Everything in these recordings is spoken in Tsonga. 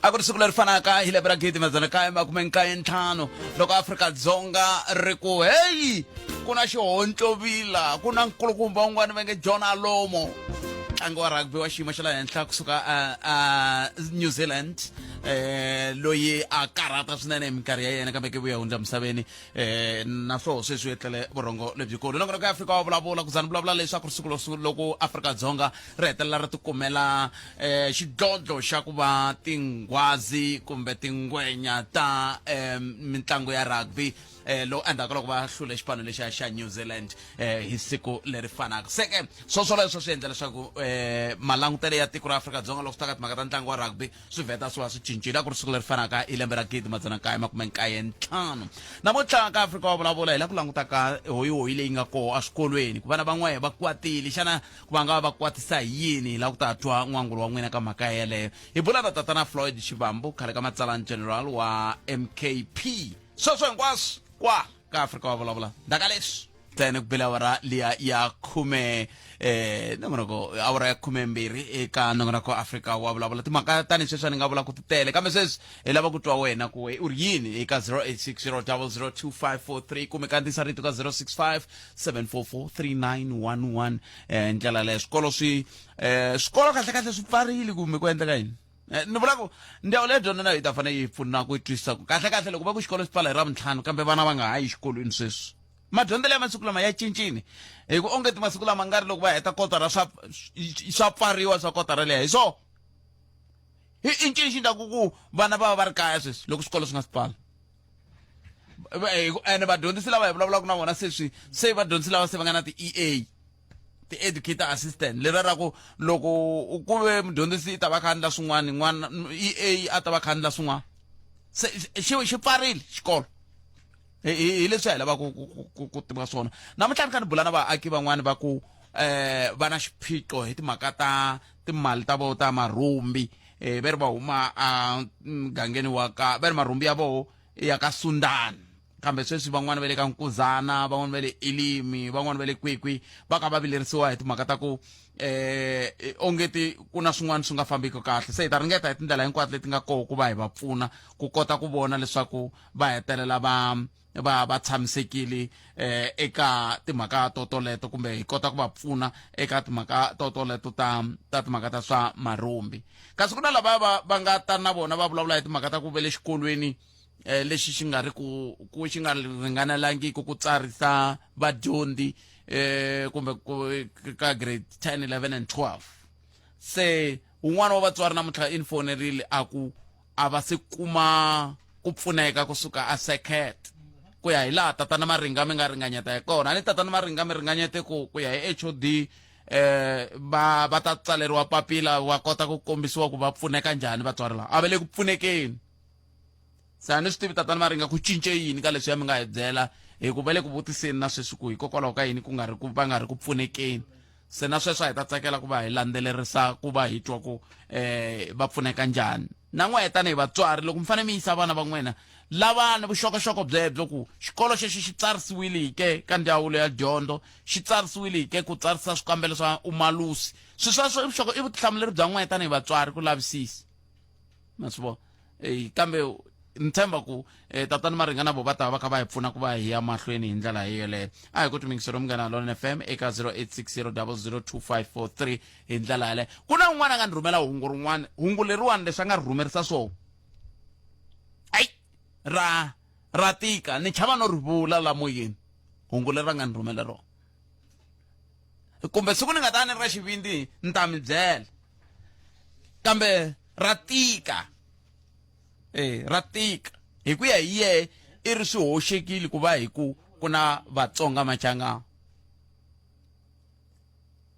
A ku ri siku leri fanaka hi lembe ra 1995 loko Afrika-Dzonga ri ku heyi ku na xihontlovila ku na nkulukumba un'wana va nge John Alomo ntlangi wa rugby wa xiyimo xa le henhla kusuka a New Zealand loyi a karhata swinene hi minkarhi ya yena kambe ke vuya hundza misaveni naswona sweswi u etlele vurhongo lebyikulu. Nongonoko ya Afrika wa vulavula ku za ni vulavula leswaku ri siku loko Afrika-Dzonga ri hetelela ri tikumela xidlodlo xa ku va tinghwazi kumbe tingwenya ta mitlangu ya rugby lowu endzhaku ka loko va hlule xipano lexiya xa New Zealand hi siku leri fanaka. Se ke swoswoleswo swi endla leswaku malangutelo ya tiko ra Afrika-Dzonga loko swi ta ka timhaka ta ntlangu wa rugby swi vheta swi va swi cincile. A ku ri siku leri fanaka hi lembe ra 1995. Namuntlha ka Afrika wa vulavula hi la ku languta ka hoyihoyi leyi nga koho eswikolweni ku vana van'we va kwatile. Xana ku va nga va va kwatisa hi yini? Hi lava ku ta twa n'wangulo wa n'wina ka mhaka yeleyo. Hi bula na tatana Floyd Shivambu, khale ka matsalani general wa MKP. Sweswo hinkwaswo kwa ka Afrika wa vulavula. Ndzhaku ka leswi ntsena ku bile awara liya ya khume nongonoko awara ya khumembirhi eka nongonoko Afrika wa vulavula. Timhaka tani sweswi a ni nga vula ku ti tele, kambe sweswi hi lava ku twa wena ku u ri yini eka 0860002543 kumbe kandziyisa rito ka 065 744 3911. Ndlela leyo swikolo swi swikolo kahle kahle swi pfarile kumbe ku endleka yini? Ni vula ku ndhawu leyi dyondzo na yi ta fanele yi pfuna ku twisisa ku kahle kahle loko va ku xikolo xi pfala hi Ravuntlhanu kambe vana va nga ha yi xikolweni sweswi. Madyondzelo ya masiku lama ya cincile hi ku ongeti masiku lama nga ri loko va heta kotara swa swa pfariwa swa kotara leya hi swona. I i ncini xi endlaku ku vana va va va ri kaya sweswi loko swikolo swi nga si pfala? Ene vadyondzisi lava hi vulavulaka na vona sweswi se vadyondzisi lava se va nga na ti-E_A ti-educator assistant leriya ra ku loko ku ve mudyondzisi i ta va kha a endla swin'wana n'wana E_A a ta va kha a endla swin'wana se xi xi pfarile xikolo. Hi hi leswi hi lavaka ku tiva swona. Namuntlha ni kha ni bula na vaaki van'wani va ku va na xiphiqo hi timhaka ta timali ta voho ta marhumbi ve ri va huma a mugangeni wa ka va ri marhumbi ya voho ya ka Sundani kambe sweswi van'wani va le ka Nkuzana van'wani va le Elimi van'wani va le kwikwi va ka va vilerisiwa hi timhaka ta ku ongeti ku na swin'wana swi nga fambiki kahle. Se hi ta ringeta hi tindlela hinkwato leti nga koho ku va hi va pfuna ku kota ku vona leswaku va hetelela va va va tshamisekile eka timhaka to toleto kumbe hi kota ku va pfuna eka timhaka to toleto ta ta timhaka ta swa marhumbi. Kasi ku na lava va va nga ta na vona va vulavula hi timhaka ta ku ve le xikolweni lexi xi nga ri ku ku xi nga ringanelangiki ku tsarisa vadyondzi kumbe ku ka grade 10, 11 and 12. Se un'wana wa vatswari namuntlha i ni fonerile a ku a va se kuma ku pfuneka kusuka a Circuit ku ya hi laha tatana Maringa mi nga ringanyeta hi kona. A ni tatana Maringa mi ringanyete ku ku ya hi HOD va va ta tsaleriwa papila wa kota ku kombisiwa ku va pfuneka njhani vatswari lava. A va le ku pfunekeni. Se a ni swi tivi tatana Maringa ku cince yini ka leswiya mi nga hi byela hi ku va le ku vutiseni na sweswi ku hikokwalaho ka yini ku nga ri ku va nga ri ku pfunekeni. Se na sweswo a hi ta tsakela ku va hi landzelerisa ku va hi twa ku va pfuneka njhani. Na n'wehe tanihi vatswari loko mi fanele mi yisa vana va n'wina lavani vuxokoxoko byebyo ku xikolo xexo xi tsarisiwile ke ka ndzawulo ya dyondzo, xi tsarisiwile ke ku tsarisa swikambelo swa umalusi. Swilo sweswo i vuxoko i vutihlamuleri bya n'wehe tanihi vatswari ku lavisisa. Ma swi vona? Kambe ni tshemba ku tatana Maringa na vo va ta va kha va hi pfuna ku va hi ya mahlweni hi ndlela yeleyo. A hi ku timingiselo Munghana Lonene FM eka 0860002543 hi ndlela yaleyo. Ku na un'wana a nga ni rhumela hungu rin'wana, hungu leriwani leswi a nga ri rhumerisa swona ai ra ra tika, ni chava no ri vula la moyeni hungu leri va nga ni rhumela rona, kumbe siku ni nga ta ni ri ra xivindzi ni ta mi byela, kambe ra tika. Ra tika hi ku ya hi yehe i ri swi hoxekile ku va hi ku ku na Vatsonga Machangana.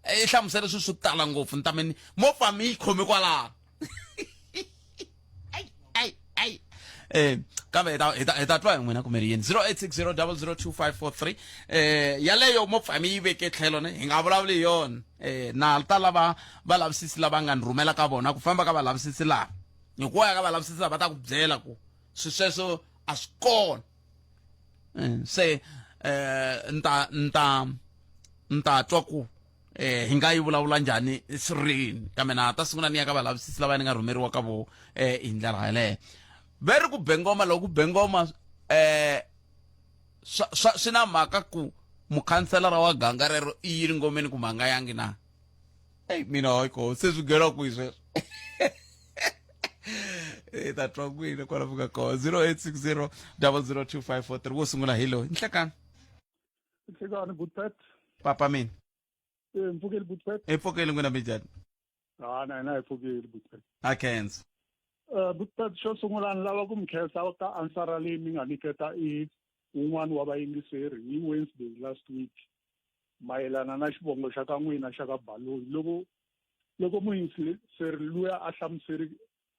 I hlamusele swilo swo tala ngopfu ni ta mi mo pfa mi yi khome kwalano. Ai ai ai. Kambe hi ta hi ta hi ta twa hi n'wina kumbe ri yini 0860002543 yaleyo mo pfa mi yi veke tlhelo ne hi nga vulavuli hi yona. Na ta lava valavisisi lava nga ni rhumela ka vona ku famba ka valavisisi lava. Hi ku ya ka valavisisi lava va ta ku byela ku swi sweswo a swi kona. Se ni ta ni ta ni ta twa ku eh hi nga yi vulavula njhani swirini kambe na ha ta sungula ni ya ka valavisisi lava ni nga rhumeriwa ka vo eh hi ndlela yeleyo ve ri ku be ngoma loko ku be ngoma eh swa swa swi na mhaka ku mukhanselara wa ganga rero i yini ngomeni kumbe a nga yangi na eyi mina hayi ko se swi nghena kwihi sweswo i ta twa kwini kwala mi nga kona 0860 002543 wo sungula hi loyi nhlekani Nhlekani Butpet. Papa mina. Eh mpfukeli Butpet. E pfukeli n'wina minjhani? Ha na hina hi pfukeli Butpet. A khensa. Eh Butpet xo sungula ni lava ku mi khensa ka ansara leyi mi nga nyiketa i wun'wana wa vayingiseri hi Wednesday last week mayelana na xivongo xa ka n'wina xa ka Baloyi loko loko muyingiseri luya a hlamuseri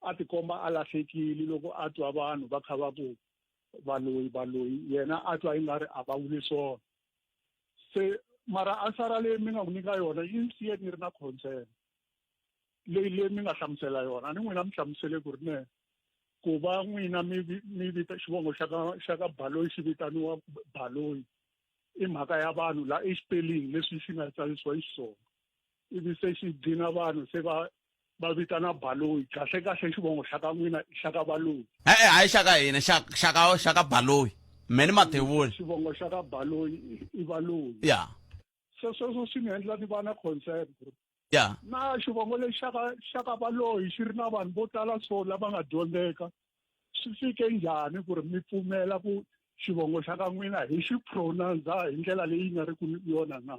a tikomba a lahlekile loko a twa vanhu va kha va ku valoyi valoyi yena a twa yi nga ri a va vuli swona se mara ansara leyi mi nga n'wi nyika yona yi ni siye ni ri na concern leyi leyi mi nga hlamusela yona a ni n'wina mi hlamusele ku ri ne ku va n'wina mi mi vita xivongo xa ka xa ka baloyi xi vitaniwa baloyi i mhaka ya vanhu la i xipelling leswi xi nga tsarisiwa xiswona ivi se xi dlina vanhu se va va vitana baloyi kahle kahle xivongo xa ka n'wina i xa ka baloyi e-e hayi xa ka hina xa xa ka xa ka baloyi me ni mathevula xivongo xa ka baloyi i baloyi ya se sweswo swi ni endla ni va na concern ya na xivongo lexi xa ka xa ka baloyi xi ri na vanhu vo tala so lava nga dyondzeka swi fike njhani ku ri mi pfumela ku xivongo xa ka n'wina hi xi pronounce hi ndlela leyi nga ri ku yona na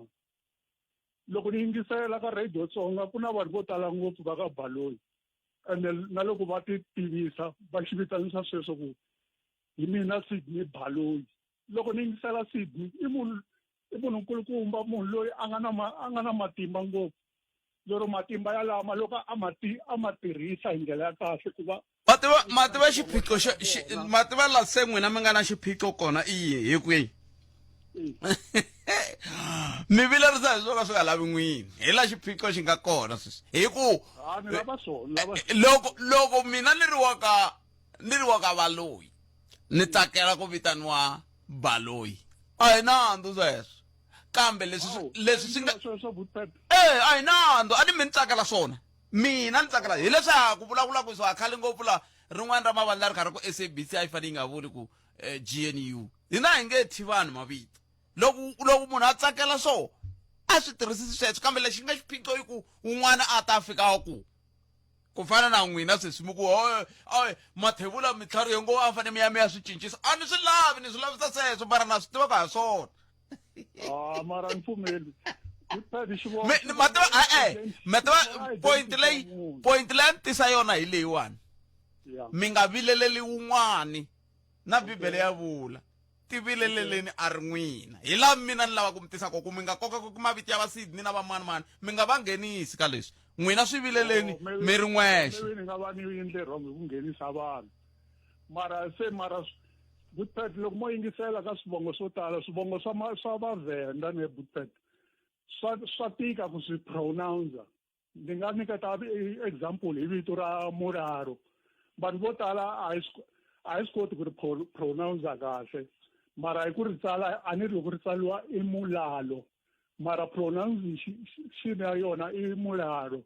loko ni yingisela ka radio tsonga ku na vanhu vo tala ngopfu va ka baloyi ene na loko va ti tivisa va xi vitanisa sweswo ku hi mina Sydney Baloyi loko ni yingisela Sydney i munhu i munhu nkulukumba munhu loyi a nga na a nga na matimba ngopfu lero matimba yalama loko a ma ti a ma tirhisa hi ndlela ya kahle ku va ma tiva ma tiva xiphiqo xo ma tiva la se n'wina mi nga na xiphiqo kona i yihi hi kwihi mi vilerisa hi swo ka swi nga lavi n'wini hi la xiphiqo xi nga kona sweswi hi ku loko loko mina ni ri wa ka ni ri wa ka valoyi ni tsakela ku vitaniwa baloyi a hi nandzu sweswo kambe leswi leswi swi nga e a hi nandzu a ni mi ni tsakela swona mina ni tsakela hileswaku vulavulaka swa khale ngopfu la rin'wana ra mavandla ri kha ri ku sabc a yi fanele yi nga vuli ku eh, gnu hina hi nge thyi vanhu mavito loko loko munhu a tsakela swo a swi tirhisisi sweswo kambe lexi nga xiphiqo i ku un'wana a ta fika a ku ku fana na n'wina sweswi mi ku oy mathevula mitlhari yo ngo a fanele mi ya mi ya swi cincisa a ni swi lavi ni swi lavisa sweswo mara na swi tiva ka ha swona ah mara ni pfumeli ma tiva e-e ma tiva point leyi point leyi a ni tisa yona hi leyiwani mi nga vileleli wun'wani na bibele ya vula tivileleleni a ri n'wina hi laha mina ni lava ku mi tisa ko ku mi nga koka ku mavito ya va Sydney na vamani mani mi nga va nghenisi ka leswi n'wina swi vileleni oh, mi ri n'wexe ni nga va ni endle wrong hi ku nghenisa vanhu mara se mara Bootpet loko mo yingisela ka swivongo swo tala swivongo swa swa vavhenda ne Bootpet swa swa tika ku swi pronounce ndzi nga nyiketa example hi vito ra Mulalo vanhu vo tala a hi a hi swi koti ku ri pronounce kahle mara hi ku ri tsala a ni ri loko ri tsariwa i Mulalo mara pronunciation ya yona i Mulalo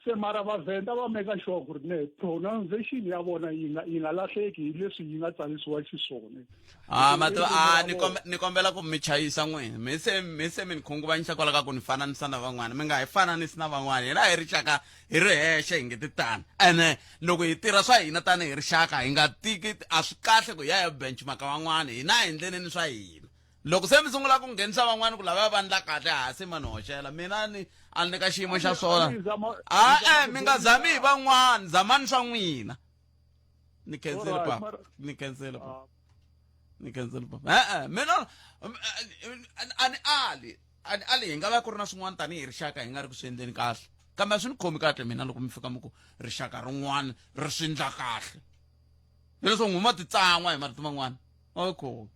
se mara vavhenda va meka sure ku ri ne pronunciation ya vona yi nga yi nga lahleki hi leswi yi nga tsarisiwa xiswona ah mativa ah ni kombe ni kombela ku mi chayisa n'wina mi se mi se mi ni khunguvanyisa kwala ka ku ni fananisa na van'wana mi nga hi fananisi na van'wana hina hi rixaka hi ri hexe hi nge ti tani ene loko hi tirha swa hina tanihi rixaka hi nga tiki a swi kahle ku hi ya hi benchmark van'wana hina hi endleneni swa hina loko se mi sungula ku nghenisa van'wana ku lava va ndla kahle ha se ma ni hoxela mina ni a ni ka xiyimo xa swona a-e mi nga zami hi van'wana zamani swa n'wina ni khensile papa ni khensile papa ni khensile papa e-e mina a ni ali a ni ali hi nga va ku ri na swin'wana tanihi rixaka hi nga ri ku swi endleni kahle kambe a swi ni khomi kahle mina loko mi fika mi ku rixaka rin'wana ri swi ndla kahle hileswo n'wi ma titsan'wa hi marito man'wana okay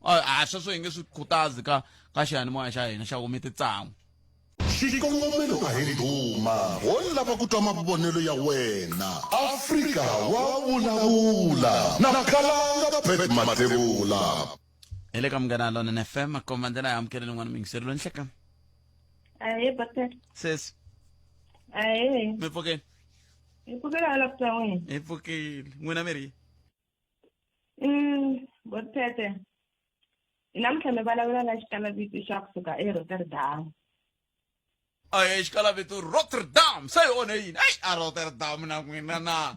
a sweswo hi nge swi khutazi ka ka xiyanimoya xa hina xa ku mi titsan'wa xikongomelo a hi ndhuma ho lava ku twa mavonelo ya wena afrika wa vulavula na khalanga pet mathebula hi le ka munghana lonene fm komba ndlela ya amukeleni n'wana muyingiseri loyi nhlekani Ahee Pastor. Sesi. Ahee. Mi pfukile? Hi pfukile hala ku n'wina. Hi pfukile. N'wina mi ri? Botete. Namuntlha mi vulavula na xikalavito xa kusuka eRotterdam. Ahee xikalavito Rotterdam. Se hi onhe yini? Ei, a Rotterdam na n'wina na.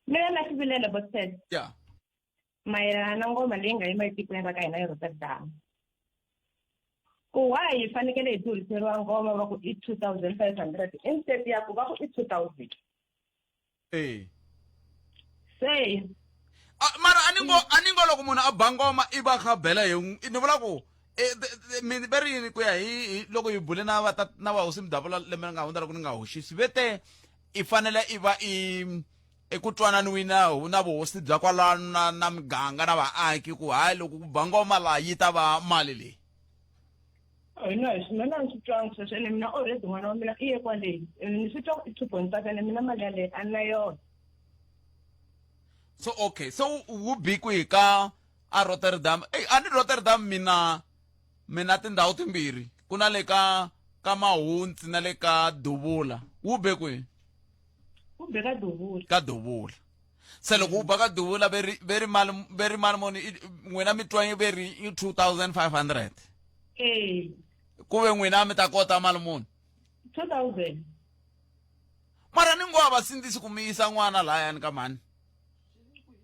Mina na xivilelo Botete. Ya. Mayelana na ngoma leyi nga yima etikweni ra ka hina eRotterdam. Ku why hi fanekele hi durhiseriwa ngoma va ku i 2500 instead ya ku va ku i 2000. Eh. Se Ah, mara a ni ngo a ni ngo loko munhu a ba ngoma i va kha bela hi ni vula ku mi va ri yini ku ya hi loko hi bule na va na va hosi Mudavula lembe ri nga hundza loko ni nga hoxisi ve te i fanele i va i eku twananiwi na na vuhosi bya kwalano na na miganga na vaaki ku hayi loko ku ba ngoma laha yi ta va mali leyi. Hina hi mina a ni swi twangi sweswo ene mina already n'wana wa mina i ye kwale ene ni swi twa ku i 2.5 ene mina mali yaleyo a ni na yona. So okay so wu bi kwihi ka a Rotterdam eyi a ni Rotterdam mina mina tindhawu timbirhi ku na le ka ka Mahuntsi na le ka Duvula wu be kwihi. Wu be ka Duvula. Ka Duvula. Se loko wu ba ka Duvula ve ri ve ri mali ve ri mali muni n'wina mi twa ve ri i 2500. Eh. Ku ve n'wina mi ta kota mali muni? 2000. Mara ni ngo a va sindzisi ku mi yisa n'wana lahayani ka mhani.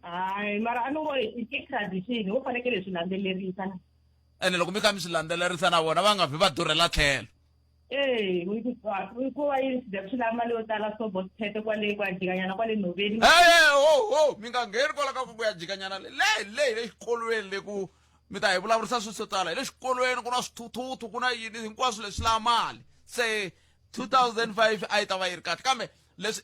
Hayi mara a ni ngo i tradition wo fanekele hi swi landzelerisa. Ene loko mi kha mi swi landzelerisa na vona va nga vi va durhela tlhelo. Ee, ku va yini swi swi lava mali yo tala so bo phete kwale ku ya jikanyana kwale nhoveni. Hey, ho ho mi nga ngheni kwala ka ku ya jikanyana le le le hi le xikolweni le ku mi ta hi vulavurisa swilo swo tala hi le xikolweni ku na swithuthuthu ku na yini hinkwaswo leswi lava mali se 2005 a yi ta va yi ri kahle kambe leswi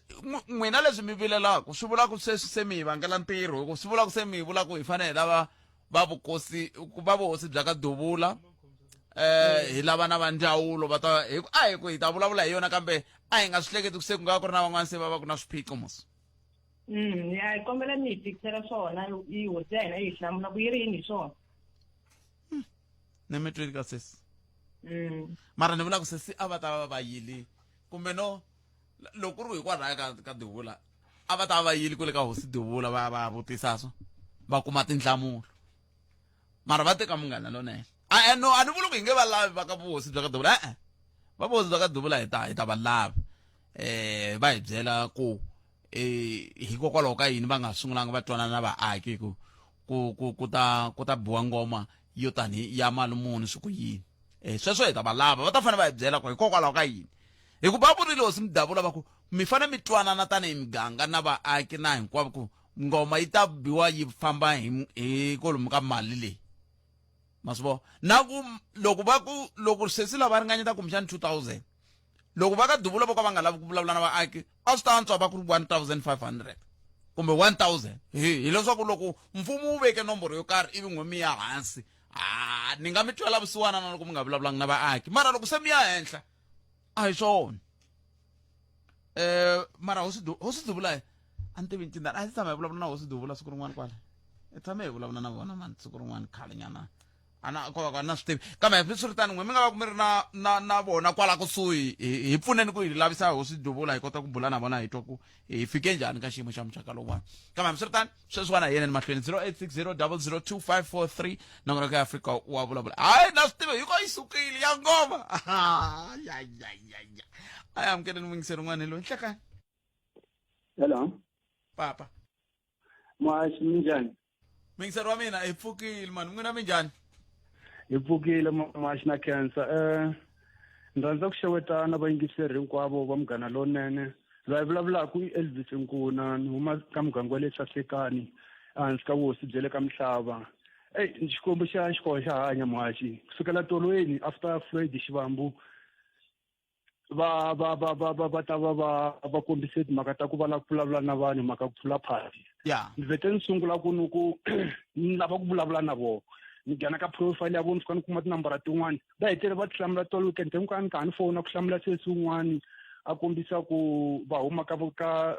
n'wina leswi mi vilelaka swi vula ku sweswi se mi hi vangela ntirho hi ku swi vula ku se mi vula ku hi fanele hi lava va vukosi va vuhosi bya ka Duvula eh hi lava na va ndzawulo va ta hi ku a hi ku hi ta vulavula hi yona kambe a hi nga swi hleketi ku se ku nga va ku ri na van'wana se va va ku na swiphiqo mos. Ya hi kombela mi hi tikisela swona i hosi ya hina yi hi hlamula ku yi ri yini hi swona. Ni mi twile ka sesi. Mara ni vula ku sesi a va ta va va yili kumbe no loko ku ri ku hikwalaho ka ka Duvula a va ta va yili kule ka hosi Duvula va va vutisa swo va kuma tinhlamulo mara va teka munghana lonene a e no a ni vuli ku hi nge va lavi va ka vuhosi bya ka Duvula e-e va vuhosi bya ka Duvula hi ta hi ta va lava eh va hi byela ku eh hikokwalaho ka yini va nga sungulanga va twanana na vaaki ku ku ku ku ta ku ta biwa ngoma yo tani ya mali muni swi ku yini eh sweswo hi ta va lava va ta fanele va hi byela ku hikokwalaho ka yini hikuva va vurile hosi Mudavula va ku mi fanele mi twanana tanihi miganga na vaaki na hinkwavo ku ngoma yi ta biwa yi famba hi hi kolomu ka mali leyi ma swi vona na ku loko va ku loko sesi lava ringanyeta kumbexani 2000 loko va ka Duvula vo ka va nga lavi ku vulavula na vaaki a swi ta antswa va ku ri 1500 kumbe 1000 hi hileswaku loko mfumo wu veke nomboro yo karhi ivi n'we mi ya hansi a ni nga mi twela vusiwana na loko mi nga vulavulanga na vaaki mara loko se mi ya henhla a hi swona eh mara hosi hosi Duvula a ni tivi ncindana a hi tshama hi vulavula na hosi Duvula siku rin'wana kwala hi tshame hi vulavula na vona mani siku rin'wana khale nyana ana ko va na swi tivi kambe hambiswiritano n'we mi nga va ku mi ri na na na vona kwala kusuhi hi pfuneni ku hi lavisa hosi Duvula hi kota ku bula na vona hi twa ku hi fike njhani ka xiyimo xa muxaka lowuwani kambe hambiswiritano sweswiwana hi yeneni mahlweni 0860 002543 nongonoko ya Afrika wa vulavula hayi na swi tivi hiko yi sukile ya ngoma ya ya ya ya a hi amukeleni muyingiseri un'wana hi loyi nhlekani. Hello. Papa. Muhaxi minjhani? Muyingiseri wa mina hi pfukile mani n'wina minjhani? Hi pfukile muhaxi na khensa. Ni rhandza ku xewetana vayingiseri hinkwavo va Munghana Lonene. Loyi a vulavulaka i Elvis Nkuna, ni huma ka muganga wa le Sasekani ehansi ka vuhosi bya le ka Mhlava. Eyi Xikwembu xa xi kona xa hanya muhaxi. Kusukela tolweni after Floyd Shivambu va va va va va va ta va va va kombise timhaka ta ku va lava ku vulavula na vanhu mhaka ku pfula party ya ni vhete ni sungula ku ni ku ni lava ku vulavula na vona ni nghena ka profile ya vona ni fika ni kuma tinambara tin'wani va hetelele va ti hlamula tolo weekend hinkwayo ni kha ni fona ku hlamula sesi wun'wani a kombisa ku va huma ka ka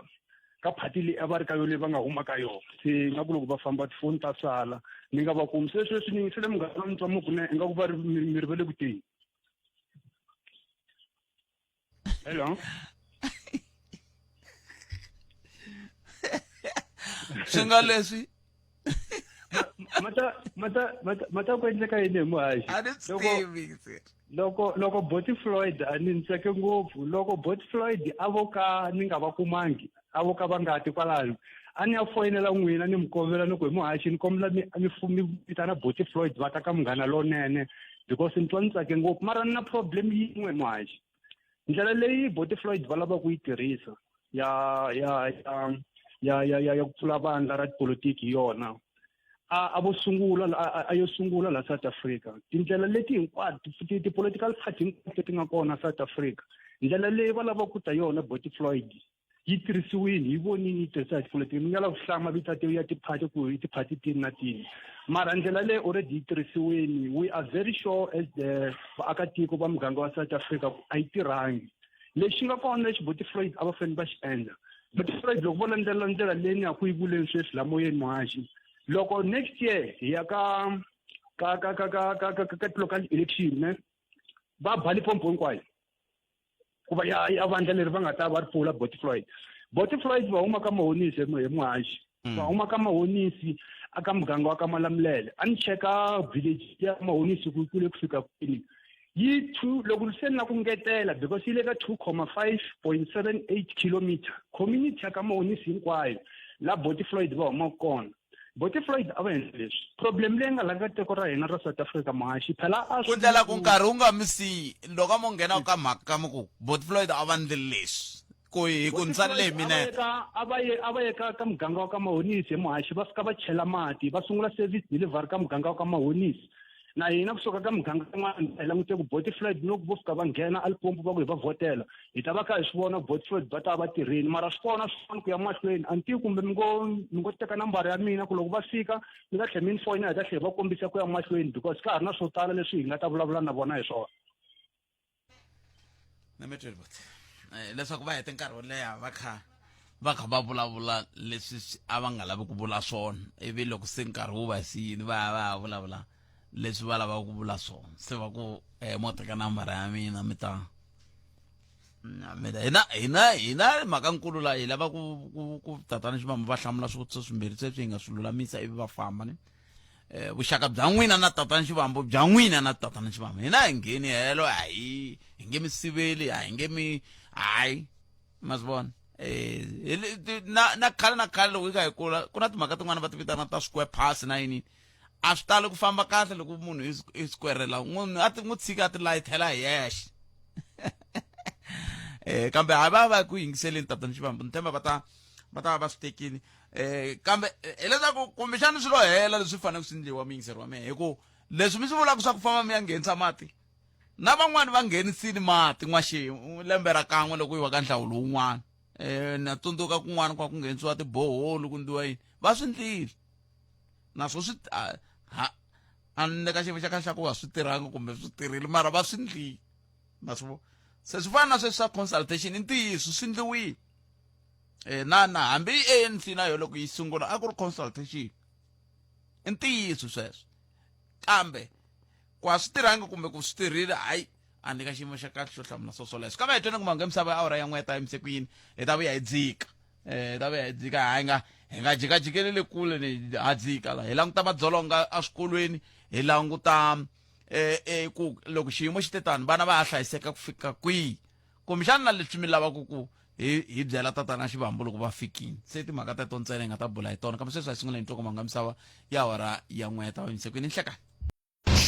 ka party leyi a va ri ka yona leyi va nga huma ka yona se ingaku loko va famba tifoni ta sala ni nga va kumi se sweswi ni yingisele munghana ni twa muku ne ingaku va ri mi ri va le ku teni. Hello. Swi nga leswi mata mata mata mata ku endleka yini hi muhaxi a ni swi tivi sir. Loko loko Boti Floyd a ni ntseke ngopfu loko Boti Floyd a vo ka ni nga va kumangi a vo ka va nga ti kwalano a ni ya foyinela n'wina ni mi kombela ni ku hi muhaxi ni kombela mi mi mi vitana Boti Floyd va ta ka Munghana Lonene because ni twa ni tsake ngopfu mara ni na problem yin'we muhaxi. Ndlela leyi Boti Floyd va lavaka ku yi tirhisa ya ya ya ya ya ya ya ku pfula vandla ra tipolotiki hi yona a a vo sungula a yo sungula la South Africa. Tindlela leti hinkwato ti-political party hinkwato leti nga kona South Africa, ndlela leyi va lavaka ku ta yona Boti Floyd yi tirhisiwile, hi vonile yi tirhisa hi tipolotiki. Ni nga lava ku hlaya mavito ya tiphati ku i tiphati tini na tini, mara ndlela leyi already yi tirhisiwile. We are very sure as the vaakatiko va muganga wa South Africa ku a yi tirhangi. Lexi nga kona lexi Boti Floyd a va fanele va xi endla, Boti Floyd loko vo landzelela ndlela leyi ni ya ku yi vuleni sweswi la moyeni muhaxi, loko next year hi ya ka ka ka ka ka ka ka ka local election ne va ba Limpopo hinkwayo ku va ya ya vandla leri va nga ta va ri pfula Boti Floyd. Boti Floyd va huma ka Mahonisi hi muhaxi. Va huma ka Mahonisi aka muganga wa ka Malamulele. A ni cheka village ya Mahonisi ku kule ku fika kwini. Yi two loko se ni la ku ngetela because yi le ka 2,5.78 kilometer. Community ya ka Mahonisi hinkwayo la Boti Floyd va humaka kona. Boti Floyd a va endla leswi. Problem leyi nga la ka tiko ra hina ra South Africa muhaxi phela a Ku ndlela ku nkarhi wu nga mi siyi loko a mo nghena ka mhaka mi ku Boti Floyd a va ndli leswi ku hi ku ni salele hi minete. A va ye a va ye ka ka muganga wa ka Mahonisi hi muhaxi va fika va chela mati va sungula service delivery ka muganga wa ka Mahonisi. Na hina kusuka ka muganga yin'wana hi langute ku Boti Floyd loko vo fika va nghena a Limpopo va ku hi va vhotela hi ta va kha hi swi vona ku Boti Floyd va ta va tirhini mara swi kona swin'wana ku ya mahlweni a ni tivi kumbe mi ngo mi ngo teka nambara ya mina ku loko va fika mi ta tlhela mi ni foyina hi ta tlhela hi va kombisa ku ya mahlweni because ka ha ri na swo tala leswi hi nga ta vulavula na vona hi swona. Na mi tweli boti leswaku va hete nkarhi wo leha va kha va kha va vulavula leswi a va nga lavi ku vula swona ivi loko se nkarhi wu va siyini va ya va ya vulavula leswi va lavaka ku vula swona se va ku mo teka nambara ya mina mi ta mi ta hina hina hina mhaka nkulu la hi lava ku ku ku tatana Xivambu va hlamula swivutiso swimbirhi sweswi hi nga swi lulamisa ivi va famba ni. Vuxaka bya n'wina na tatana Xivambu bya n'wina na tatana Xivambu hina hi ngheni helo a hi hi nge mi siveli a hi nge mi hayi ma swi vona na na khale na khale loko hi kha hi kula ku na timhaka tin'wana va ti vitana ta square pass na yini a swi tali ku famba kahle loko munhu i squarela munhu a ti n'wi tshika a ti layithela hi yexe. Kambe ha va va ku yingiseleni tatana Xivambu ni tshemba va ta va ta va swi tekile. Kambe hileswaku kumbexana swi lo hela leswi faneleke swi endliwa muyingiseri wa mina hi ku leswi mi swi vulaka swa ku famba mi ya nghenisa mati na van'wani va nghenisile mati n'waxemu lembe ra kan'we loko yiwa ka nhlawulo wun'wana. Na tsundzuka kun'wana kwa ku nghenisiwa tiboholi ku ndliwa yini va swi ndlile naswo swi ha a ni le ka xiyimo xa ka xa ku va swi tirhanga kumbe swi tirhile mara va swi ndlile naswo se swi fana na sweswi swa consultation i ntiyiso swi ndliwile. Na na hambi ANC na yo loko yi sungula a ku ri consultation i ntiyiso sweswo kambe ku a swi tirhangi kumbe ku swi tirhile hayi a ni ka xiyimo xa kahle xo hlamula swo swoleswo kambe hi twene ku mhaka misava ya awara ya n'we ta yimise ku yini hi ta vuya hi dzika hi ta vuya hi dzika hayi nga hi nga jikajikelele le kule ni ha dzika la hi languta madzolonga eswikolweni hi languta ku loko xiyimo xi te tani vana va ha hlayiseka ku fika kwihi kumbexana na leswi mi lavaka ku hi hi byela tatana Xivambu loko va fikile se timhaka teto ntsena hi nga ta bula hi tona kambe sweswi a hi sungula hi ntlokomhaka misava ya awara ya n'we ta va yingisekwini nhlekani.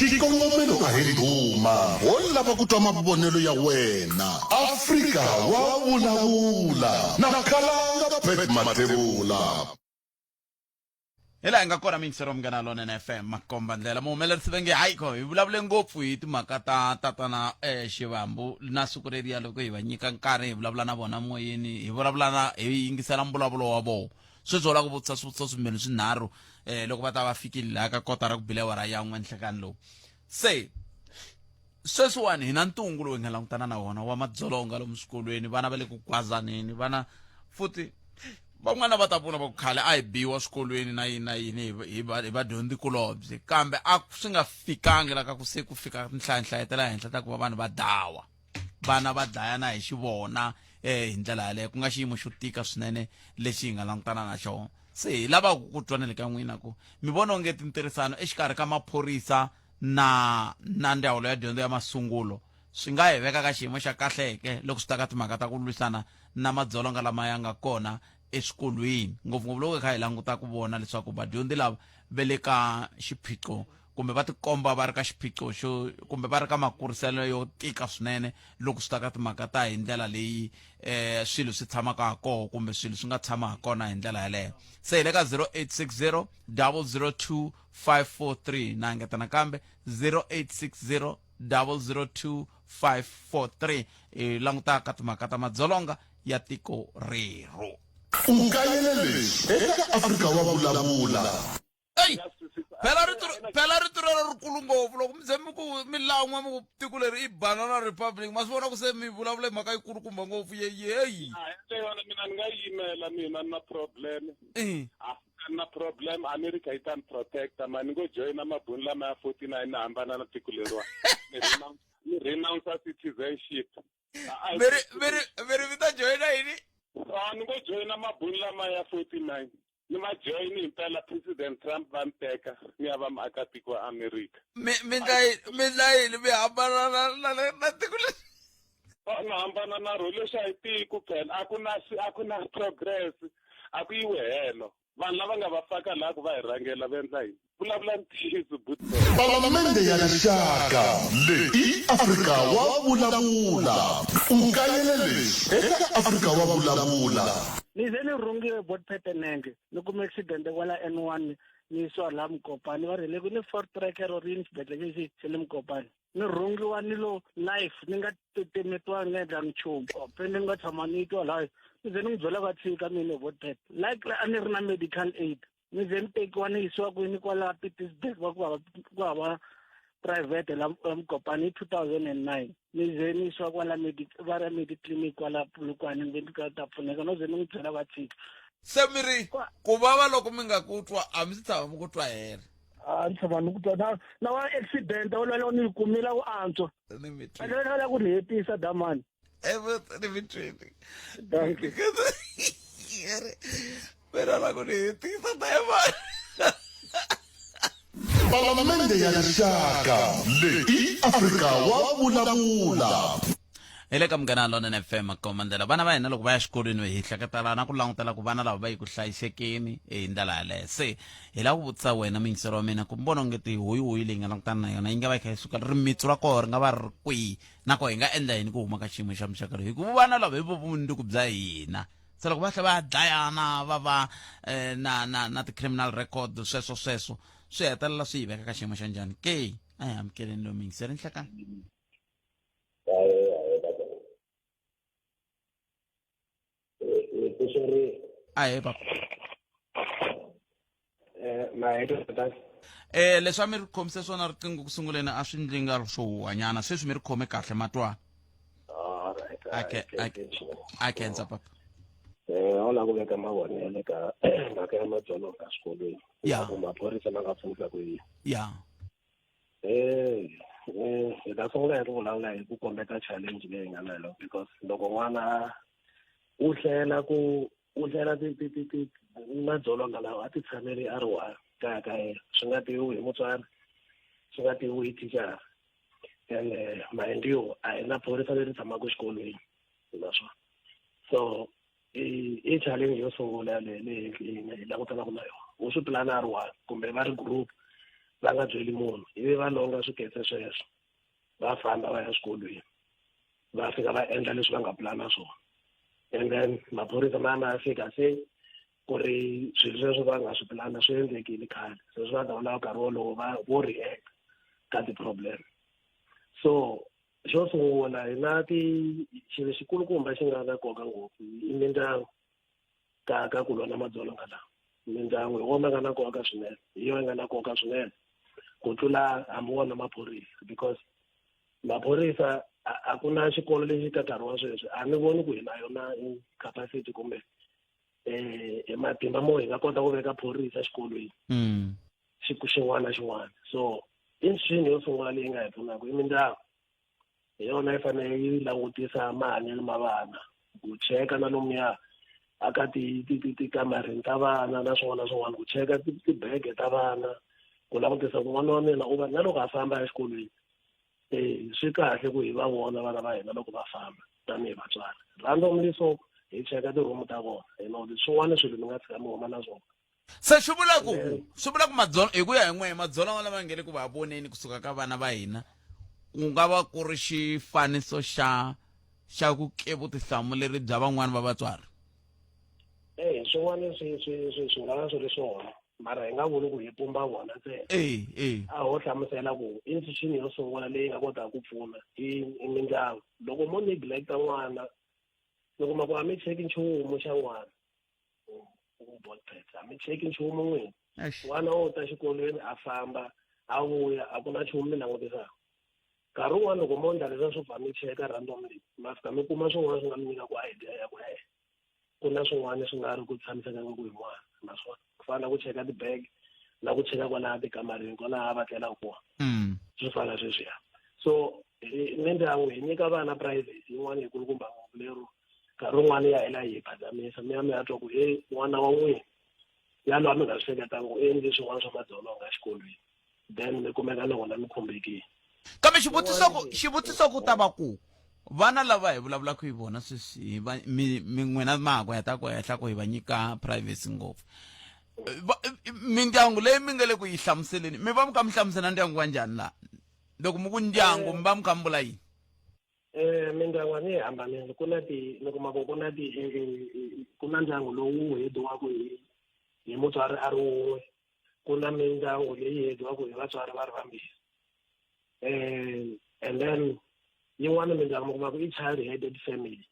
Xikongomelo a hi ndhuma, ho lava ku twa mavonelo ya wena. Afrika wa vulavula na Khalanga Pat Mathebula. Hi laha hi nga kona miyingiseri wa Munghana Lonene FM makomba ndlela muhumelerisi va nge hayi kho hi vulavule ngopfu hi timhaka ta tatana Xivambu na siku reriya loko hi va nyika nkarhi hi vulavula na vona moyeni hi vulavula na hi yingisela mbulavulo wa vona sweswi ho lava ku vutisa swivutiso swimbirhi swinharhu loko va ta va fikile laha ka kotara ku bile awara ya n'we nhlekani lowu se sweswiwani hi na ntungu lowu hi nga langutana na wona wa madzolonga lomu swikolweni vana va le ku gwazaneni vana futhi van'wana va ta vula va ku khale a hi biwa swikolweni na yini na yini hi vadyondzikulobye kambe a swi nga fikangi la ka ku se ku fika tinhlayanhlaya ta le henhla ta ku va vanhu va dawa. Vana va dlayana hi xivona hi ndlela yaleyo, ku nga xiyimo xo tika swinene lexi hi nga langutana na xona. Se hi lava ku twa na le ka n'wina ku mi vona onge tintirhisano exikarhi ka maphorisa na na ndzawulo ya dyondzo ya masungulo swi nga hi veka ka xiyimo xa kahleke loko swi ta ka timhaka ta ku lwisana na madzolonga lama ya nga kona eswikolweni, ngopfungopfu loko hi kha hi languta ku vona leswaku vadyondzi lava va le ka xiphiqo kumbe va tikomba va ri ka xiphiqo xo kumbe va ri ka makuriselo yo tika swinene loko swi ta ka timhaka ta hi ndlela leyi eh swilo swi tshamaka ha koho kumbe swilo swi nga tshama ha kona hi ndlela yaleyo. Se hi le ka 0860 002 543 na engeta nakambe 0860 002 543 hi languta ka timhaka ta madzolonga ya tiko rerhu. U kayele leswi eka Afrika wa Vulavula. Eyi, phela rito phela rito rero rikulu ngopfu loko mi ze mi ku mi lan'wa mi ku tiko leri i banana republic ma swi vona ku se mi vulavula hi mhaka yikulukumba ngopfu ye yeyi. A hi yona mina ni nga yimela mina ni na problem. A ni na problem America yi ta ni protecta ma ni ngo joyina mabuni lama ya 49 na hambana na tiko leriwa. Ni renounce ni renounce citizenship. Mi ri mi ri mi ri mi ta joyina yini? A ni ngo joyina mabuni lama ya 49. Ni va joyini himpela President Trump va ni teka ni ya va muakatiko wa America. Mi mi ndla yini mi ndla yini mi hambana na na na na tiko leri? Oh, ni hambana na ro lexi a hi tiko phela a ku na a ku na progress a ku yiwi helo vanhu lava nga va faka laha ku va hi rhangela va endla yini vulavula ntiyiso buti. Palamende ya Rixaka leyi i Afrika wa Vulavula. U kayele leswi eka Afrika wa Vulavula. Ni ze ni rhungiwe bot petenenge ni kume accident kwala N1 ni yisiwa laha Mukopani va ri le ku ni Ford Tracker or yini xibedhlele lexi xa le Mukopani ni rhungiwa ni lo life ni nga titimetiwa ni nga endlangi nchumu pende ni nga tshama ni twa laha ni ze ni n'wi byela va tshika mina bot pet like a ni ri na medical aid ni ze ni tekiwa ni yisiwa kwini kwala Pietersburg va ku hava ku hava private la Mokopane hi 2009 ni ze ni yisiwa kwala va ra mediclinic kwala Polokwane ni ve ni ta pfuneka no ze ni n'wi byela va tshika. Se mi ri ku vava loko mi nga ku twa a mi si tshama mi ku twa hela. A ni tshama ni ku twa na na wa accident wo lwela ni yi kumile ku antswa. Ni mi twile. A la ku ni hetisa damani. Ni mi twile. Dankie. Mina la ku ni hetisa dayimani. Palamende ya Rixaka leyi i Afrika wa Vulavula. Hi le ka Munghana Lonene FM Komandela. Vana va hina loko va ya xikolweni hi hleketela na ku langutela ku vana lava va yi ku hlayisekeni hi ndlela yaleyo. Se hi lava ku vutisa wena muyingiseri wa mina ku mi vona onge tihoyihoyi leyi nga langutana na yona yi nga va yi kha yi suka rimitsu ra koho ri nga va ri ri kwihi na koho hi nga endla yini ku huma ka xiyimo xa muxaka lowu hikuva vana lava hi vo vumundzuku bya hina. Se loko va tlhela va ya dlayana va va na na na ti-criminal record sweswo sweswo swi hetelela swi yi veka ka xiyimo xa njhani ke? A hi amukeleni lowu muyingiseri nhlekani. Ahee papa. Leswi a mi ri khomise swona riqingho ku sunguleni a swi ndli nga ri swo huhwanyana sweswi mi ri khome kahle matwa. A khensa papa. A wu lava ku veka mavonelo ka mhaka ya madzolonga eswikolweni. Ya. Ku maphorisa ma nga pfunisa ku yini. Ya. Hi ta sungula hi ku vulavula hi ku kombeta challenge leyi nga na yona because loko n'wana u hlela ku u hlela ti ti ti ti madzolonga lawa a ti tshameli a ri one kaya ka yena swi nga tiviwi hi mutswari swi nga tiviwi hi thicara and mind you a hi na phorisa leri tshamaka exikolweni naswona so i challenge yo sungula leyi leyi hi langutanaka na yona u swi pulana a ri one kumbe va ri group va nga byeli munhu ivi va longa swiketse sweswo va famba va ya swikolweni va fika va endla leswi va nga pulana swona and then maphorisa ma ya ma ya fika se ku ri swilo sweswo va nga swi pulana swi endlekile khale se swi va ta lava nkarhi wolowo va vo react ka ti-problem so xo sungula hi na ti xilo xikulukumba xi nga na nkoka ngopfu i mindyangu ka ka ku lwa na madzolonga lawa mindyangu hi wona nga na nkoka swinene hi yona nga na nkoka swinene ku tlula hambi wona maphorisa because maphorisa a ku na xikolo lexi ka nkarhi wa sweswi a ni voni ku hi na yona capacity kumbe matimba mo hi nga kota ku veka phorisa exikolweni xin'wana na xin'wana so i nxini yo sungula leyi nga hi pfunaka i mindyangu. Hi yona yi fanele yi langutisa mahanyelo ma vana, ku cheka na lomuya aka tikamareni ta vana na swin'wana na swin'wana, ku cheka tibege ta vana, ku langutisa ku n'wana wa mina u va na loko a famba exikolweni. Swi kahle ku hi va vona vana va hina loko va famba tanihi vatswari, randomly, so hi cheka tiromu ta vona hi know swin'wana swilo mi nga tshika mi huma na swona. Se swi vula ku madzolonga, hi ku ya hi n'wehe, madzolonga lama nge le ku va voneni kusuka ka vana va hina, ku nga va ku ri xifaniso xa ku ke vutihlamuleri bya van'wani va vatswari? E swin'wana swi nga va swi ri swona, mara hi nga vuli ku hi pumba vona ntsena. E e A ho hlamusela ku institution yo sungula leyi nga kotaka ku pfuna i mindyangu. Loko mo neglecta n'wana, mi kuma ku a mi cheki nchumu xa n'wana, a mi cheki nchumu n'wina, n'wana wo ta xikolweni, a famba, a vuya, a ku na nchumu mi langutisaka. Nkarhi wun'wana loko mo endla leswiya swo pfa mi cheka randomly, ma fika mi kuma swin'wana swi nga mi nyika ku idea ya ku ku na swin'wana swi nga ri ku tshamisekanga ku hi n'wana naswona ku fana na ku cheka ti-bag na ku cheka kwalaha tikamareni kwalaha va tlelaka kona. Swi fana sweswiya. So mindyangu hi nyika vana privacy yin'wana yikulukumba ngopfu, lero nkarhi wun'wana ya hela hi phazamisa, mi ya twa ku e n'wana wa n'wina yalowa mi nga swi hleketanga u endle swin'wana swa madzolonga exikolweni, then mi kumeka na n'wina mi khumbekile. Kambe xivutiso ku ta va ku vana lava hi vulavulaka hi vona sweswi, hi va mi n'wina ma ha ku heta ku hehla ku hi va nyika privacy ngopfu, mindyangu leyi mi nga le ku yi hlamuseleni, mi va mi kha mi hlamusela ndyangu wa njhani laha? Loko mi ku ndyangu, mi va mi kha mi vula yini? Mindyangu a ni yi hambanile. Ku na ti mi kuma ku ku na ti ku na ndyangu lowu hediwaka hi mutswari a ri wun'we, ku na mindyangu leyi hediwaka hi vatswari va ri vambirhi, and then yin'wana mindyangu mi kuma ku i child headed family,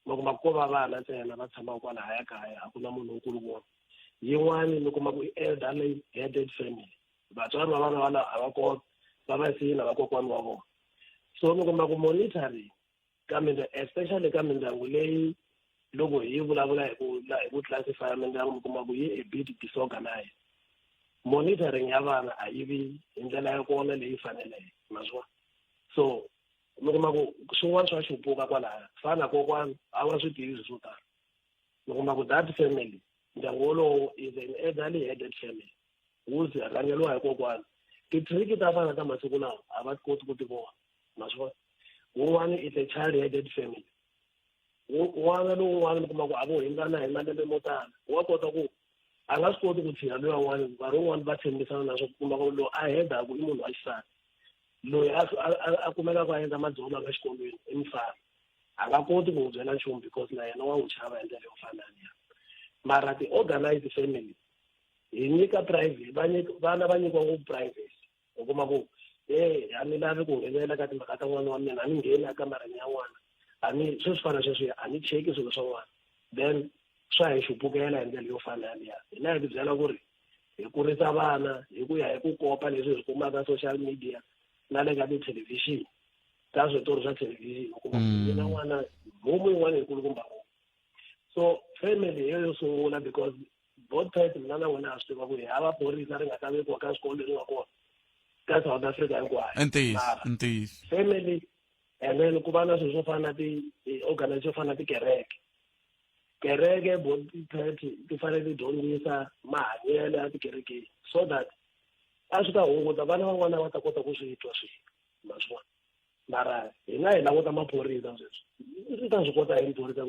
mi kuma ku ko va vana ntsena va tshamaka kwalahaya kaya, a ku na munhu wukulu vona. Yin'wani mi kuma ku i elderly headed family, vatswari va vana vana a va kona, va va siyi na vakokwani wa vona. So mi kuma ku monitoring ka mindyangu, especially ka mindyangu leyi loko hi vulavula hi ku classify mindyangu, mi kuma ku yi a bit disorganized, monitoring ya vana a yi vi hi ndlela ya kona leyi faneleke naswona. So mi kuma ku swin'wana swa xupuka kwalaya, fana na kokwana a va swi tivi swilo swo tala. Mi kuma ku that family, ndyangu wolowo, is an elderly headed family wu ze rhangeriwa hi kokwana. Ti-trick ta vana ta masiku lawa a va koti ku ti vona naswona. Wun'wana is a child headed family, n'wana lowun'wana mi kuma ku a vo hundzana hi malembe mo tala, wa kota ku a nga swi koti ku tshinya luya n'wana. Nkarhi wun'wani va tshembisana na swo kuma ku loyi a hedaku i munhu wa xisati, loyi a kumekaka a endla madzolonga exikolweni i mufana, a nga koti ku n'wi byela nchumu because na yena wa n'wi chava hi ndlela yo fana liya. Mara ti-organized family hi nyika private, va nyika vana, va nyikiwa ngopfu privacy. U kuma ku e a ni lavi ku nghenelela ka timhaka ta n'wana wa mina, a ni ngheni ekamareni ya n'wana, a ni sweswi fana sweswi a ni cheki swilo swa n'wana, then swa hi xupukela hi ndlela yo fana yaliya. Hina hi ti byela ku ri hi kurisa vana hi ku ya hi ku kopa leswi hi swi kumaka social media na le ka tithelevhixini, ka switori swa thelevhixini. U kuma ku mina n'wana homu yin'wana yikulukumba ngopfu. So family hi yo yo sungula, because both sides mina na wena ha swi tiva ku hi hava phorisa ri nga ta vekiwa ka swikolo leri nga kona ka South Africa hinkwayo. Ntiyiso. Mara Ntiyiso. family, and then ku va na swilo swo fana na ti-organization swo fana na tikereke. Kereke both ti ti fanele ti dyondzisa mahanyelo ya tikerekeni, so that a swi ta hunguta vana van'wana va ta kota ku swi twa swilo maswona. Mara hina hi languta maphorisa sweswi, swi ta swi kota hi phorisa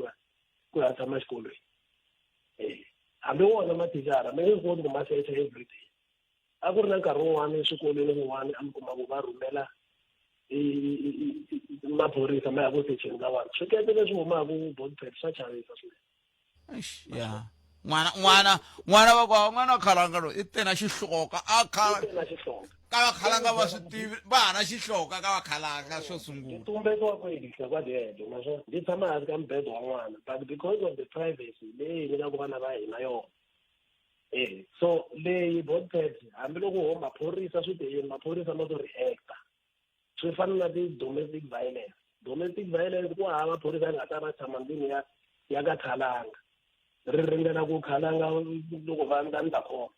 ku ya tshama exikolweni? Hambi wona mathicara mi nge swi koti ku ma secha everyday. A ku ri na nkarhi wun'wani eswikolweni swin'wana a mi kuma ku va rhumela maphorisa ma ya ku secheni ka vanhu. Swikepe leswi humaka botpet swa chavisa swinene. Eish, ya n'wana va kwa n'wana wa khalanga loyi i tena xihloka a khala na xihloka. Ka vakhalanga va swi tivi, va ha na xihloka ka vakhalanga xo sungula. Tumbetiwa kwelihla kwalelo, naswona ndzi tshama hansi ka mubedo wa n'wana, but because of the privacy leyi hi nyikaka vana va hina yona. So leyi botpet, hambiloko ho maphorisa swi tiyini, maphorisa ma to reacta. Swi fana na ti-domestic violence. Domestic violence ku hava phorisa ri nga ta va tshama ndlwini ya ka khalanga ri ringela ku khalanga loko va ni ta khoma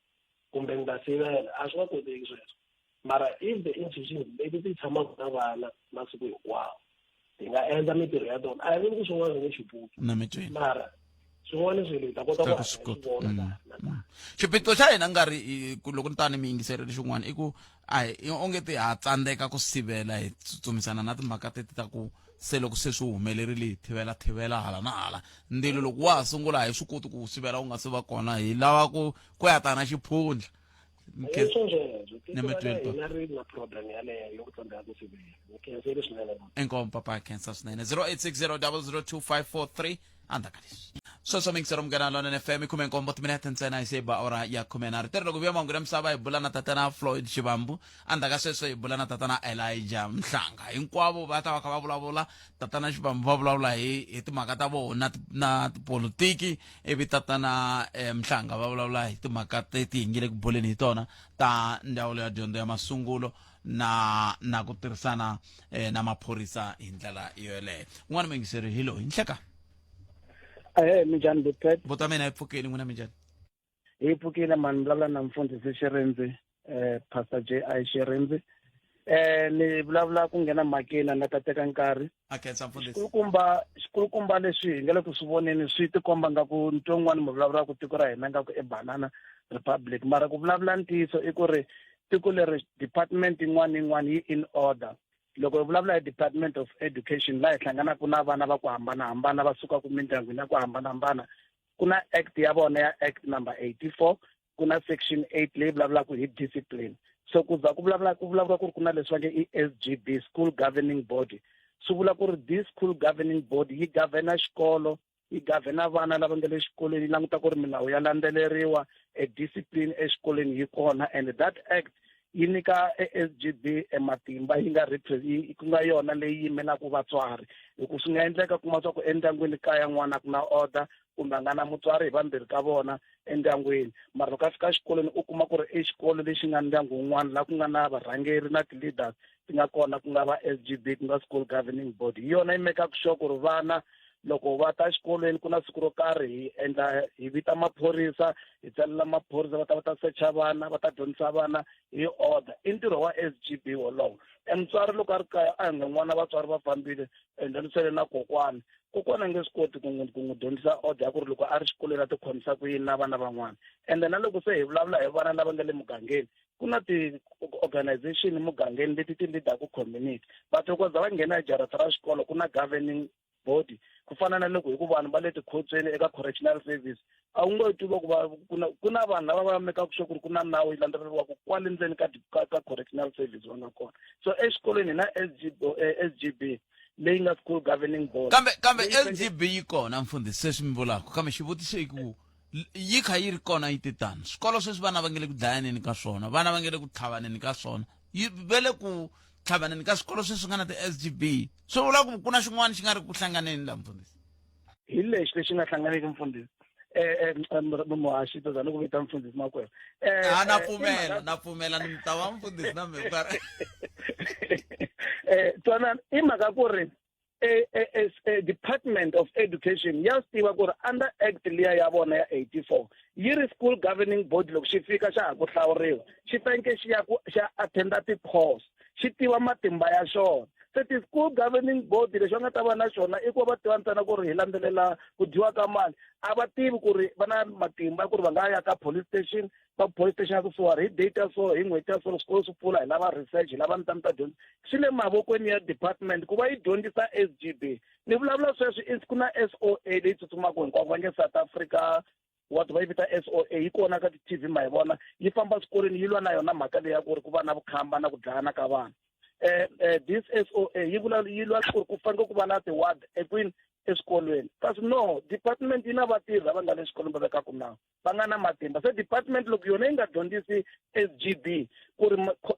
kumbe ni ta sivela, a swi nga koteki sweswo. Mara if the institutions leti ti tshamaka na vana masiku hinkwawo. Hi nga endla mintirho ya tona, a hi vuli ku swin'wana swi nge xipuki. Na mi twini. Mara swin'wana swilo hi ta kota ku Ta ku hatla swi hi kota. swi vona ka na ka. Xiphiqo xa hina nga ri ku loko ni ta ni mi yingiserile xin'wana i ku a hi onge ti ha tsandzeka ku sivela, hi tsutsumisana na timhaka teti ta ku se loko se swi humelerile hi thivela thivela hala na hala. Ndzilo loko wa ha sungula a hi swi koti ku wu sivela wu nga se va kona, hi lava ku ya ta na xiphundla. Hi swo sweswo. Ni mi Tiko ra twile, hina ri na problem yaleyo yo ku tsandzeka ku sivela. Ni khensile swinene. Inkomu papa, khensa swinene. 0860 002 endzhaku ka leswi sweswo mingisero Munghana Lonene FM, 17 timinete ntsena hi se ba awara ya 13. Teri loko vuya mahungu ya misava hi bula na tatana Floyd Shivambu, endzhaku ka sweswo hi bula na tatana Elijah Mhlanga. Hinkwavo va ta va kha va vulavula. Tatana Shivambu va vulavula hi timhaka ta vona na tipolitiki, ivi tatana Mhlanga va vulavula hi timhaka teti hi nge le ku buleni hi tona ta ndzawulo ya dyondzo ya masungulo na ku tirhisana na maphorisa hi ndlela yoleyo. Un'wana muyingiseri hi loyi nhleka. Ahee, minjhani Butpet? Vota mina hi pfukile, n'wina minjhani? Hi pfukile mani. Vulavula na mfundhisi Xirindzi, Pastor J I Xirindzi. Ni vulavula ku nghena mhakeni, a ni ta teka nkarhi. A khensa mfundhisi. Xikulukumba leswi hi nga le ku swi voneni swi tikomba nga ku nto wun'wani mi vulavula ku tiko ra hina nga ku i banana republic, mara ku vulavula ntiyiso i ku ri tiko leri department yin'wana na yin'wana yi in order. Loko hi vulavula hi Department of Education, laha hi hlanganaka na vana va ku hambanahambana va sukaka mindyangwini ya ku hambanahambana, ku na act ya vona ya Act number 84, ku na section 8 leyi vulavulaka hi discipline. So ku za ku vulavula ku vulavula ku ri ku na leswi va nge i SGB, school governing body, swi vula ku ri this school governing body yi governa xikolo, yi governa vana lava nga le xikolweni, yi languta ku ri milawu ya landzeleriwa, e discipline exikolweni yi kona. And that act yi nyika e SGB e matimba yi nga ku nga yona leyi yimelaka vatswari, hi ku swi nga endleka kuma swa ku endyangwini kaya n'wana ku na order kumbe a nga na mutswari hi vambirhi ka vona endyangwini, mara loko a fika exikolweni u kuma ku ri i xikolo lexi nga ndyangu wun'wana laha ku nga na varhangeri na ti-leaders ti nga kona, ku nga va SGB, ku nga school governing body. Hi yona yi mekaka sure ku ri vana loko va ta xikolweni ku na siku ro karhi hi endla hi vita maphorisa, hi tsalela maphorisa va ta va ta secha vana, va ta dyondzisa vana hi order. I ntirho wa SGB wolowo. E mutswari loko a ri kaya a hi nge n'wana vatswari va fambile, ende ni sele na kokwana, kokwana a nge swi koti ku n'wi dyondzisa order ya ku ri loko a ri xikolweni a ti khomisa ku yini na vana van'wana. Ende na loko se hi vulavula hi vana lava nga le mugangeni, ku na ti-organization mugangeni leti ti leadaku community, but loko za va nghena hi jarata ra xikolo ku na governing body. Ku fana na loko hi ku vanhu va le tikhotsweni eka correctional service, a wu nge twi va ku va ku na vanhu lava va mekaka sure ku ri ku na nawu yi landzeleriwaka kwale ndzeni ka correctional service va nga kona. So exikolweni hi na SGB, SGB leyi nga school governing board. Kambe SGB yi kona mfundhisi, sweswi mi vulaka, kambe xivutiso i ku yi kha yi ri kona yi ti tano swikolo sweswi vana va nge le ku dlayaneni ka swona, vana va nge le ku tlhavaneni ka swona, yi ve le ku tlhavaneni ka swikolo sweswi nga na ti-SGB, swi vula ku ku na xin'wana xi nga ri ku hlanganeni laha mfundhisi. Hi lexi lexi nga hlanganeki mfundhisi, muhaxi to zana ku vita mfundhisi makwerhu. A na pfumela, na pfumela, ni ta va mfundhisi na mina. Twanana, i mhaka ku ri Department of Education ya swi tiva ku ri under act liya ya vona ya 84 yi ri school governing body loko xi fika xa ha ku hlawuriwa xi faneke xi ya ku xa attenda ti-course, xi tiva matimba ya xona. Se ti-school governing board lexi va nga ta va na xona i ku va va tiva ntsena ku ri hi landzelela ku dyiwa ka mali, a va tivi ku ri va na matimba ku ri va nga ya ka police station, va police station ya kusuhani hi date ya so, hi n'hweti ya so, swikolo swi pfula, hi lava research, hi lava mi ta dyondza. Swi le mavokweni ya department ku va yi dyondzisa SGB. Ni vulavula sweswi i ku na SOA leyi tsutsumaka hinkwako, va nge South Africa what, va yi vita SOA, yi kona ka ti-TV ma yi vona yi famba swikolweni, yi lwa na yona mhaka leyi ya ku ri ku va na vukhamba na ku dlayana ka vana. This SOA yi vula yi lwa ku ri ku fanele ku va na ti-ward ekwini eswikolweni, kasi no department yi na vatirhi lava nga le xikolweni va vekaka nawu, va nga na matimba. Se department loko yona yi nga dyondzisi SGB ku ri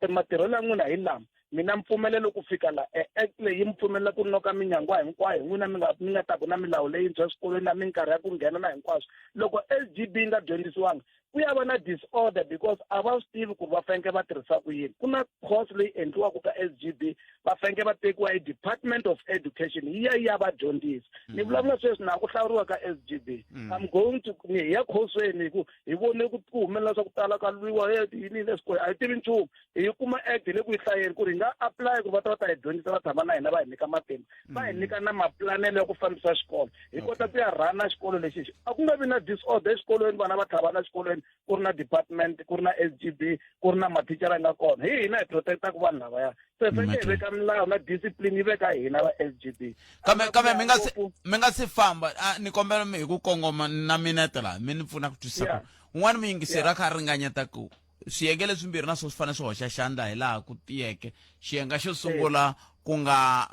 matirhelo ya n'wina hi lama, mina mpfumelelo ku fika la e act leyi yi mi pfumelela ku noka minyangwa hinkwayo, n'wina mi nga taku na milawu leyintshwa eswikolweni na minkarhi ya ku nghena na hinkwaswo. Loko SGB yi nga dyondzisiwanga. Ku ya va na disorder because a va swi tivi ku va fanekele va tirhisa ku yini. Ku na course leyi endliwaka ka SGB, va fanekele va tekiwa hi Department of Education yi ya yi ya va dyondzisa. Ni vulavula sweswi na ku hlawuriwa ka SGB. I'm going to ni hi ya khosweni hi ku hi vone ku ku humelela swa ku tala ka lwiwa he yini yini eswikolweni a hi tivi nchumu. Hi kuma act hi le ku yi hlayeni ku ri hi nga apply ku va ta va ta hi dyondzisa va tshama na hina va hi nyika matimba va hi nyika na maplanelo ya ku fambisa xikolo hi kota ku ya rhana xikolo lexi a ku nga vi na disorder exikolweni vana va tlhavana exikolweni ku ri na department ku ri na SGB ku ri na mathicara nga kona hi hina hi protectaka vanhu lavaya se faneke hi veka milawu na discipline yi veka hina va SGB. Kambe kambe mi nga se mi nga se famba ni kombela mi hi ku kongoma na minete laha mi ni pfuna ku twisisa ku un'wana muyingiseri a kha a ringanyeta ku swiyenge leswimbirhi na swo swi fanele swi hoxa xandla hi laha ku tiyeke. Xiyenge xo sungula ku nga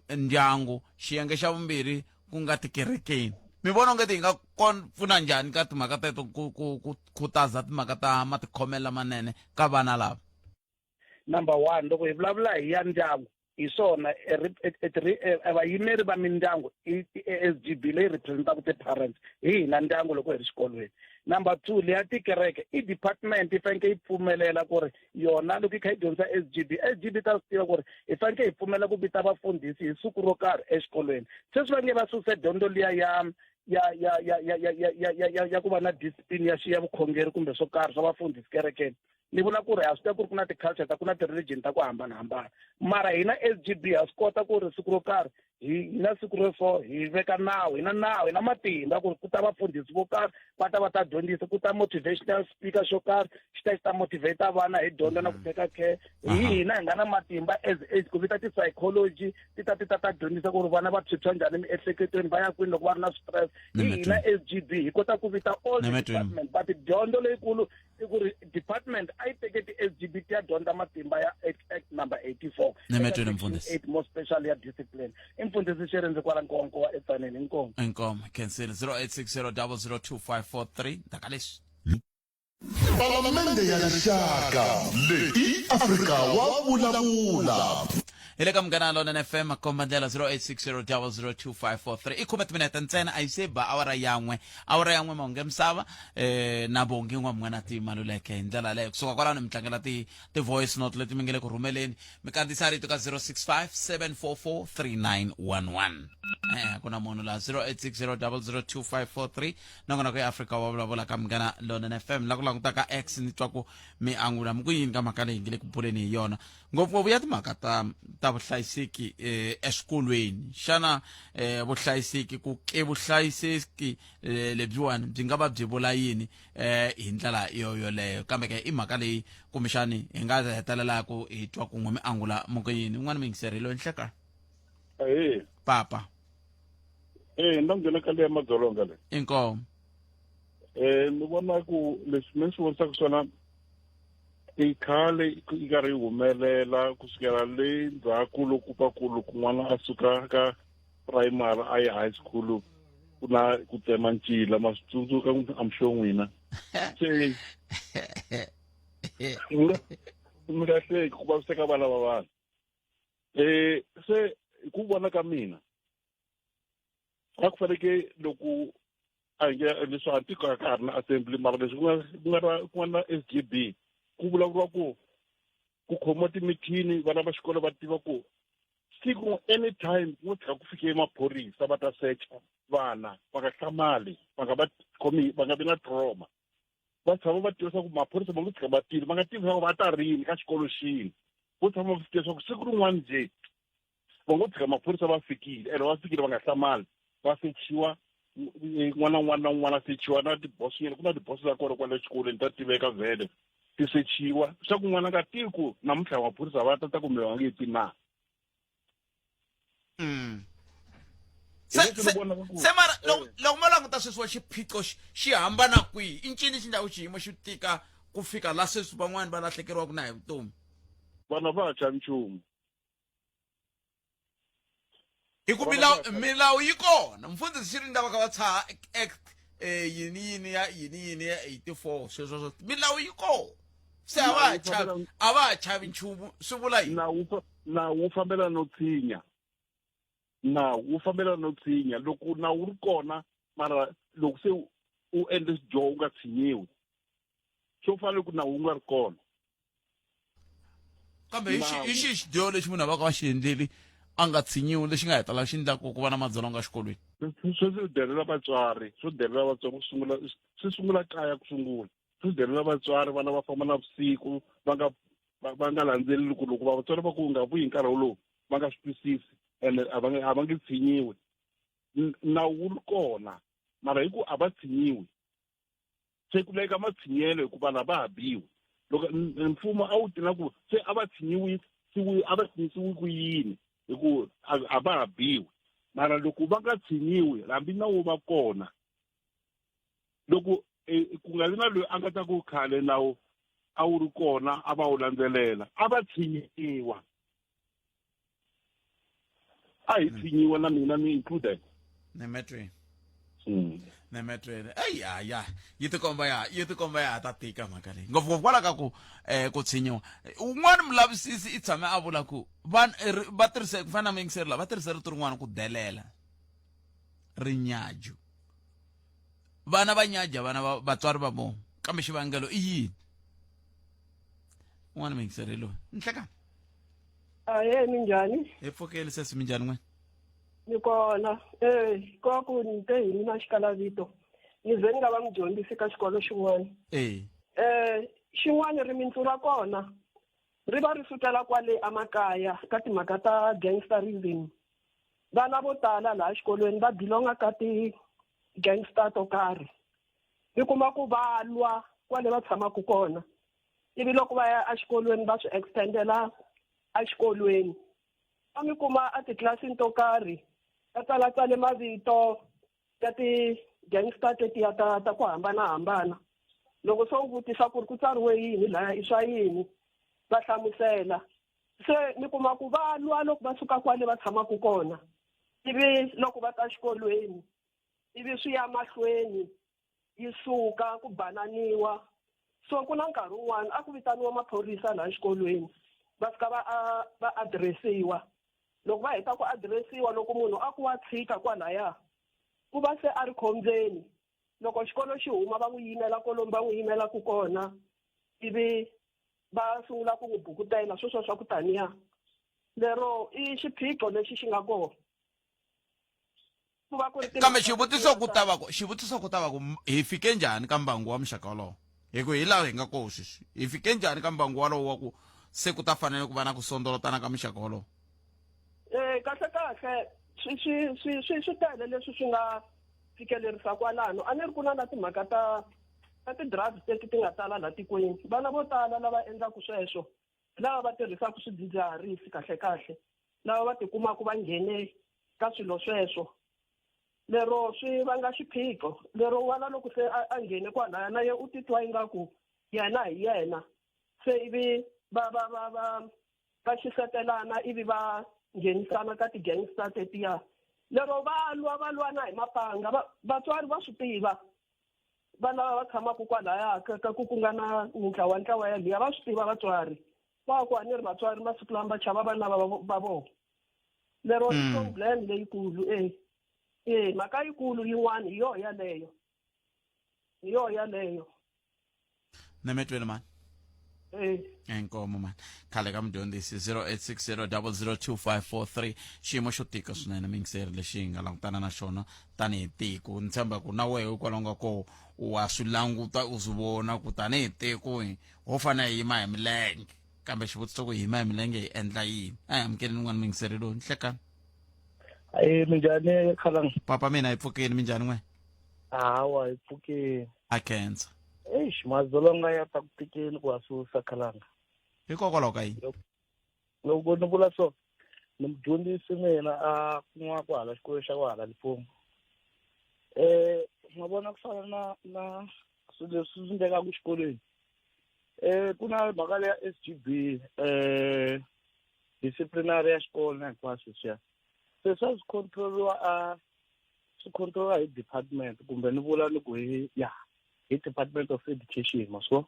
ndyangu, xiyenge xa vumbirhi ku nga tikerekeni. Mi vona onge ti nga pfuna njhani ka timhaka teto ku ku ku khutaza timhaka ta matikhomelo lamanene ka vana lava? Number one, loko hi vulavula hi ya ndyangu, hi swona vayimeri va mindyangu i SGB leyi representaka ti-parents hi hina ndyangu loko hi ri xikolweni. Number 2, leya tikereke i department yi fanekele yi pfumelela ku ri yona loko yi kha yi dyondzisa SGB, SGB ta swi tiva ku ri hi fanekele hi pfumela ku vita vafundhisi hi siku ro karhi exikolweni. Sweswi va nge va suse dyondzo liya ya ya ya ya ya ya ya ya ya ya ya ku va na discipline ya ya vukhongeri kumbe swo karhi swa vafundhisi kerekeni. Ni vula ku ri ha swi tiva ku ri ku na ti-culture ta ku na ti-religion ta ku hambanahambana, mara hina SGB ha swi kota ku ri siku ro karhi hi na siku ro so hi veka nawu, hi na nawu, hi na matimba ku ri ku ta vafundhisi vo karhi va ta va ta dyondzisa, ku ta motivational speaker xo karhi xi ta xi ta motivate vana hi dyondzo na ku teka care. Hi hina hi nga na matimba as age ku vita ti-psychology ti ta ti ta ta dyondzisa ku ri vana va phyuphya njhani emiehleketweni, va ya kwini loko va ri na stress. Hi hina SGB hi kota ku vita all the department, but dyondzo leyikulu i ku ri department a yi teke ti-SGB ti ya dyondza matimba ya act number 84 Nemetweni mfundhisi. 8 more special ya discipline. I mfundhisi Xirindzi kwala Nkowankowa eTsaneni. Inkomu. Inkomu khensile. 0860002543 ndaka leswi. Palamende ya Rixaka leyi i Afrika wa vulavula. Hi le ka Munghana Lonene FM, makomba ndlela 0860002543 i khume timinete ntsena a yi se ba awara yan'we, awara yan'we mahungu ya misava na Bongi N'wamn'wana ti Maluleke hi ndlela yaleyo. Kusuka kwalano mi tlangela ti ti-voice note leti mi nge le ku rhumeleni, mi kandziyisa rito ka 065 744 3911. Ku na munhu laha 0860002543 nongonoko ya Afrika wa vulavula ka Munghana Lonene FM. La ku languta ka X ni twa ku mi angula mi ku yini ka mhaka leyi nge le ku buleni hi yona, ngopfungopfu ya timhaka ta ta vuhlayiseki eswikolweni. Xana vuhlayiseki ku ke vuhlayiseki lebyiwani byi nga va byi vula yini hi ndlela yo yoleyo? Kambe ke i mhaka leyi kumbexani hi nga hetelelaka hi twa kun'we mi angula mi ku yini. Un'wana muyingiseri loyi nhleka. Ahee. Papa. Ni ta nghena ka leya madzolonga leyi. Inkomu. Ni vona ku leswi mi swi vonisaka swona i khale yi karhi yi humelela kusukela le ndzhaku loko va ku loko n'wana a suka ka primary a ya high school ku na ku tsema ncila, ma swi tsundzuka I'm sure n'wina. Se mi nga hleki ku vaviseka vana va vanhu. Se hi ku vona ka mina a ku faneke loko a hi nge leswi a tiko a ka ha ri na assembly, mara leswi ku nga ku nga na SGB ku vulavuriwa ku ku khomiwa timithini vana va xikolo va tiva ku siku anytime ku nga tshika ku fike maphorisa va ta secha vana, va nga hlamali, va nga va khomi, va nga vi na trauma, va tshama va tiva leswaku maphorisa va ngo tshika va tile, va nga tivi leswaku va ta rini ka xikolo xini, vo tshama va swi tiva leswaku siku rin'wana njhe va ngo tshika maphorisa va fikile, ene va fikile va nga hlamali, va sechiwa n'wana un'wana na un'wana a sechiwa na tibosonyana, ku na tiboso ta kona kwale xikolweni ta tiveka vhele ti sechiwa swa ku n'wana nga tivi ku namuntlha maphorisa va ta ta kumbe va nge ti na. Se mara loko mo languta sweswiwa xiphiqo xi hambana kwihi? I ncini xi ndlaku xiyimo xi tika ku fika la sweswi van'wani va lahlekeriwaka na hi vutomi? Vana va ha chavi nchumu. Hi ku milawu yi kona mfundhisi xi ri ndava ka va tshaha act yini yini ya yini yini ya 84 sweswo swo milawu yi kona, se a va ha chavi, a va ha chavi nchumu, swi vula yini? Nawu wu fambelana no tshinya, nawu wu fambelana no tshinya. Loko nawu wu ri kona mara loko se u endle xidyoho u nga tshinyiwi. Swo fana loko nawu wu nga ri kona. Kambe hi xi hi xihi xidyoho lexi munhu a va ka va xi endleli a nga tshinyiwi lexi nga hetelela xi endlaku ku va na madzolonga exikolweni? Swi delela vatswari, swo delela vatswari ku sungula swi sungula kaya ku sungula. Swi delela vatswari vana va famba na vusiku va nga va nga landzeleli ku loko vatswari va ku u nga vuyi hi nkarhi wolowo va nga swi twisisi ene a va nge a va nge tshinyiwi. Nawu wu ri kona mara hi ku a va tshinyiwi se ku laveka matshinyelo hikuva vanhu a va ha biwi loko mfumo a wu tina ku se a va tshinyiwi a va tshinyisiwi ku yini hi ku a va ha biwi mara loko va nga tshinyiwi hambi nawu va kona loko e, ku nga vi na loyi a nga ta ku khale nawu a wu ri kona a va wu landzelela a va tshinyiwa a hi tshinyiwa na mina ni included nemetweni nemetweni eyi ya ya yi tikomba ya yi tikomba ya ha ta tika mhaka leyi ngopfungopfu kwala ka ku um ku tshinyiwa un'wana mulavisisi i tshame a vula ku vanhu va tirhise ku fana na muyingiseri laha va tirhise rito rin'wana ku delela rinyaju vana va nyaja vana va vatswari va vona kambe xivangelo i yini un'wana muyingiseri loyi nhlekani Ahee, minjhani? Hi pfukile sesi, minjhani n'wina? Ni kona. Eh, ko ku ni te hi mina xikalavito. Ni ze ni nga va mudyondzisi ka xikolo xin'wana. Eh. Eh, xin'wana rimintsu ra kona ri va ri sukela kwale emakaya ka timhaka ta gangsterism. Vana vo tala laha xikolweni va belonga ka ti-gangster to karhi. Mi kuma ku va lwa kwale va tshamaka kona. Ivi loko va ya exikolweni va swi extendela exikolweni va mi kuma etitlilasini to karhi va tsalatsale mavito ya ti-gangster tetiya ta ta ku hambanahambana loko se u vutisa ku ri ku tsariwe yini laya i swa yini va hlamusela se mi kuma ku va lwa loko va suka kwale va tshamaka kona ivi loko va ta xikolweni ivi swi ya mahlweni yi suka ku bananiwa so ku na nkarhi wun'wana a ku vitaniwa maphorisa laha xikolweni va fika va va adiresiwa loko va heta ku adiresiwa loko munhu a ku wa tshika kwalaya ku va se a ri khombyeni loko xikolo xi huma va n'wi yimela kolomu va n'wi yimelaka kona ivi va sungula ku n'wi bukutela sweswo swa ku taniya lero i xiphiqo lexi xi nga kona ku va ku ri kambe xivutiso ku ta va ku xivutiso ku ta va ku hi fike njhani ka mbangu wa muxaka wolowo hi ku hi laha hi nga koho sweswi hi fike njhani ka mbangu wolowo wa ku se ku ta fanele ku va na ku sondolotana ka muxaka wolowo eh kahle kahle swi swi swi swi swi tele leswi swi nga fikelerisa kwalano a ni ri ku na na timhaka ta ta ti-drugs leti ti nga tala laha tikweni vana vo tala lava endlaka sweswo lava va tirhisaka swidzidziharisi kahle kahle lava va tikumaka va nghene ka swilo sweswo lero swi vanga xiphiqo lero n'wana loko se a nghene kwalaya na ye u titwa ingaku yena hi yena se ivi va va va va va xisetelana ivi va nghenisana ka ti-gangster tetiya lero va lwa va lwa na hi mapanga vatswari va swi tiva va lava va tshamaka kwalaya ka ku ku nga na mintlawa ntlawa yaliya va swi tiva vatswari va ku a ni ri vatswari masiku lama va chava vana va va vona lero i problem leyikulu e e mhaka yikulu yin'wana hi yoho yaleyo hi yoho yaleyo nemetweni mani e inkomo mani khale ka mudyondzisi 0860002543 xiyimo xo tika swinene mingiseri lexi hi nga langutana na xona tanihi tiko ni tshemba ku na wehe kwalaho nga koho wa swi languta u swi vona ku tanihi tiko hi ho fanele hi yima hi milenge kambe xivutiso ku hi yima hi milenge hi endla yini a hi amukeleni n'wana mingiseri loyi nhlekani Ayi minjhani khalang papa mina hi pfukeni minjhani n'we hawa hi pfukeni a khensa eish madzolonga ya ta ku tikeni ku wa susa khalanga hikokwalaho ka yini loko ni vula so ni mudyondzisi mina a kun'wana ku hala xikolweni xa ku hala Limpopo ma vona ku fana na na swilo leswi swi endlekaka exikolweni ku na mhaka leya S_G_B disciplinary ya xikolo na hinkwaswo leswiya se swa swi control-iwa a swi control-iwa hi department kumbe ni vula ni ku hi ya hi department of education ma swi vona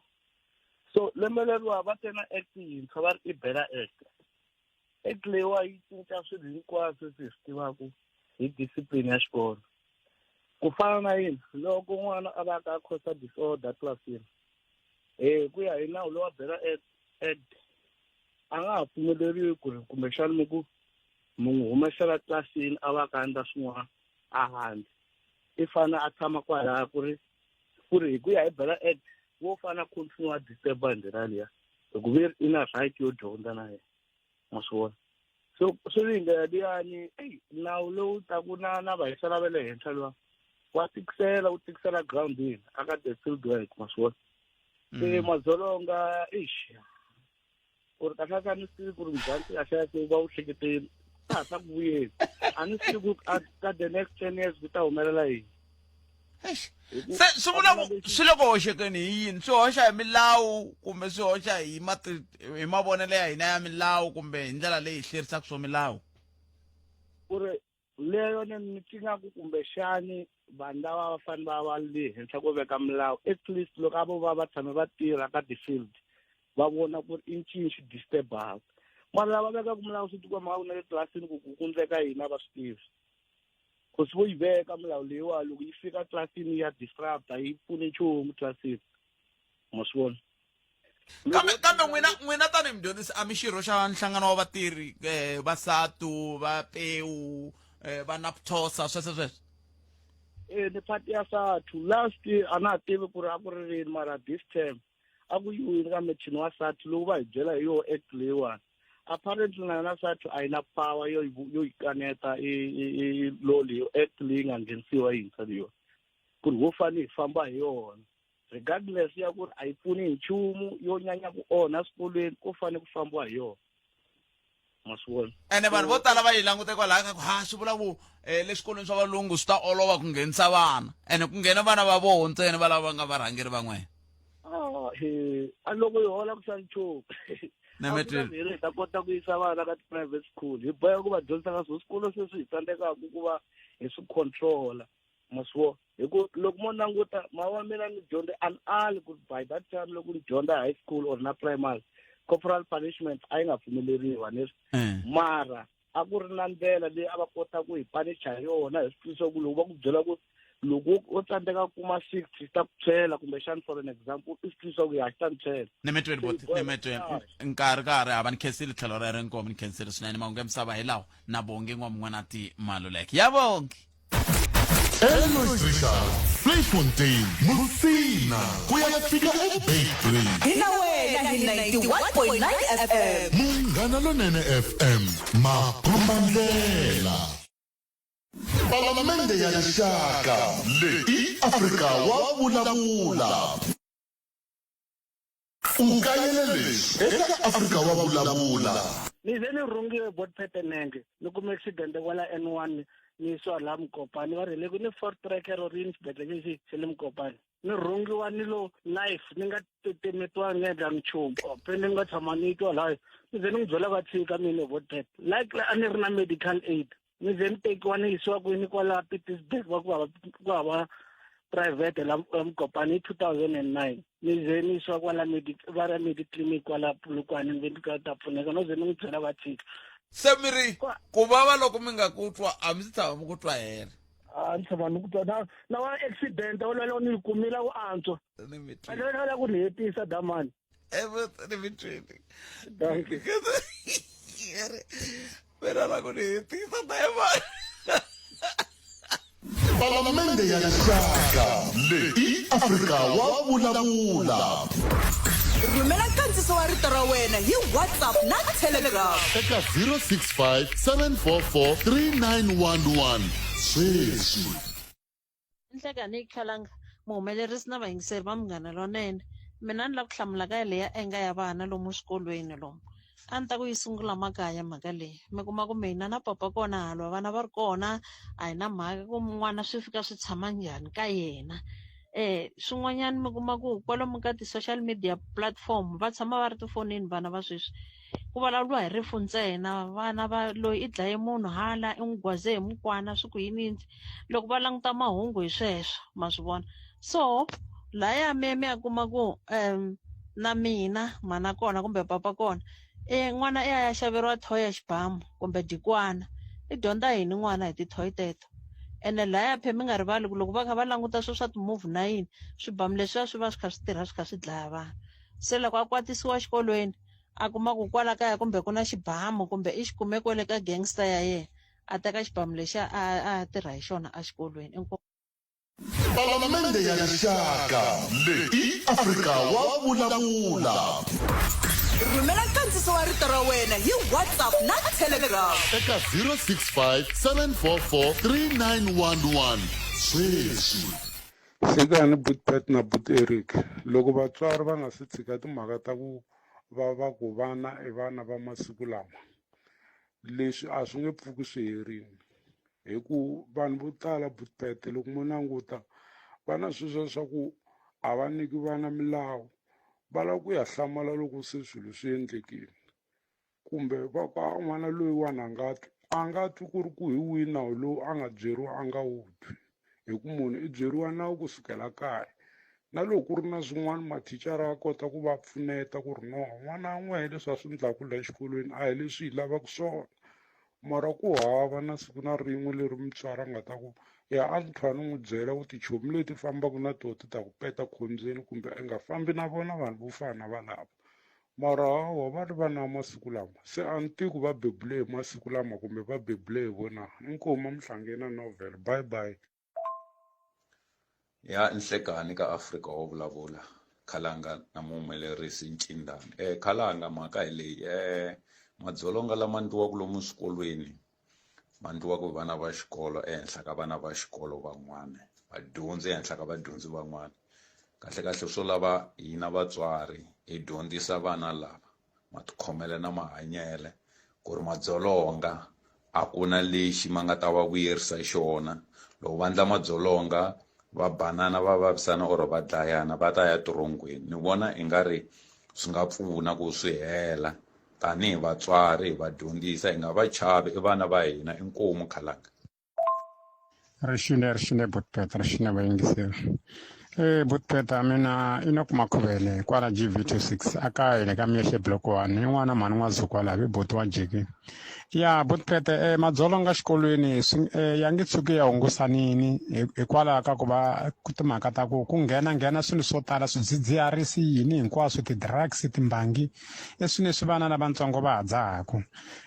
so lembe leriwa va te na act yintshwa va ri i bela act act leyiwa yi cinca swilo hinkwaswo leswi hi swi tivaka hi discipline ya xikolo ku fana na yini loko n'wana a va ka a khosa disorder tlilasini Hi ku ya hi nawu lowa Bela Act a nga ha pfumeleriwi ku ri kumbexana mi ku mi n'wi humesela tlilasini a va a ka endla swin'wana a handle i fane a tshama kwalaya ku ri ku ri hi ku ya hi Bela Act wo fane a continue a disturb-a hi ndlela liya hi ku ve i na right yo dyondza na yena ma swi vona so swi ri hi ndlela liyani eyi nawu lowu taku na na vahisa va le henhla luwa wa tikisela wu tikisela groundini aka the field work ma swi vona se mm. madzolonga ixi ku ri kahle kahle a ni swi tivi ku ri mzansi kahle kahle va wu hleketeni ka hatla ku vuyeni a ni swi tivi ku ka the next ten years ku ta humelela yini se swi vula ku swi le ku hoxekeni hi yini swi hoxa hi milawu kumbe swi hoxa hi hi mavonelo ya hina ya milawu kumbe hi ndlela leyi hi hlerisaka swo milawu ku ri leyo ni ni tingaku kumbexani vanhu lava va fanele va va le henhla ko veka milawu at least loko a vo va va tshame va tirha ka ti-field va vona ku ri i ncini xi disturbaka mara lava vekaka milawu swi tikomba ku na le tlilasini ku ku ku ndleka yini a va swi tivi cause vo yi veka milawu leyiwa loko yi fika tlilasini ya disrupta yi pfuni nchumu tlilasini ma swi vona kambe kambe n'wina n'wina tanihi mudyondzisi a mi xirho xa nhlangano wa vatirhi eh, vasatu va pewu eh, va naptosa sweswo sweswo eh ni part ya SATU last year a na ha tivi ku ri a ku ri rini mara this term a ku yiwini ka mechini wa SATU lowu va hi byela hi yoho act leyiwani apparently na yona SATU a yi na power yo yo yi kaneta i law leyo act leyi nga nghenisiwa yintshwa leyiwa ku ri ho fanele hi famba hi yona regardless ya ku ri a yi pfuni hi nchumu yo nyanya ku onha swikolweni ko fanele ku fambiwa hi yona ma swi vona ene vanhu vo tala va yi langute kwalaha ka ku ha swi vula ku um le swikolweni swa valungu swi ta olova ku nghenisa vana ene ku nghena vana va voho ntsena va lava va nga varhangeri van'wena ah, a loko yi hola ku sali nchumu hi ta kota ku yisa vana ka ti-private school hi boheka ku va dyondzisa ka swo swikolo sweswi hi tsandzekaka ku va hi swi controla ma swi vona hi ku loko mo languta ma wa mina ni dyondze a ni ali ku by that time loko ni dyondza high school or na primary corporal punishment a yi nga pfumeleriwa ni eh. mara a ku ri na ndlela leyi a va kota ku hi panicha hi yona hi swi twisisa ku loko va ku byela ku loko wo tsandzeka ku kuma sixty xi ta ku tshwela kumbexani for an example i swi twisisa ku ya xi ta ni tshwela ni mi tweli boti ni mi tweli nkarhi karhi hava ni khensile tlhelo rero inkomu ni khensile swinene mahungu ya misava hi lawa na bongi n'wamun'wanati maluleke ya bongi Elois Richard, Vleifontein, Musina, ku ya fika eBeitbridge. Hi na wena hi 91.9 FM. Munghana Lonene FM, makombandlela. Palamende ya Rixaka, leyi i Afrika wa vulavula. U kayele leswi eka Afrika wa vulavula. Ni ze ni rhungiwe bot petenenge ni kume accident kwala N1 ni yisiwa laha Mukopani va ri le ku ni Ford Tracker or yini xibedhlele lexi xa le Mukopani ni rhungiwa ni lo life ni nga titimetiwangi ni endlangi nchumu pende ni nga tshama ni twa laha ni ze ni n'wi byela va tshika mina bot pet like a ni ri na medical aid ni ze ni tekiwa ni yisiwa kwini kwala Pietersburg va ku hava ku hava private la Mokopane hi 2009 ni ze ni yisiwa kwala va ra mediclinic kwala Polokwane ni ve ni ka ta pfuneka no ze ni n'wi byela va tshika se mi ri ku vava loko mi nga ku twa a mi si tshama mi ku twa hela a ni tshama ni ku twa na na wa accident wolowo ni yi kumile ku antswa a ni la ku ni hetisa damani Emitwini. Dankie. Mina la ku ni hetisa diamond. Palamende ya Rixaka leyi i Afrika wa vulavula. Rhumela nkandziso wa rito ra wena hi WhatsApp na Telegram. Eka 065 744 3911 sweswi. Nhlekani Khalanga, muhumelerisi na vayingiseri va Munghana Lonene. Mina ni lava ku hlamula ka leya enga ya vana lomu swikolweni lomu. A ni ta ku yi sungula makaya mhaka leyi. Mi kuma ku mina na papa kona ha lwa vana va ri kona a hi na mhaka ku n'wana swi fika swi tshama njhani ka yena. Swin'wanyana mi kuma ku kwalomu ka ti-social media platform va tshama va ri tifonini vana va sweswi. Ku vulavuriwa hi rifu ntsena vana va loyi i dlaye munhu hala i n'wi gwaze hi mukwana swi ku yini yini loko va languta mahungu hi sweswo ma swi vona so laya mi mi ya kuma ku na mina mhana kona kumbe papa kona e n'wana i ya ya xaveriwa thoyi ya xibamu kumbe dikwana i dyondza yini n'wana hi tithoyi teto ene laya phe mi nga rivali ku loko va kha va languta swo swa ti-movie na yini swibamu leswiya swi va swi kha swi tirha swi kha swi dlaya vanhu. Se loko a kwatisiwa xikolweni a kuma ku kwala kaya kumbe ku na xibamu kumbe i xi kume kwele ka gangster ya yena a teka xibamu lexiya a a ya tirha hi xona exikolweni. Inkomu. Palamende ya Rixaka leyi i Afrika wa vulavula. Rhumela nkandziso wa rito ra wena hi WhatsApp na Telegram. Eka 065 744 3911 sweswi. Tshikani Buti Pat na Buti Eric. Loko vatswari va nga si tshika timhaka ta ku va va ku vana i vana va masiku lama, leswi a swi nge pfuki swi herile. Hi ku vanhu vo tala Buti Pat loko mo languta va na sweswiya swa ku a va nyiki vana milawu, va lava ku ya hlamala loko se swilo swi endlekile. Kumbe va ku a n'wana loyiwani a nga twi, a nga twi ku ri ku hi wihi nawu lowu a nga byeriwa a nga wu twi. Hi ku munhu i byeriwa nawu kusukela kaya. Na loko ku ri na swin'wana mathicara ya kota ku va pfuneta ku ri no n'wana wa n'wehe leswi a swi endlaku la exikolweni a hi leswi hi lavaka swona. Mara ku hava na siku na rin'we leri mutswari a nga ta ku ya a ni tlhela ni n'wi byela ku tichomi leti fambaka na tona ti ta ku peta khombyeni kumbe i nga fambi na vona vanhu vo fana na valava. Mara hawa va ri vana va masiku lama se a ni tivi ku va bebule hi masiku lama kumbe va bebule hi vona. Inkomu a Mhlangeni na Novel bye bye. Ya nhlekani ka Afrika wo vulavula Khalanga na muhumelerisi Ncindani. Khalanga mhaka hi leyi madzolonga lama ndliwaka lomu swikolweni ma ndliwaka hi vana va xikolo ehenhla ka vana va xikolo van'wana vadyondzi ehenhla ka vadyondzi van'wana kahlekahle swo lava hina vatswari hi dyondzisa vana lava matikhomelo na mahanyelo ku ri madzolonga a ku na lexi ma nga ta va vuyerisa xona loko va ndla madzolonga va banana va vavisana or va dlayana va ta ya tirongweni ni vona i nga ri swi nga pfuna ku swi hela tanihi vatswari hi va dyondzisa hi nga va chavi i vana va hina inkomu khalanga. Rixile rixile Botpet rixile vayingiseri e Botpet mina Enoch Makhuvele kwala GV26 a kaya hi le ka Myexe block 1 i n'wana mhani n'wazuku kwala vi boti wa Jiki ya Botpet e madzolonga xikolweni swi ya nge tshuki ya hungusanini hikwalaho ka ku va ku timhaka ta ku ku nghena nghena swilo swo tala swidzidziharisi yini hinkwaswo ti-drugs timbangi i swilo leswi vana lavatsongo va ha dzahaku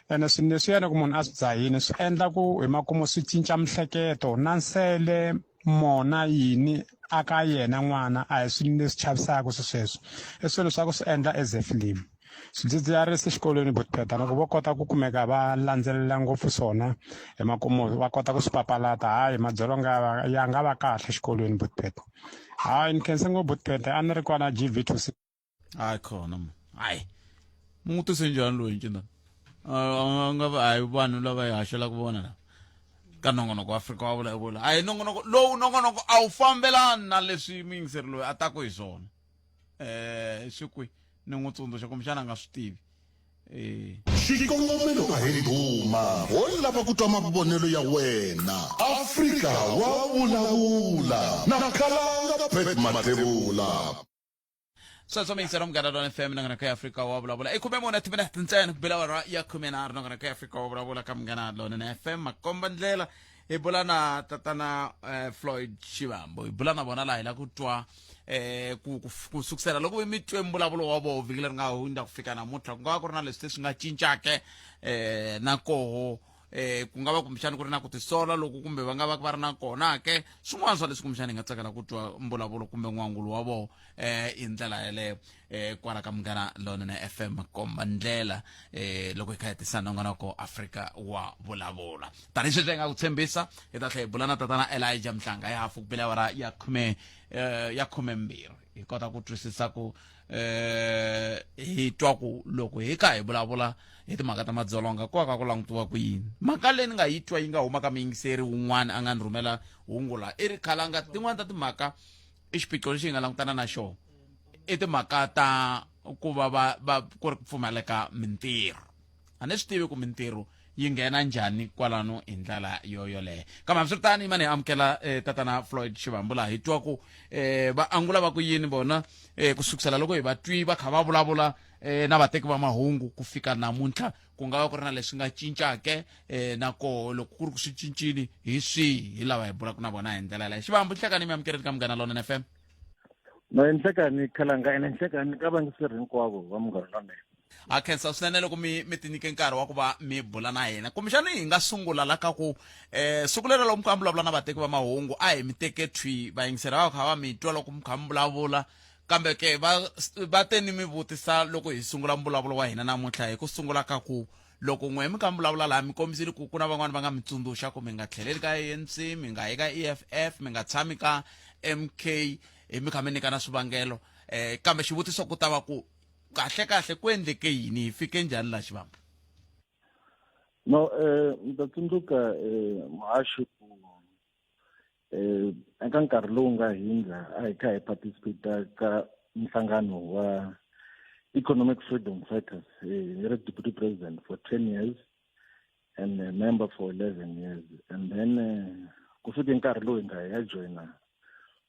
ene swilo leswiya loko munhu a swi dzahile swi endla ku hi makumu swi cinca mihleketo na nsele mona yini a ka yena n'wana a hi swilo leswi chavisaka swi sweswo i swilo swa ku swi endla as a film swidzidziharisi exikolweni botpeta loko vo kota ku kumeka va landzelela ngopfu swona hi makumu va kota ku swi papalata hayi madzolonga ya nga va kahle exikolweni botpeta hayi ni khense ngopfu botpeta a ni ri kwala gv two hayi khona mo hayi mu n'wi tise njhani loyi ncindana a nga va hayi vanhu lava hi haxelaka vona lava ka nongonoko wa afrika wa vulavula hayi nongonoko lowu nongonoko a wu fambelani na leswi muyingiseri loyi a taku hi swona um swi kwi ni n'wi tsundzuxa kumbexana a nga swi tivi eh Xikongomelo a hi ndhuma, ho lava ku twa mavonelo ya wena. Afrika wa vulavula na Khalanga Pat Mathebula. Sweswo miyingiselo munghana lona fm nongonoko ya afrika wa vulavula i khume mune timinete ntsena ku bela awara ya khume nharhu nongonoko ya afrika wa vulavula ka munghana lona na fm makomba ndlela hi bula na tatana eh, floyd xivambo hi bula na vona laha hi la ku twa eh ku ku ku sukusela loko mi twe mbulavulo wa voho vhiki leri nga hundza ku fika namuntlha ku nga va ku ri na leswi swi nga cincake eh na koho eh ku nga va kumbexana ku ri na ku tisola loku kumbe va nga va va ri na kona ke swin'wana swa leswi kumbexana hi nga tsakela ku twa mbulavulo kumbe n'wangulo wa vona eh hi ndlela yeleyo eh kwala ka munghana lonene FM komba ndlela eh loko hi kha hi tisa nongonoko Afrika wa vulavula tanihi sweswi hi nga ku tshembisa hi ta tlhela hi bula na tatana Elijah Mhlanga hi hafu ku bela awara ya khume eh, ya khumembirhi hi kota ku twisisa ku eh hi twa ku loko hi kha hi vulavula hi timhaka ta madzolonga ku ka ku langutiwa ku yini mhaka leyi ni nga yi twa yi nga huma ka muyingiseri wun'wana a nga ni rhumela hungu la i ri khalanga tin'wana ta timhaka i xiphiqo lexi hi nga langutana na xona i timhaka ta ku va va va ku ri ku pfumaleka mintirho a ni swi tivi ku mintirho yi nghena njhani kwalano hi ndlela yo yoleyo kambe hambiswiritano yimani hi amukela eh, tatana floyd xivambu laha hi twa ku eh, va angula va ku yini vona eh, ku sukusela loko hi va twi va kha va vulavula eh, na vateki va mahungu ku fika namuntlha ku nga va ku ri na leswi nga cincake eh, na koho loko ku ri ku swi cincile hi swihi hi lava hi bulaka na vona hi ndlela yaleyo xivambu nhlekani mi amukeleni ka munghana lonene fm. No hi nhlekani khalanga ene nhlekani ka vayingiseri hinkwavo va Munghana Lonene. Ha khensa swinene loko mi mi tinyike nkarhi wa ku va mi bula na hina. Kumbexani hi nga sungula la ka ku eh siku lero loko mi kha mi vulavula na vateki va mahungu a hi mi teke thwi vayingiseri va kha va mi twa loko mi kha mi vulavula kambe ke va va te ni mi vutisa loko hi sungula mbulavulo wa hina namuntlha hi ku sungula ka ku loko n'we mi kha mi vulavula laha mi kombisile ku ku na van'wani va nga mi tsundzuxa ku mi nga tlheleli ka ANC mi nga yi ka EFF mi nga tshami ka MK hi mi kha mi nyikana swivangelo eh kambe xivutiso ku ta va ku kahle kahle ku endleke yini hi fike njhani laha xivamba no eh mi ta tsundzuka eh muhaxi ku eh eka nkarhi lowu nga hindza a hi kha hi participate ka nhlangano wa economic freedom fighters eh, ni ri deputy president for 10 years and a member for 11 years and then eh, ku fike nkarhi lowu hi nga ya joyina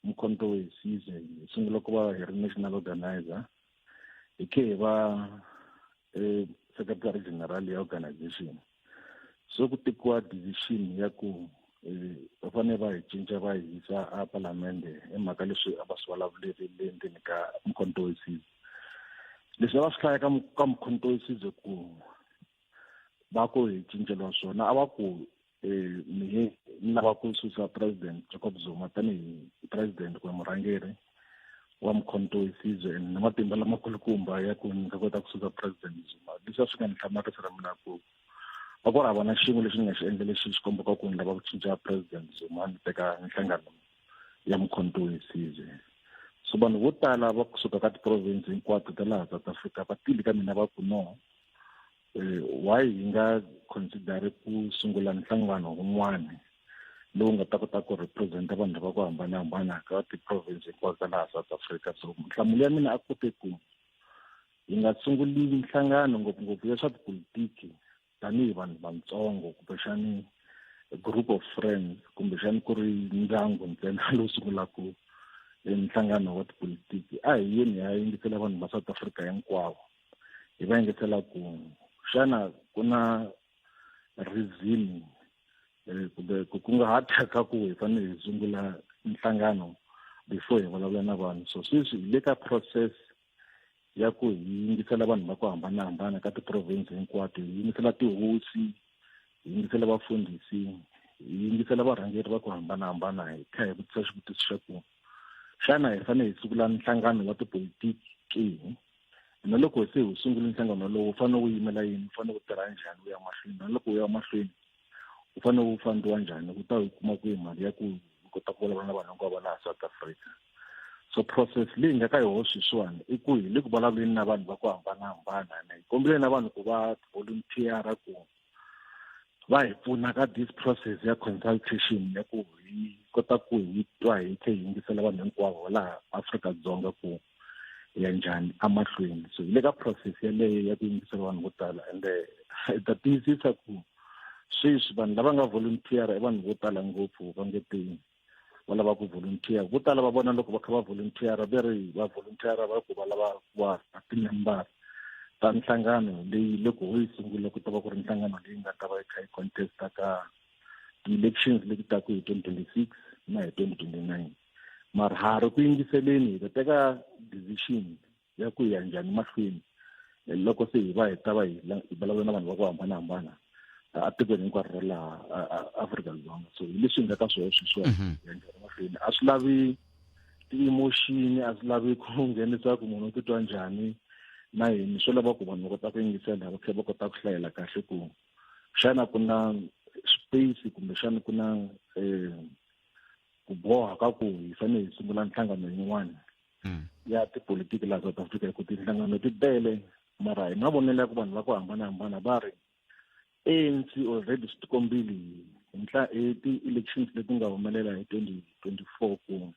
Mkhonto we Sizwe hi sungula ku va hi ri national organizer hi khe hi va eh, secretary general ya organization so ku tekiwa decision ya ku eh, va fanele va hi cinca va hi yisa a palamende hi mhaka leswi a va swi vulavulerile ndzeni ka Mkhonto we Sizwe leswi a va swi hlaya ka Mkhonto we Sizwe ku va ku hi cinceliwa swona a va ku eh, mehe ni lava ku susa president Jacob Zuma tanihi president kumbe murhangeri wa Mkhonto we Sizwe and na matimba lamakulukumba ya ku ni nga kota ku susa president Zuma leswi a swi nga ni hlamarisa ra mina ku a ku ri hava na xin'we lexi ni nga xi endla lexi xi kombaka ku ni lava ku cinca president Zuma ni teka nhlangano ya Mkhonto we Sizwe so vanhu vo tala va kusuka ka ti-province hinkwato ta laha South Africa va tile ka mina va ku no eh, why hi nga consider ku sungula nhlangano wun'wana lowu nga ta kota ku representa vanhu lava ku hambanahambana ka ti-province hinkwato ta laha South Africa so nhlamulo ya mina a kote ku hi nga sunguli nhlangano ngopfungopfu ya swa tipolitiki tanihi vanhu vantsongo kumbexani group of friends kumbexani ku ri ndyangu ntsena lowu sungulaka nhlangano wa tipolitiki a hi yeni hi ya yingisela vanhu va South Africa hinkwavo hi va yingisela ku xana ku na reason eh, kumbe ku kunguhata ka ku hi fanele hi sungula nhlangano before hi vulavula na vanhu so sweswi hi le ka process ya ku hi yingisela vanhu va ku hambanahambana ka ti-province hinkwato hi yingisela tihosi hi yingisela vafundhisi hi yingisela varhangeri va ku hambanahambana hi kha hi vutisa xivutiso xa ku xana hi fanele hi sungula nhlangano wa tipolitiki ke na loko se wu sungule nhlangano lowu wu fanele wu yimela yini wu fanele wu tirha njhani wu ya mahlweni na loko wu ya mahlweni wu fanele wu fambiwa njhani ku ta yi kuma kwihi mali ya ku kota ku vulavula na vanhu hinkwavo va laha South Africa so process leyi nga ka yoho sweswiwani i ku hi le ku vulavuleni na vanhu va ku hambanahambana ene hi kombile na vanhu ku va volunteer ku va hi pfuna ka this process ya consultation ya ku hi kota ku hi twa hi tlhe hi yingisela vanhu hinkwavo laha Afrika-Dzonga ku ya njhani amahlweni so hi le ka process yaleyo ya ku yingisela vanhu vo tala ende hi ta tiyisisa ku sweswi vanhu lava nga volunteer i vanhu vo tala ngopfu va nge ti va lava ku volunteer vo tala va vona loko va kha va volunteer ve ri va volunteer va ku va lava ku va ti-member ta nhlangano leyi loko ho yi sungula ku ta va ku ri nhlangano leyi nga ta va yi kha yi contesta ka ti-elections leti taku hi 2026 na hi 2029 mara ha ri ku yingiseleni hi ta teka decision ya ku ya njhani mahlweni loko se hi va hi ta va hi vulavula na vanhu va ku hambanahambana atikweni hinkwaro ra laha Afrika-Dzonga so hi leswi hi nga ka swona sweswiwani mhm. ya njhani mahlweni a swi lavi ti-emotion a swi lavi ku nghenisa ku munhu u titwa njhani na yini swo lava ku vanhu va kota ku yingisela va tlhela va kota ku hlayela kahle ku xana ku na space kumbexana ku na um ku boha ka ku hi fanele hi sungula nhlangano yin'wana hmm. ya tipolitiki laha South Africa hi ku tinhlangano ti tele mara hi mavonelo ya ku vanhu va ku hambanahambana va ri ANC already swi tikombile hi ti-elections leti nga humelela hi 2024 ku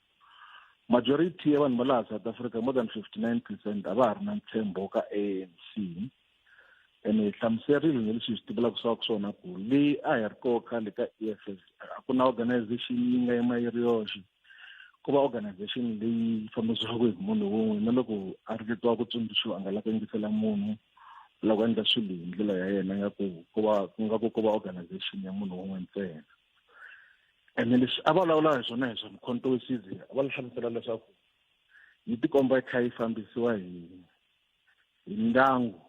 majority ya vanhu va laha South Africa more than 59 percent a va ha ri na ntshembo ka ANC ene hi hlamuserile na leswi hi swi tivulaka swa swona ku leyi a hi ri koho khale ka E_F_F a ku na organization yi nga yima yi ri yoxe ku va organization leyi fambisiwaka hi munhu wun'we na loko a ringetiwa ku tsundzuxiwa a nga la ku yingisela munhu u lava ku endla swilo hi ndlela ya yena nga ku ku va ku nga ku ko va organization ya munhu wun'we ntsena ene leswi a va vulavula hi swona hi swa Mkhonto we Sizwe a va hlamusela leswaku. yi tikomba yi kha yi fambisiwa hi hi ndyangu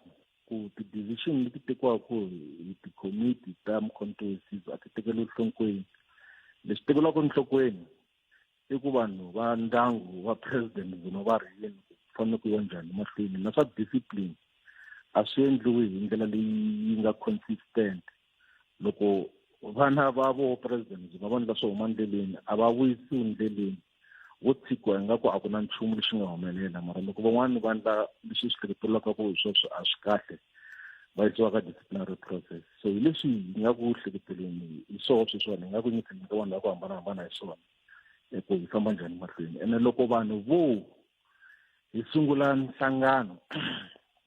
ku ti-decision leti tekiwaka hi tikomiti ta Mkhonto weSizwe a ti tekeriwi enhlokweni. Leswi tekeriwaka enhlokweni i ku vanhu va ndyangu wa president Zuma va ri yini ku fanele ku yiwa njhani mahlweni na swa discipline a swi endliwi hi ndlela leyi yi nga consistent. Loko vana va vo president Zuma va endla swo huma ndleleni a va vuyisiwi ndleleni, vo tshikiwa ingaku a ku na nchumu lexi nga humelela. Mara loko van'wani va endla leswi swi hleketelelaka ku hi sweswo a swi kahle, va yisiwa ka disciplinary process. So hi leswi hi nga ku hleketeleni hi swoho sweswiwani, hi nga ku nyikeni ka vanhu va ku hambanahambana hi swona ku hi famba njhani mahlweni. Ene loko vanhu vo hi sungula nhlangano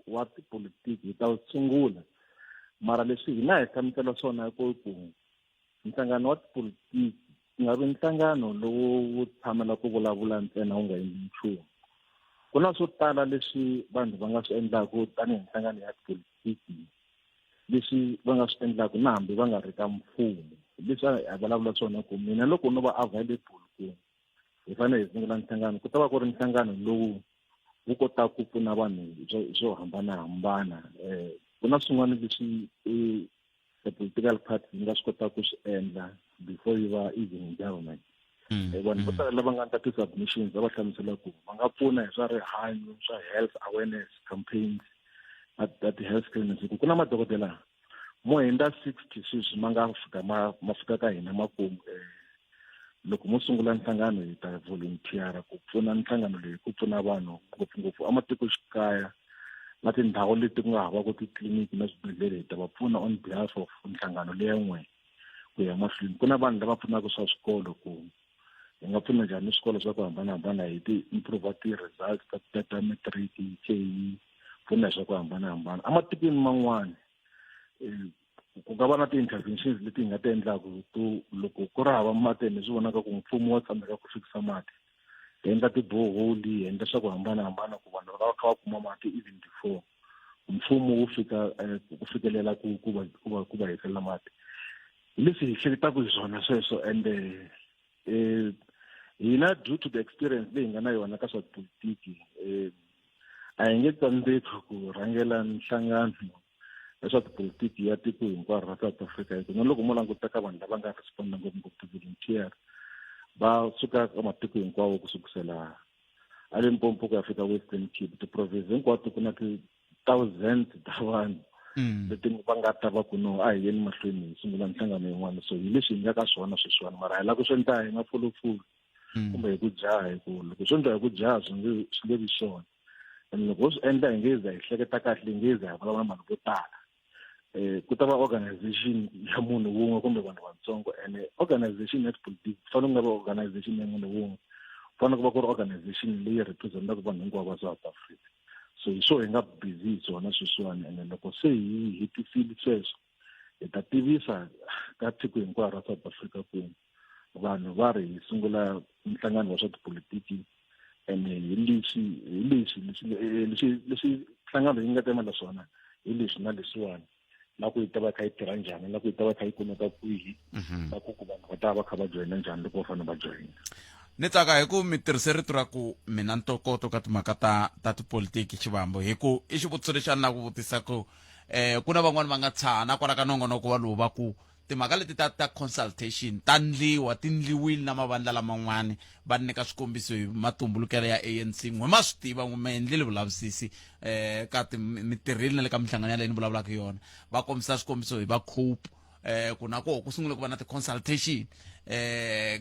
wa tipolitiki hi ta wu sungula, mara leswi hina hi hlamusela swona ku ku nhlangano wa tipolitiki ku nga vi nhlangano lowu wu tshamela ku vulavula ntsena wu nga endli nchumu. Ku na swo tala leswi vanhu va nga swi endlaku tanihi nhlangano ya tipolitiki, leswi va nga swi endlaku na hambi va nga ri ka mfumo. Leswi a vulavula swona ku mina loko no va available ku hi fanele hi sungula nhlangano, ku ta va ku ri nhlangano lowu wu kotaka ku pfuna vanhu swo hambanahambana. Ku na swin'wana leswi the political party yi nga swi kotaka ku swi endla before yi va even in government. Vanhu vo tala lava nga endla ti-submissions va va hlamusela ku va nga pfuna hi swa rihanyo, swa health awareness campaigns na ti-health clinics, ku na madokodela mo hundza 60 sweswi ma nga fika ma fika ka hina makumu. Loko mo sungula nhlangano hi ta volunteer ku pfuna nhlangano leyi, ku pfuna vanhu ngopfungopfu ematikoxikaya na tindhawu leti ku nga havaka titliliniki na swibedhlele, hi ta va pfuna on behalf of nhlangano leya n'we ku ya mahlweni. Ku na vanhu lava pfunaka swa swikolo, ku hi nga pfuna njhani swikolo swa ku hambanahambana hi ti-improve ti-results ta matric, K, pfuna hi swa ku hambanahambana. Ematikweni man'wani ku nga va na ti-interventions leti hi nga ti endlaku to loko ku ri hava mati, ene swi vonaka ku mfumo wa tsandzeka ku fikisa mati, hi endla ti-borehole, hi endla swa ku hambanahambana ku vanhu va va kha va kuma mati even before mfumo wu fika ku fikelela ku ku va ku va ku va hisela mati. Hi leswi hi hleketaka hi swona sweswo. Ende hina due to the experience leyi hi nga na yona ka swa tipolitiki, a hi nge tsandzeki ku rhangela nhlangano ya swa tipolitiki ya tiko hinkwaro ra South Africa. Hi ku na loko mo languta ka vanhu lava nga responda ngopfungopfu ti-volunteer va suka ka matiko hinkwawo, ku sukusela a Limpopo ku ya fika Western Cape, ti-province hinkwato, ku na ti-thousands ta vanhu leti va nga ta va ku no a hi yeni mahlweni hi sungula nhlangano yin'wana. So hi leswi hi nga ka swona sweswiwani, mara hi lava ku swi endla hi mafulufulu kumbe hi ku jaha, hi ku loko swi endla hi ku jaha swi nge vi swona. And loko ho swi endla hi nge za hi hleketa kahle, hi nge za hi vulavula na vanhu vo tala. Ku ta va organization ya munhu wun'we kumbe vanhu vatsongo, ene organization ya tipolitiki ku fanele ku nga va organization ya munhu wun'we, ku fanele ku va ku ri organization leyi representaka vanhu hinkwavo va South Africa. So hi swo hi nga busy hi swona sweswiwani, ene loko se hi hetisile sweswo hi ta tivisa ka tiko hinkwaro ra South Africa ku vanhu va ri hi sungula nhlangano wa swa tipolitiki, ene hi leswi hi leswi leswi leswi leswi nhlangano yi nga ta endla swona hi leswi na leswiwani, na ku yi ta va kha yi tirha njhani, na ku yi ta va kha yi kumeka kwihi, na ku vanhu va ta va kha va joyina njhani loko va fanele va joyina. Ni tsaka hi ku mi tirhise rito ra ku mina ntokoto ka timhaka ta tipolitiki, Xivambu, hi ku i xivutiso lexi a ni la ku vutisa ku ku na van'wani va nga tshana kwala ka nongonoko wa lowu va ku timhaka leti ta consultation ta ndliwa, ti ndliwile na mavandla laman'wani, va nyika swikombiso hi matumbulukelo ya ANC. N'we ma swi tiva, n'we ma endlile vulavisisi ka mi tirhile na le ka minhlangano yaleyi ni vulavulaka yona, va kombisa swikombiso hi va COPE, ku na koho ku sungule ku va na ti-consultation,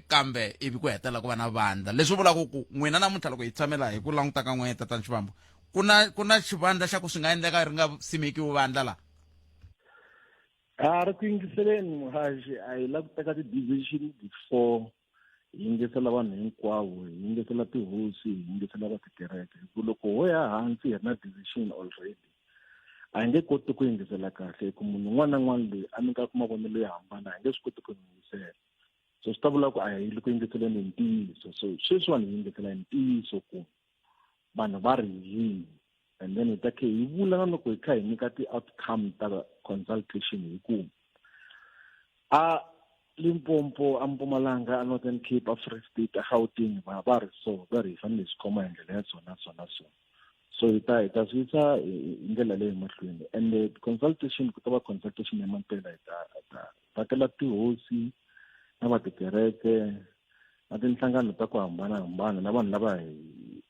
kambe ivi ku hetelela ku va na vandla. Leswi vulaka ku n'wina namuntlha loko hi tshamela hi ku languta ka n'we tatana Xivambu, ku na xivandla xa ku swi nga endleka ri nga simekiwi vandla la? A ri ku yingiseleni, muhaxi. A hi lava ku teka ti-decision before hi yingisela vanhu hinkwavo, hi yingisela tihosi, hi yingisela va tikereke, hi ku loko ho ya hansi hi ri na decision already a hi nge koti ku yingisela kahle, hi ku munhu un'wana na un'wana loyi a nyikaka mavonelo yo hambana a hi nge swi koti ku yingisela. So swi ta vula ku a hi le ku yingiseleni hi ntiyiso. So sweswiwani hi yingisela hi ntiyiso ku vanhu va ri yini, and then hi ta khe hi vula na loko hi kha hi nyika ti-outcome ta consultation, hi ku a Limpopo a Mpumalanga a Northern Cape a Free State a Gauteng va va ri so va ri hi fanele hi swi khoma hi ndlela ya so na so na so so hi ta hi ta swi yisa hi ndlela leyi mahlweni ende consultation ku ta va consultation ya mampela hi ta ta vhakela tihosi na va tikereke na tinhlangano ta ku hambanahambana na vanhu lava hi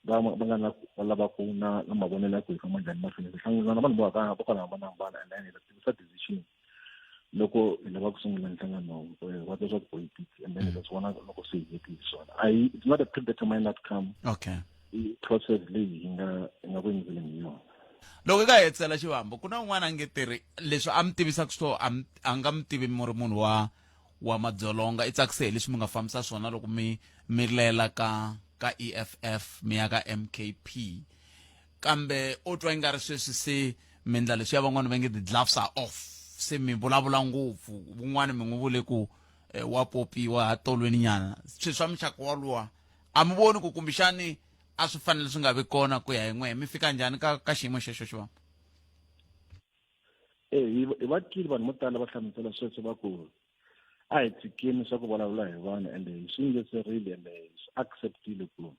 va va nga na va lavaku na na mavonelo ya ku hi famba njhani mahlweni hi hlangana na vanhu vo va ku hambanahambana and then hi ta tivisa decision loko hi lava ku sungula nhlangano eh, wa ta swa tipolitiki and then hi ta swi vona loko se hi heti hi swona a hi it's not a predetermined outcome okay i process leyi hi nga hi nga ku yingiseleni hi yona loko eka hetisela xivambo ku na un'wana a nge tirhi leswi a mi tivisaka swo a nga mi tivi mi ri munhu wa wa madzolonga i tsakise hi leswi mi nga fambisa swona loko mi mi lela ka ka EFF mi ya ka MKP kambe u twa ingari sweswi se mi endla leswiya van'wana va nge the-gloves are off se mi vulavula ngopfu vun'wana mi n'wi vule ku eh, wa popiwa ha tolweni nyana swilo swa muxaka woluwa a mi voni ku kumbexani a swi fanele swi nga vi kona ku ya hi n'wehe mi fika njhani ka ka xiyimo xexo xivambo e hi va twile vanhu vo tala va hlamusela sweswo va ku a hi tshikeni swa ku vulavula hi vanhu ende hi swi yingiserile ende hi swi acceptile ku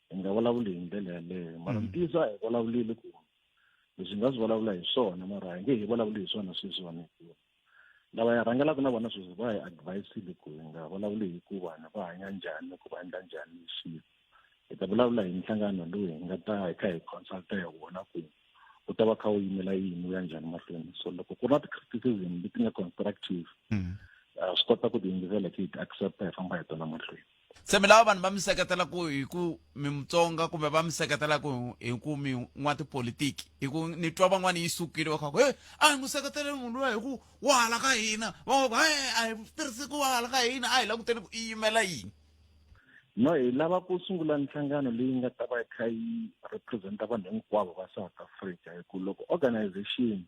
hi nga vulavuli hi ndlela yaleyo mara mm. ntiyiso a hi vulavulile ku leswi hi nga swi vulavula hi swona mara hi nge hi vulavuli hi swona sweswiwani hikuva lava hi rhangelaka na vona sweswi va hi advayisile ku hi nga vulavuli hi ku vanhu va hanya njhani ku va endla njhani swilo hi ta vulavula hi nhlangano lowu hi nga ta hi kha hi consulta hi wona ku u ta va kha u yimela yini u ya njhani mahlweni so loko ku ri na ti-criticism leti nga constructive mm. swi kota ku ti yingisela hi ti accepta hi famba hi tona mahlweni se mi lava vanhu va mi seketela ku hi ku mi mutsonga kumbe va mi seketela ku hi ku mi n'wa tipolitiki hi ku ni twa van'wana yi sukile va kha ku he a hi n'wi seketele munhu luya hi ku wa hala ka hina van'wana ku he a hi tirhisi ku wa hala ka hina a hi languteni ku i yimela yini no hi lava ku sungula nhlangano leyi nga ta va yi kha yi representa vanhu hinkwavo va South Africa hi ku loko organization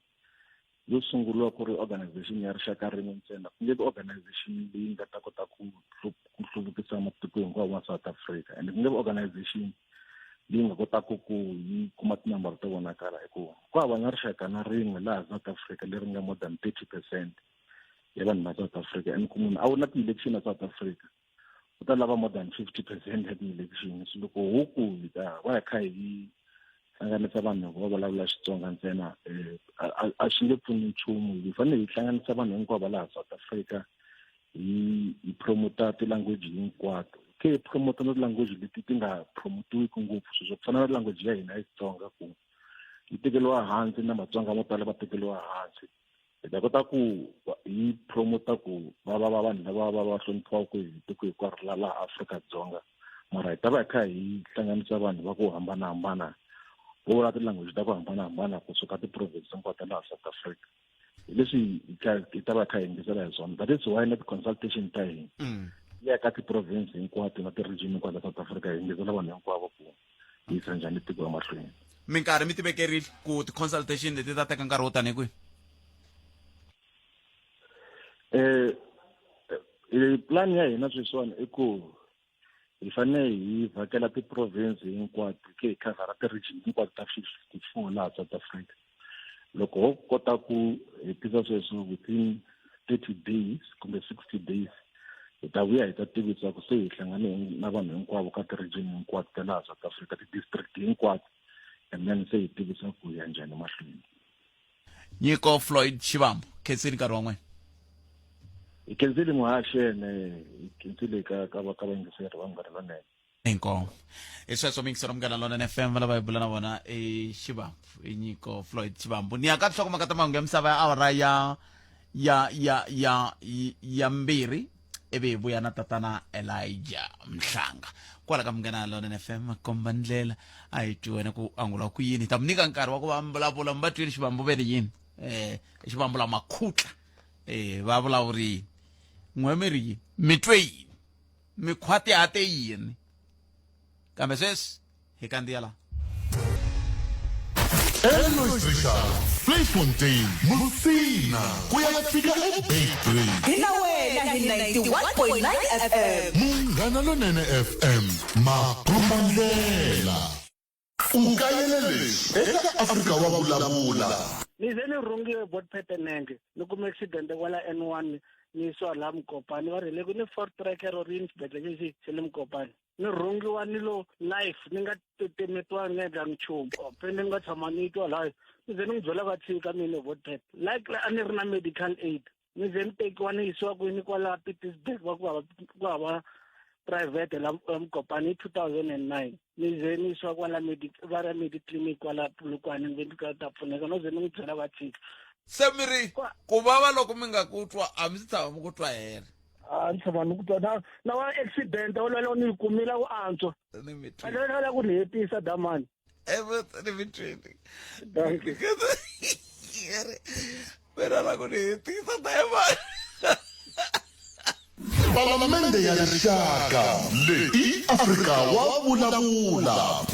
yo sunguriwa ku ri organization ya rixaka rin'we ntsena ku nge vi organization leyi nga ta kota ku ku hluvukisa matiko hinkwawo ma South Africa and ku nge vi organization leyi nga kotaka ku yi kuma tinambara to vonakala hikuva ku hava na rixaka na rin'we laha South Africa leri nga more than 30 percent ya vanhu va South Africa and ku munhu a wina ti-election ya South Africa u ta lava more than 50 percent ya ti-election so loko huku hi ta va hi kha hi hlanganisa vanhu va vulavula Xitsonga ntsena eh, a swi nge pfuni nchumu hi fanele hi hlanganisa vanhu hinkwavo va laha South Africa hi hi promota ti-language hinkwato ke hi promota na ti-language leti ti nga promotiwiki ngopfu sweswo ku fana na language ya hina ya Xitsonga ku yi tekeriwa hansi na Matsonga mo tala va tekeriwa hansi hi ta kota ku hi promota ku va va va vanhu lava va va hloniphiwaka hi tiko hinkwaro la laha Afrika-Dzonga mara hi ta va hi kha hi hlanganisa vanhu va ku hambanahambana vo vula ti-language ta ku hambanahambana kusuka ti-province hinkwato laha South Africa hi leswi hi ta va hi kha hi yingisela hi swona that is why na ti-consultation ta hina mm. ya ka ti-province hinkwato na ti-region hinkwato ta South Africa hi yingisela vanhu hinkwavo ku yisa njhani tiko emahlweni minkarhi mi tivekerile ku ti-consultation leti ta teka nkarhi wo tanihi kwihi eh, eh plan ya hina sweswiwani i ku hi fanele hi vhakela ti-province hinkwato ke hi khavhara ti-region hinkwato ta 54 laha South Africa loko ho kota ku hetisa sweswo within 30 days kumbe 60 days hi ta vuya hi ta tivisa ku se hi hlangane na vanhu hinkwavo ka ti-region hinkwato ta laha South Africa ti-district hinkwato and then se hi tivisa ku ya njhani mahlweni nyiko Floyd Shivambu khensini nkarhi wa n'wina hi khensile muhaxi ene hi khensile ka ka ka vayingiseri va munghana lonene inkomo hi sweswo miyingiselo munghana lonene fm va lava hi bula na vona i xivambu i nyiko floyd xivambu ni ya ka tinhlokomhaka ta mahungu ya misava ya awara ya ya ya ya ya mbirhi ivi hi vuya na tatana elijah mhlanga kwala ka munghana lonene fm komba ndlela a hi twi wena ku angula ku yini hi ta mi nyika nkarhi wa ku va mi vulavula mi va twile xivambu ve ri yini um xivambu la makhutla um va vulavuri yini n'we mi ri yini mi twe yini mi khwatihate yini kambe sweswi hi kandziya laha Elois Richard, Vleifontein, Musina, ku ya fika eBeitbridge. Hi na wena hi 91.9 FM. Munghana Lonene FM, makombandlela. U kayele leswi eka Afrika wa vulavula. Ni ze ni rhungiwe bot petenenge ni kume accident kwala N1 ni yisiwa laha Mukopani va ri le ku ni Voortrekker or yini xibedhlele lexi xa le Mukopani ni rhungiwa ni lo life ni nga tetemetiwa ni nga endlangi nchumu pende ni nga tshama ni twa laha ni ze ni n'wi byela va tshika mina votep like a ni ri na medical aid ni ze ni tekiwa ni yisiwa kwini kwala Pietersburg va ku hava ku hava private la Mukopani hi 2009 ni ze ni yisiwa kwala va ra mediclinic kwala Polokwane ni ve ni ka ta pfuneka no ze ni n'wi byela va tshika se mi ri ku vava loko mi nga ku twa a mi si tshama mi ku twa hela a ni tshama ni ku twa na na wa accident wolowo ni yi kumile ku antswa a la ku ni hetisa damani ni mi twini mina la ku ni hetisa dayimani Palamende ya Rixaka leyi i Afrika wa vulavula.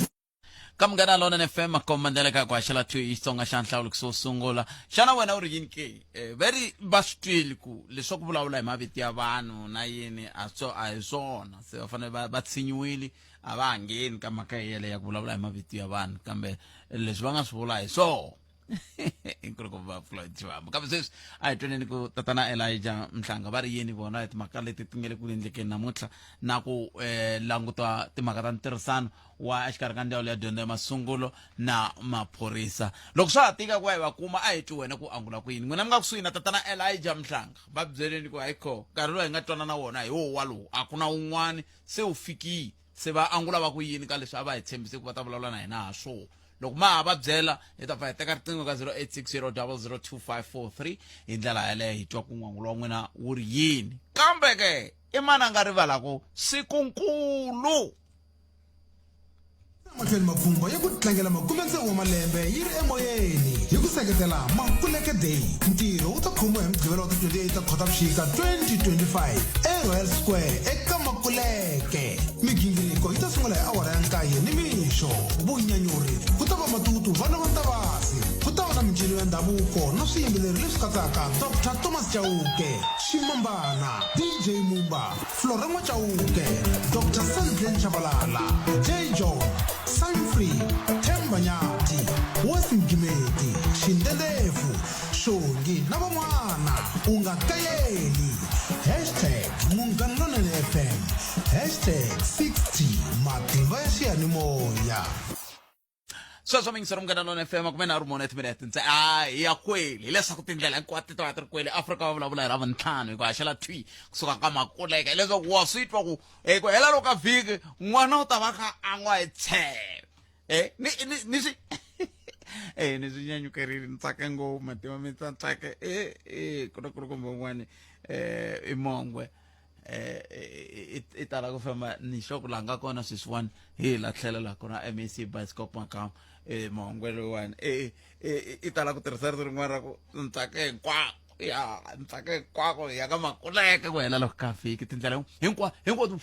Ka Munghana Lonene FM makomba ndlela ka ku haxela 2 hi Xitsonga xa nhlawulo wo sungula. Xana wena u ri yini ke? Eh, va ri va swi twile ku leswaku vulavula hi mavito ya vanhu na yini a swo a hi swona. Se va fanele va va tshinyiwile a va ha ngheni ka mhaka yeleyo ya ku vulavula hi mavito ya vanhu kambe leswi va nga swi vula hi swona. Nkulukumba Floyd Shivambu. Kambe sweswi a hi twaneni ku tatana Elijah Mhlanga va ri yini vona hi timhaka leti ti nga le ku endlekeni namuntlha na ku eh, languta timhaka ta ntirhisano wa exikarhi ka ndzawulo ya dyondzo ya masungulo na maphorisa loko swa ha tika ku va hi va kuma a hi twi wena ku angula ku yini n'wina mi nga kusuhi na tatana Elijah Mhlanga va byeleni ku hayikho nkarhi lowu hi nga twanana wona hi wo walowu a ku na wun'wani se wu fikile se va angula va ku yini ka leswi a va hi tshembise ku va ta vulavula na hina ha swona loko ma ha va byela hi ta pfa hi teka riqingho ka 0860 002543 hi ndlela yaleyo hi twa ku n'wangulo wa n'wina wu ri yini kambe ke i mani a nga rivalaku sikunkulu Mahlweni mapfhumba ya ku tlangela makumetsevu wa malembe yi ri emoyeni hi ku seketela Makuleke Day. Ntirho wu ta khomiwa hi Mugqivela wa ti 28 ta Khotavuxika 2025 eRoyal Square eka Makuleke. Migingiriko yi ta sungula hi awara ya nkaye nimixo. Vunyanyuri ku ta va matutu vana va Ntavasi. Ku ta va na mincino ya ndhavuko na swiyimbeleri leswi katsaka Doctor Thomas Chauke, Ximambana, DJ Mumba, Flora N'wachauke, Dr. Sandlen Chabalala, J. John, Simon Free, Themba Nyathi, Wes Mgimeti, Xindendefu, Xongi na van'wana. U nga kayeli. Hashtag Munghana Lonene FM. Hashtag 60 Matimba ya xiyanimoya. Sweswo mingisero Munghana Lona FM 34 timinete ntse a hi ya kweli hileswaku tindlela hinkwato ti ta va ti ri kweli Afrika va vulavula hi Ravuntlhanu hi ku haxela thwi kusuka ka Makuleka hileswaku wa swi twa ku hi ku hela loko ka vhiki n'wana u ta va kha an'wa hi tsheve e ni ni ni swi e ni swi nyanyukerile ni tsake ngopfu mativa mi tsa tsake e e ku na ku ri kumbe un'wani i mongwe eh i tala ku famba ni xo ku langa kona sweswiwani hi la tlhela la kona MEC bioscope Makam eh mongwe loyiwani eh i tala ku tirhisa rito rin'wana ra ku ntsake hinkwako ya ntsake hinkwako ya ka Makuleke ku hela loko ka vhiki tindlela hinkwa hinkwato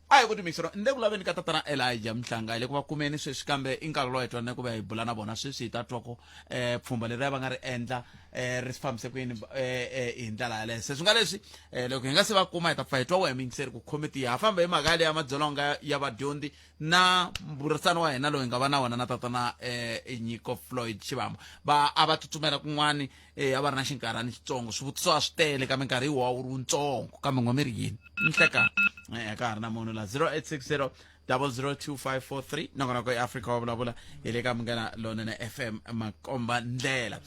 a hi ku timiselo ni le ku laveni ka tatana Elijah Mhlanga hi le ku va kumeni sweswi kambe i nkarhi lowu hi twanane ku va hi bula na vona sweswi hi ta twa ku um pfhumba leriya va nga ri endla um ri fambise ku yini um hi ndlela yaleyo se swi nga leswi um loko hi nga se va kuma hi ta pfa hi twa wehe muyingiseri ku khomiti ya ha famba hi mhaka yaleyo ya madzolonga ya vadyondzi na mbhurisano wa hina lowu hi nga va na wona na tatana um Nyiko Floyd Shivambu va a va tsutsumela kun'wani eh a va ri na xinkarhani xitsongo swivutiso a swi tele kambe nkarhi wa wu ri wuntsongo kambe n'we mi ri yini nhleka eh ka ha ri na munhu la 0860 002543 nongonoko ya Afrika wa vulavula hi le ka Munghana Lonene FM makomba ndlela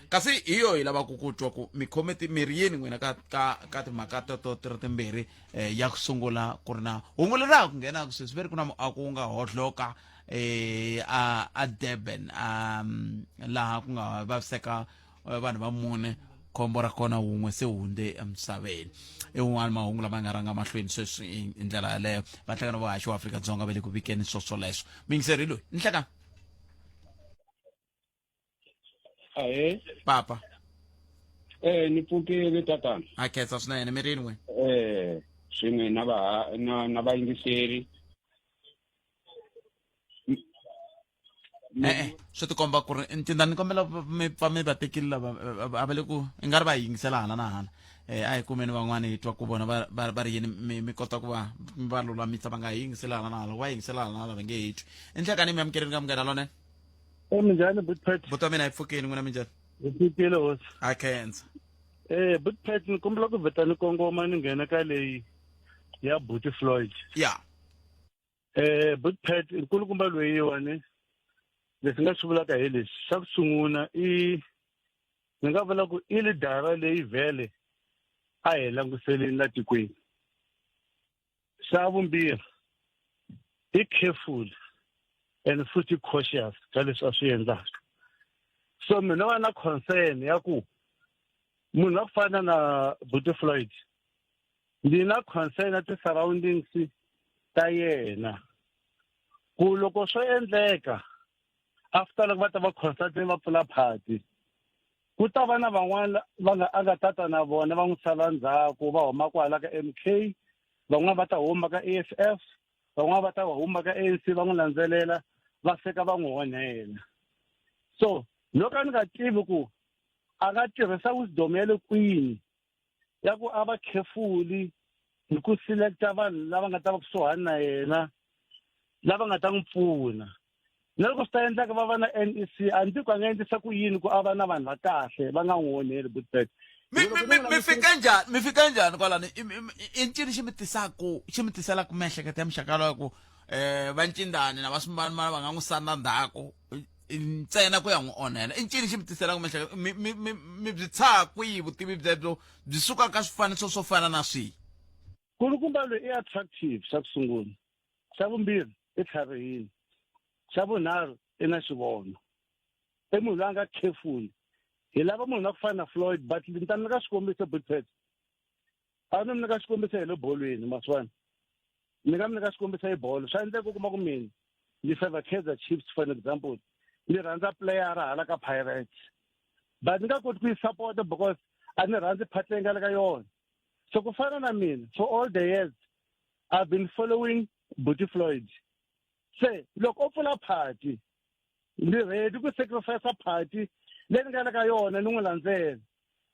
kasi hi yo hi lavaka ku twa ku mi khome mi ri yini n'wina ka ka ka timhaka teto ti ri timbirhi eh, ya ku sungula ku ri na hungu leri ha ku nghenaka sweswi ve ri ku na muako wu nga hohloka eh a a Durban um laha ku nga vaviseka eh, vanhu va mune khombo ra kona wun'we se hundze emisaveni i wun'wana mahungu lama nga ranga mahlweni sweswi hi ndlela yaleyo vahlangano va haxi wa Afrika-Dzonga va le ku vikeni swoswoleswo muyingiseri loyi nhleka Ahee. Papa. Eh ni pfukile tatana. A khensa swinene mirini n'wina. Eh swin'we na va na na vayingiseri. E-e swi tikomba ku ri ntinda ni kombela mi pfa mi va tekile lava a va le ku i nga ri va yingisela hala na hala eh a hi kumeni van'wani hi twa ku vona va va va ri yini mi mi kota ku va mi va lulamisa va nga hi yingiseli hala na hala va yingisela hala na hala va nge hi twi i nhlekani mi amukeleni ka Munghana Lonene. E minjhani Butpet? Buti wa mina hi pfukile n'wina minjhani? Hi pfukile hosi. A khensa. Eh, Buti Pat ni kombela ku vheta ni kongoma ni nghena ka leyi ya Buti Floyd. Ya. Eh, Buti Pat nkulukumba loyiwani leswi nga swi vulaka hi leswi xa ku sungula i ni nga vula ku i lidara leyi vhele a hi languseleni la tikweni. Xa vumbirhi i careful and futhi cautious ka leswi a swi endlaka. So mina va na concern ya ku munhu wa ku fana na Buti Floyd ndzi na concern ya ti-surroundings ta yena ku loko swo endleka after loko va ta va consulting va pfula party ku ta va na van'wana va nga a nga tata na vona va n'wi sala ndzhaku va huma kwala ka MK van'wana va ta huma ka EFF van'wana va ta va huma ka ANC va n'wi landzelela va fika va n'wi onhela so loko a ni nga tivi ku a nga tirhisa wisdom ya le kwini ya ku a va careful hi ku selecta vanhu lava nga ta va kusuhani na yena lava nga ta n'wi pfuna na loko swi ta endleka va va na NEC a ndzi ku a nga endlisa ku yini ku a va na vanhu va kahle va nga n'wi onheli Butbet mi fika njhani mi fika njhani kwalani i ncini xi mi tisaku xi mi tiselaka miehleketo ya muxaka lowa ku um va ncindani na va swimbanimana va nga n'wi sanda ndzhaku ntsena ku ya n'wi onhela i ncini xi mi tiselaka miehleketo mi mi mi mi byi tshaha kwihi vutivi byebyo byi suka ka swifaniso swo fana na swihi kulukumba loyi i attractive xa ku sungula xa vumbirhi i tlharihile xa vunharhu i na xivono i munhu loyi a nga careful hi lava munhu la ku fana na Floyd but ni ta nyika xikombiso Butpet a ni mi nyika xikombiso hi le bolweni maswana ni nga mi nyika xikombiso hi bolo swa endleka u kuma ku mina ni favor Kaizer Chiefs for an example ni rhandza player hala ka Pirates but ni nga koti ku yi support because a ni rhandzi party leyi nga le ka yona so ku fana na mina for all the years I've been following Buti Floyd se loko o pfula party ni ready ku sacrifice party leyi ni nga le ka yona ni n'wi landzela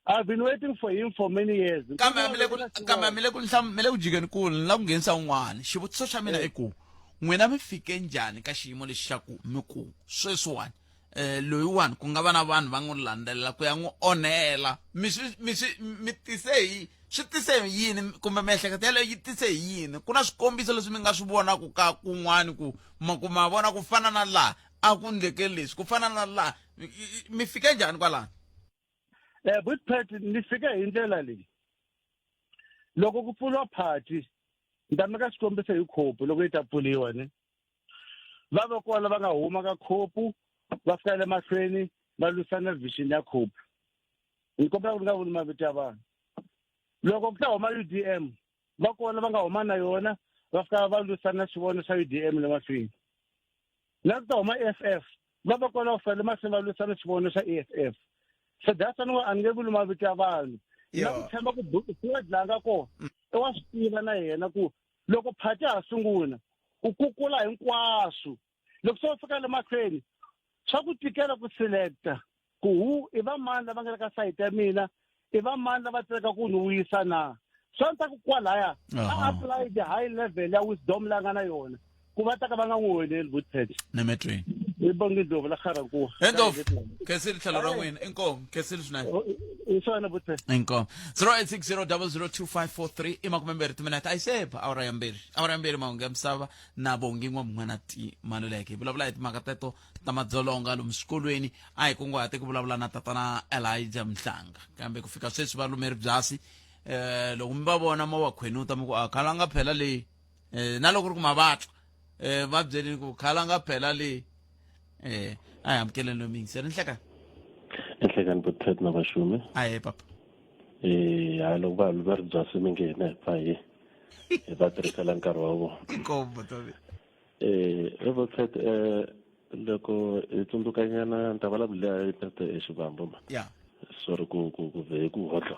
I've been waiting for him for many years. Kambe mi le ku kambe mi le ku mi le ku jikeni kule ni lava ku nghenisa un'wana. Xivutiso xa mina i ku n'wina mi fike njhani ka xiyimo lexi xa ku mi ku sweswiwani eh loyiwani ku nga va na vanhu va n'wi landzelela ku ya n'wi onhela mi swi mi swi mi tise hi swi tise hi yini kumbe miehleketo yaleyo yi tise hi yini ku na swikombiso leswi mi nga swi vonaka ka kun'wani ku ma ku ma vona ku fana na laha a ku ndleke leswi ku fana na laha mi fike njhani kwalano eh Butpet ni fike hi ndlela leyi loko ku pfuriwa party ni ta meka xikombiso hi khopu loko yi ta pfuriwa ne va va kona va nga huma ka khopu va fika le mahlweni va lwisana vision ya khopu ni kombela ku ni nga vuli mavito ya vanhu loko ku ta huma UDM va kona va nga huma na yona va fika va lwisana xivono xa UDM le mahlweni la ku ta huma EFF va va kona va fika le mahlweni va lwisana xivono xa EFF so that's why a ni nge vuli mavito ya vanhu na ku tshemba ku Floyd la nga kona i wa swi tiva na yena ku loko phati ha sungula u kukula hinkwaswo loko se u fika le mahlweni swa ku tikela ku selecta ku hu i va mani lava nga le ka sayiti ya mina i va mani lava tseleka ku ni wisa na swa ni ta ku kwalaya a apply the high level ya wisdom la nga na yona ku va ta ka va nga n'wi onheli Butpet nemetweni i bongi ndlovu la kharakuwa endof khensile tlhelo ra n'wina inkomu khensile swinene hi swona Butpet inkomu 0860002543 i makumembirhi timinete a yi se ba awara ya mbirhi awara ya mbirhi mahungu ya misava na bongi n'wamun'wana ti maluleke hi vulavula hi timhaka teto ta madzolonga lomu swikolweni a hi kunguhate ku vulavula na tatana elijah mhlanga kambe ku fika sweswi va lumeri byasi eh loko mi va vona mo va khwenuta mi ku a khalanga phela leyi eh na loko ri ku ma va twa eh va byeleni ku khalanga phela leyi eh a hi amukeleni loyi miyingiseri nhlekani enhlekani butpet na vaxumi ahe papa eh hayi loko va va ri byasi mi nge hina hi pfa hi hi va tirhisela nkarhi wa vona inkomo tovi eh Robert eh loko hi tsundzukanyana ni ta vulavula hi Pete eXivambu ma ya sorry ku ku ku vhe ku hodlo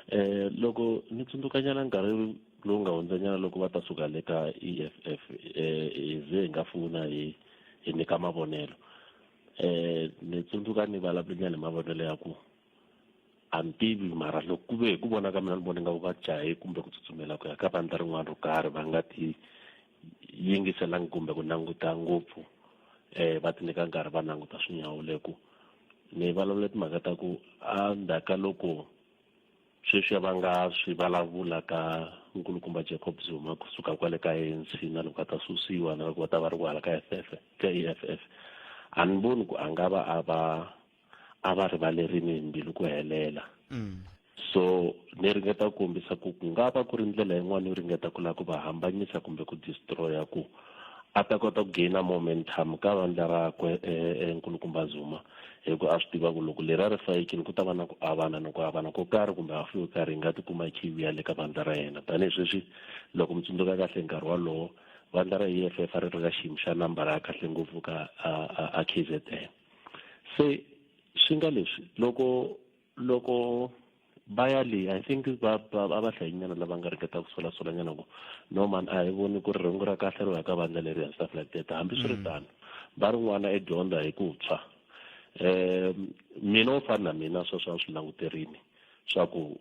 eh loko ni tsundzukanyana nkarhi lowu nga hundzanyana loko va ta suka le ka EFF eh hi ze hi nga fona hi hi nyika mavonelo eh ni tsundzuka ni vulavulanyana hi mavonelo ya ku a ni tivi mara loko ku ve hi ku vona ka mina ni vona ingaku va jahe kumbe ku tsutsumela ku ya ka vandla rin'wana ro karhi va nga ti yingiselangi kumbe ku languta ngopfu eh va ti nyika nkarhi va languta swinyawule ku ni vulavula timhaka ta ku a ndzhaku ka loko Sweswiya va nga swi vulavula ka nkulukumba Jacob Zuma kusuka kwale ka ANC na loko a ta susiwa na loko va ta va ri kwahala ka FF ka EFF a ni voni ku a nga va a va a va rivalerini hi mbilu ku helela mm. so ni ringeta ku kombisa ku ku nga va ku ri ndlela yin'wana yo ringeta ku lava ku va hambanyisa kumbe ku destroya ku a ta kota ku gaina momentum ka vandla rakwe eh, eh, nkulukumba Zuma hi ku a swi tiva ku loko leri a ri fayekini ku ta va na ku avana na ku avana ko karhi kumbe hafu yo karhi yi nga tikuma yi khe yi vuya le ka vandla ra yena tanihi sweswi loko mi tsundzuka kahle nkarhi wolowo vandla ra EFF a ri ri ka xiyimo xa nambara ya kahle ngopfu ka a, a, a KZN se swi nga leswi loko loko va ya le i think va va va hlayinyana lava nga ringeta ku solasolanyana ku no man a hi voni ku ri rhengu ra kahle ro ya ka vandla leri and stuff like that hambi swi ri mm. tano va ri n'wana i dyondza hi ku tshwa um mina wo fana na mina sweswo a swi languterini swa ku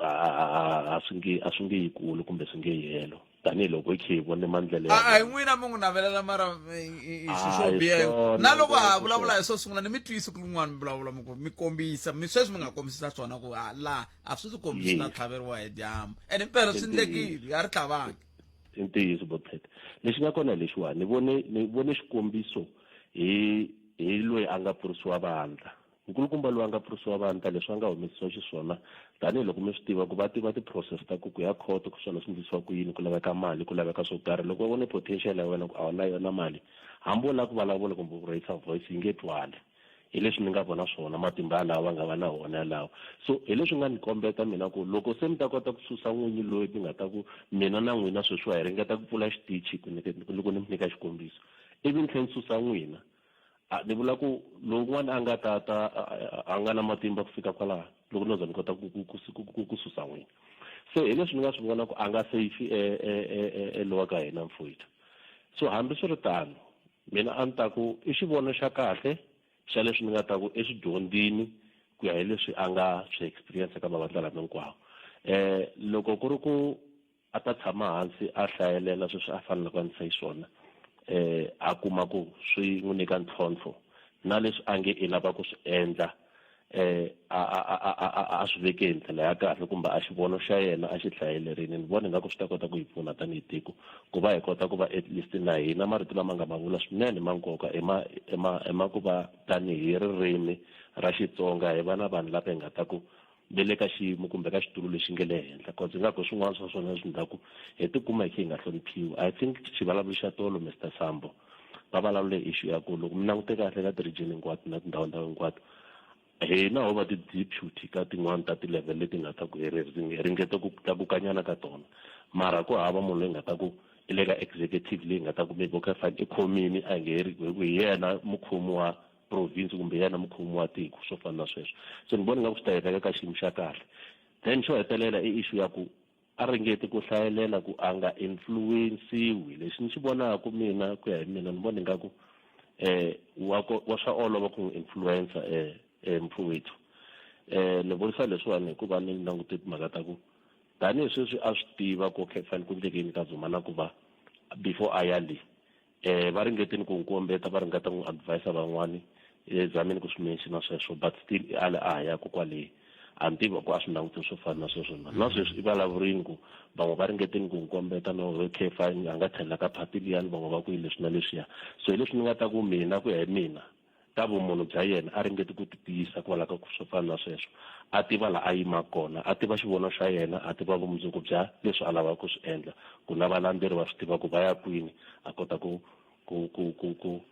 a swi nge a swi nge yi kulu kumbe swi nge yi helo tanihiloko hi khe hi vone mandlele a hi n'wina mi n'wi navelela mara swilo swo biha na loko ha vulavula hi swo sungula ni mi twisi ku rin'wana mi vulavula mi ku mi kombisa mi sweswi mi nga kombisisa swona ku a laha a swi swi kombisi na tlhaveriwa hi dyambu ene mpela swi ndlekile a ri tlhavangi i ntiyiso botete lexi nga kona lexiwani ni vone ni vone xikombiso hi hi loyi a nga pfurisiwa vandla Nkulukumba loyi a nga pfurisiwa vandla leswi a nga humesisiwa xiswona tanihiloko mi swi tiva ku va tiva ti-process ta ku ku ya khoto ku swona swi endlisiwa ku yini ku laveka mali ku laveka swo karhi loko va vone potential ya wena ku a wu na yona mali hambi wo lava ku vulavula kumbe ku raise voice yi nge twali hi leswi ni nga vona swona matimba yalawa va nga va na wona yalawo so hi leswi nga ni kombeta mina ku loko se mi ta kota ku susa n'winyi loyi mi nga ta ku mina na n'wina sweswiwa hi ringeta ku pfula xitichi loko ni mi nyika xikombiso ivi ni tlhela ni susa n'wina A ni vula ku lowun'wana a nga ta ta a nga na matimba ku fika kwalaho loko no za ni kota ku ku ku ku ku susa n'wina se hi leswi ni nga swi vona ku a nga safe e e e e lowa ka hina mfowethu so hambi swi ri tano mina a ni ta ku i xivono xa kahle xa leswi ni nga ta ku i swi dyondzini ku ya hi leswi a nga swi experience ka mavandla lama hinkwawo um loko ku ri ku a ta tshama hansi a hlayelela sweswi a faneleke a ndlisa xiswona eh a kuma ku swi n'wi nyika ntlhontlho na leswi a nge i lava ku swi endla eh a a a a a swi veke hi ndlela ya kahle kumbe a xivono xa yena a xi hlayelerini ni vona ingaku swi ta kota ku hi pfuna tanihi tiko ku va hi kota ku va at least na hina marito lama nga ma vula swinene ma nkoka i ma i ma i ma ku va tanihi ririmi ra Xitsonga hi va na vanhu lava hi nga ta ku ve le ka xiyimo kumbe ka xitulu lexi nge le henhla cause ingaku swin'wana swa swona leswi ndhaku hi tikuma hi khe hi nga hloniphiwi i think xivulavuri xa tolo Mr Sambo va vulavule issue ya ku loko mi langute kahle ka ti-region hinkwato na tindhawu ndhawu hinkwato hina ho va ti-deputy ka tin'wani ta ti-level leti nga ta ku hi ringete ku tlakukanyana ka tona mara ku hava munhu loyi nga ta ku i le ka executive leyi nga ta ku maybe okay fine i khomini a hi nge hi ku hi yena mukhomi wa province kumbe yena mukhomi wa tiko swo fana na sweswo so ni vona nga ku swi ta hi veka ka xiyimo xa kahle then xo hetelela i issue ya ku a ringeti ku hlayelela ku a nga influensiwi lexi ni xi vonaka mina ku ya hi mina ni vona ingaku eh wa wa swa olova ku n'wi influencer eh eh mfowethu eh ni vurisa leswiwani hikuva ni langute timhaka ta ku tanihi sweswi a swi tiva ku okay fine ku ndleke yini ka Zuma na ku va before a ya le eh va ringetini ku n'wi kombeta va ringeta n'wi advise van'wani eh, zamini ku swi mention sweswo but still i ale a ha yaku kwale a ni tivi ku a swi langutini swo fana na sweswo na na sweswi i vulavurini ku van'we va ringetini ku n'wi kombeta no okay fine a nga tlhelela ka phati liyani van'we va ku yi leswi na leswiya so hi leswi ni nga ta ku mina ku ya hi mina ka vumunhu bya yena a ringeti ku titiyisa kwalaho ka swo fana na sweswo a tiva laha a yimaka kona a tiva xivono xa yena a tiva vumundzuku bya leswi a lavaka ku swi endla ku na valandzeri va swi tiva ku va ya kwini a kota ku ku ku ku ku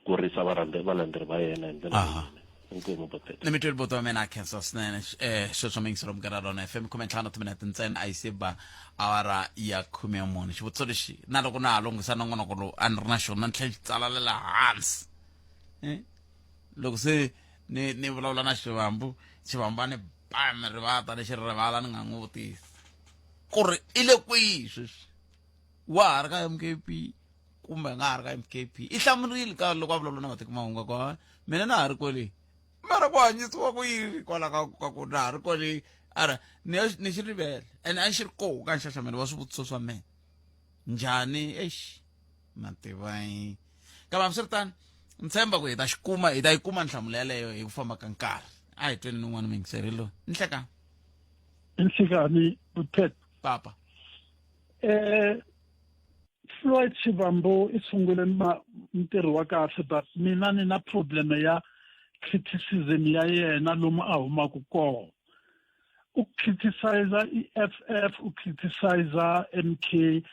ku risa valandzeri va yena hi ndlela leyinene inkomu botete ni mi tweli boto wa mina a khensa swinene um sweswo mingiselo munghana rona fm 15 timinete ntsena a yi se ba awara ya 14 xivutiso lexi na loko na ha lunghisa nongonoko lowu a ni ri na xona ni tlhela xi tsalalela hansi eh? loko se ni ni vulavula na xivambu xivambu a ni ba ni rivata lexi rivala ni nga n'wi vutisi ku ri i le kwihi sweswi wa ha ri ka mkp kumbe nga ha ri ka mkp i hlamurile ka loko a vulavula na matiko mahungu ku mina na ha ri kwele mara ku hanyisiwa ku yini kwala ka ka ku na ha ri kwale ara ni ni xi rivele ene a xi ri koho ka nxaxamelo wa swivutiso swa mina njhani exi mativa yi kambe hambiswiritano ni tshemba ku hi ta xi kuma hi ta yi kuma nhlamulo yaleyo hi ku famba ka nkarhi a hi tweni ni un'wana muyingiseri loyi ni hlekani. Nhlikani Buthet. Papa. Floyd Shivambu i sungule ntirho wa kahle, but mina ni na problem ya criticism ya yena lomu a humaka kona. U criticize EFF, u criticize MK.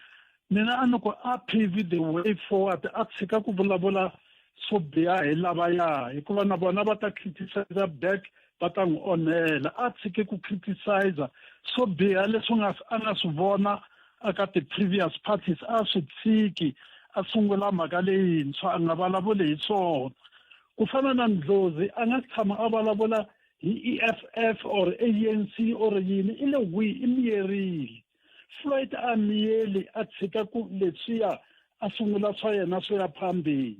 Mina a ni ku a pave the way forward, a tshika ku vulavula swo biha hi lavaya, hikuva na vona va ta criticize back, va ta n'wi onhela. A tshike ku criticize swo biha leswi a nga swi vona aka ti-previous parties, a swi tshiki, a sungula mhaka leyintshwa, a nga vulavuli hi swona. Ku fana na Ndlozi, a nga si tshama a vulavula hi EFF or ANC or yini, i le wihi, i miyerile. Floyd a miyeli, a tshika ku leswiya, a sungula swa yena swo ya phambili.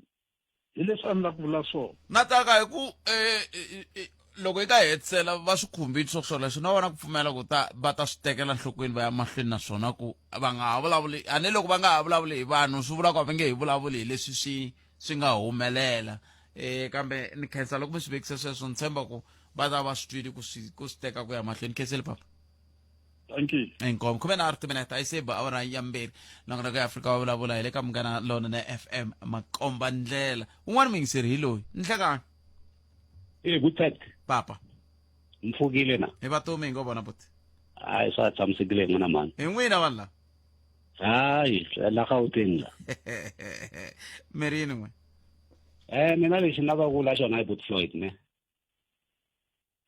Hi leswi a ni lava ku vula swona. Na tsaka hi ku loko yi ka hetisela va swi khumbile swo swoleswo, na vona ku pfumela ku ta va ta swi tekela nhlokweni va ya mahlweni na swona, ku va nga ha vulavuli a ni loko va nga ha vulavuli hi vanhu swi vula ku a va nge hi vulavuli hi leswi swi nga humelela. Kambe ni khensa loko mi swi vekise sweswo, ni tshemba ku va ta va swi twile ku swi teka ku ya mahlweni. Khenseli papa. Thank you. Inkomu. 13 timinete a yi se ba awara ya 2. Nongonoko ya Afrika wa vulavula hi le ka Munghana Lonene FM, makomba ndlela. Un'wana muyingiseri hi loyi. Nhlekani. Good night. Papa. Mpfukile na. Hi vatomi hi ngo vona buti. Hayi, swa tshamisekile n'wana mhani. Hi n'wina vanhu lava. Hayi, la Gauteng la. Mi ri yini n'we? Mina lexi ni lavaka ku vula xona hi Bot Floyd ne.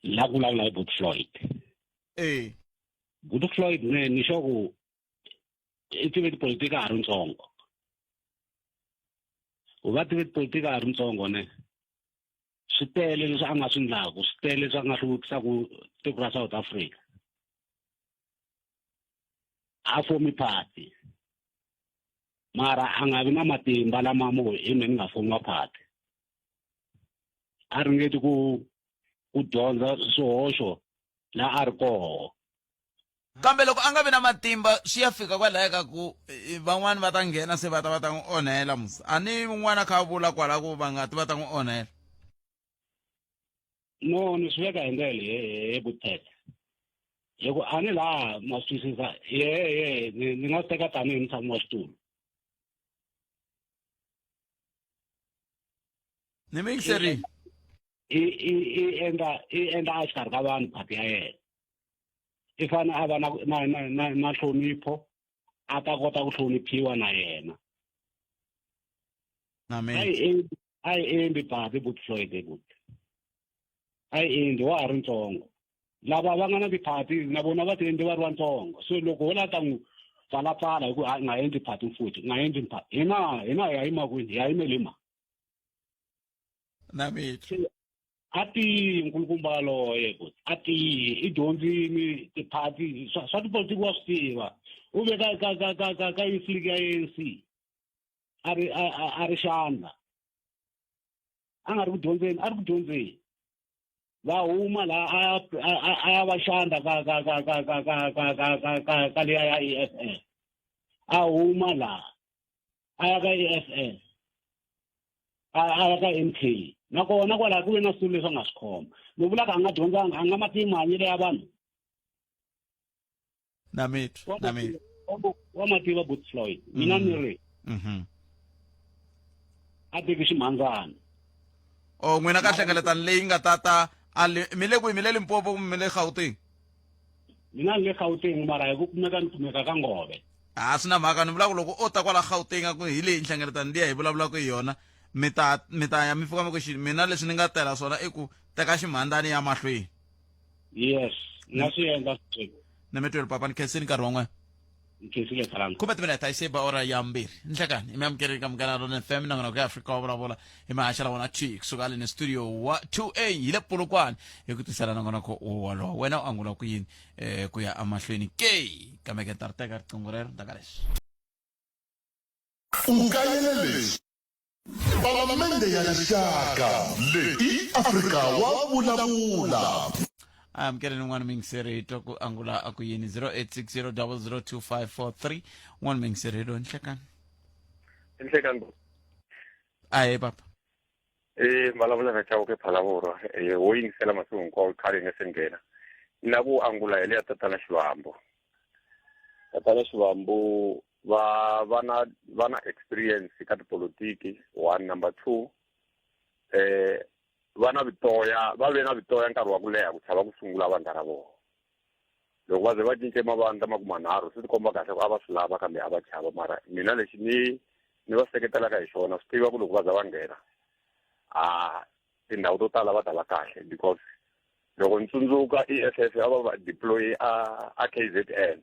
La ku vulavula hi Bot Floyd. Bot Floyd ne ni sure ku i tive tipolitiki a ha ri ntsongo. U va tive tipolitiki a ha ri ntsongo ne. Swi tele leswi a nga swi endlaku, swi tele leswi a nga hluvukisaka tiko ra South Africa. A fomi party. Mara a nga vi na matimba lama mo hi mina ni nga fomiwa party. A ringeti ku dyondza swihoxo la a ri koho. Kambe loko a nga vi na matimba swi ya fika kwalaya ka ku van'wani va ta nghena se va ta va ta n'wi onhela musa. A ni un'wana a kha a vula kwala ku va nga ti va ta n'wi onhela. No, ni swi veka hi ndlela leyi, he Butete. Hi ku a ni laha ma swi twisisa, ye, ni nga swi teka tanihi mutshami wa xitulu. Ni mi yingiserile. I endla a xikarhi ka vanhu phati ya yena. I fane a va na nhlonipho, a ta kota ku hloniphiwa na yena. Na mina. A yi endli phati Bot Floyd, Bot. A yi endli, wa ha ri ntsongo. Lava va nga na tiphati na vona va ti endli va ri vantsongo. So loko ho la ta n'wi pfalapfala hi ku a nga endli phati futhi, nga endli phati. Hina hi ya yima kwini? Hi ya yimele ma. Na mina. A tiyi nkulukumba yaloye, Bot. A tiyi, i dyondzini tiphati swa tipolitiki wa swi tiva. U ve ka Youth League ya ANC. A ri xandla. A nga ri ku dyondzeni, a ri ku dyondzeni. Va huma laha a ya va xandla ka liya ya EFF. A huma laha a ya ka EFF. A ya ka MK. Nakona kwalaho ku ve na swilo leswi a nga swi khoma. Ni vula ku a nga dyondzanga, a nga ma tivi mahanyelo ya vanhu. Na mitwa, na mitwa. Wa ma tiva Bot Floyd. Mina ni ri. A teki ximhandzana. Oh, n'wina ka hlengeletano leyi nga ta ta a le, mi le kwihi? Mi le Limpopo kumbe mi le Gauteng? Mina ni le Gauteng, mara hi ku kumeka ni kumeka ka Ngove. A swi na mhaka, ni vula ku loko o ta kwala Gauteng a ku hi leyi nhlengeletano liya hi vulavulaka hi yona, mi ta ya mi fika mi ku xi, mina leswi ni nga tela swona i ku teka ximhandzani ya mahlweni. Yes, nga swi endla sweswo. Na mi tweli papa, ni khensini nkarhi wa n'wina. Nkhensile Khalanga. Khume timinete a yi se ba ora ya 2. Nhlekani, i mi amukeleni ka Munghana Lonene FM, nongonoko ya Afrika wa vulavula hi mahaxela wona T kusuka le ni studio wa 2A hi le Polokwane hi ku tisela nongonoko wolowo. Wena u angula ku yini ku ya emahlweni ke? Kambe ke ni ta ri teka riqingho rero ndzhaku ka leswi. U kayele leswi. Palamende ya Rixaka leyi i Afrika wa vulavula. A amukeleni un'wana muyingiseri hi twa ku angula a ku yini 0860002543. Un'wana muyingiseri hi loyi. Nhlekani. Nhlekani. Ahee papa. Vulavula na Chauke Phalaborwa. Wo yingisela masiku hinkwawo khale yi nga se nghena. Na ku angula hi leya tatana Xivambu. Tatana Xivambu va va na va na experience ka tipolotiki one number 2 eh va na vitoya va ve na vitoya nkarhi wa ku leha ku chava ku sungula vandla ra vona loko va ze va cince mavandla ma ku manharhu swi tikomba kahle ku a va swi lava kambe a va chava mara mina lexi ni ni va seketelaka hi xona swi tiva ku loko va za va nghena a tindhawu to tala va ta va kahle because loko ni tsundzuka EFF a va va deploy a a KZN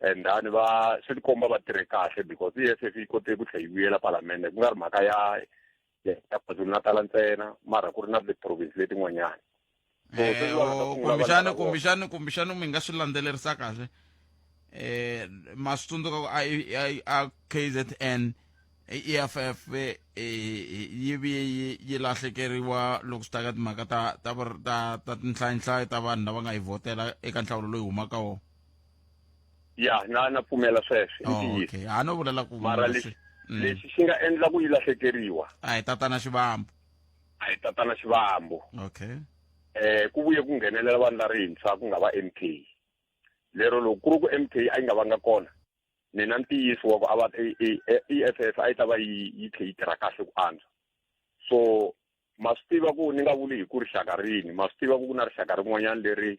and then va swi tikomba va tirhe kahle because EFF yi kote ku tlhela yi vuyela palamende ku nga ri mhaka ya ya KwaZulu-Natal ntsena mara ku ri na ti-province letin'wanyana So, Eh, sweswi va nga ta oh, sungula kumbexani vandla ra vona. kumbexani kumbexani mi nga swi landzelerisa kahle eh ma swi tsundzuka ku a a KZN EFF eh, yi vuye yi yi lahlekeriwa loko swi ta ka timhaka ta ta ta ta tinhlayinhlayo ta vanhu lava nga yi vhotela eka nhlawulo loyi humaka wona ya na na pfumela sweswo i Oh, ntiyiso okay ha no vulela ku mara lexi lexi xi nga endla ku yi lahlekeriwa a hi tatana xivambu a hi tatana xivambu okay eh ku vuye ku nghenelela vandla rintshwa ku nga va MK lero loko ku ri ku MK a yi nga vanga kona ni na ntiyiso wa ku a va EFF a yi ta va yi yi tlhe yi tirha kahle ku antswa so ma swi tiva ku ni nga vuli hi ku rixaka rini ma swi tiva ku ku na rixaka rin'wanyana leri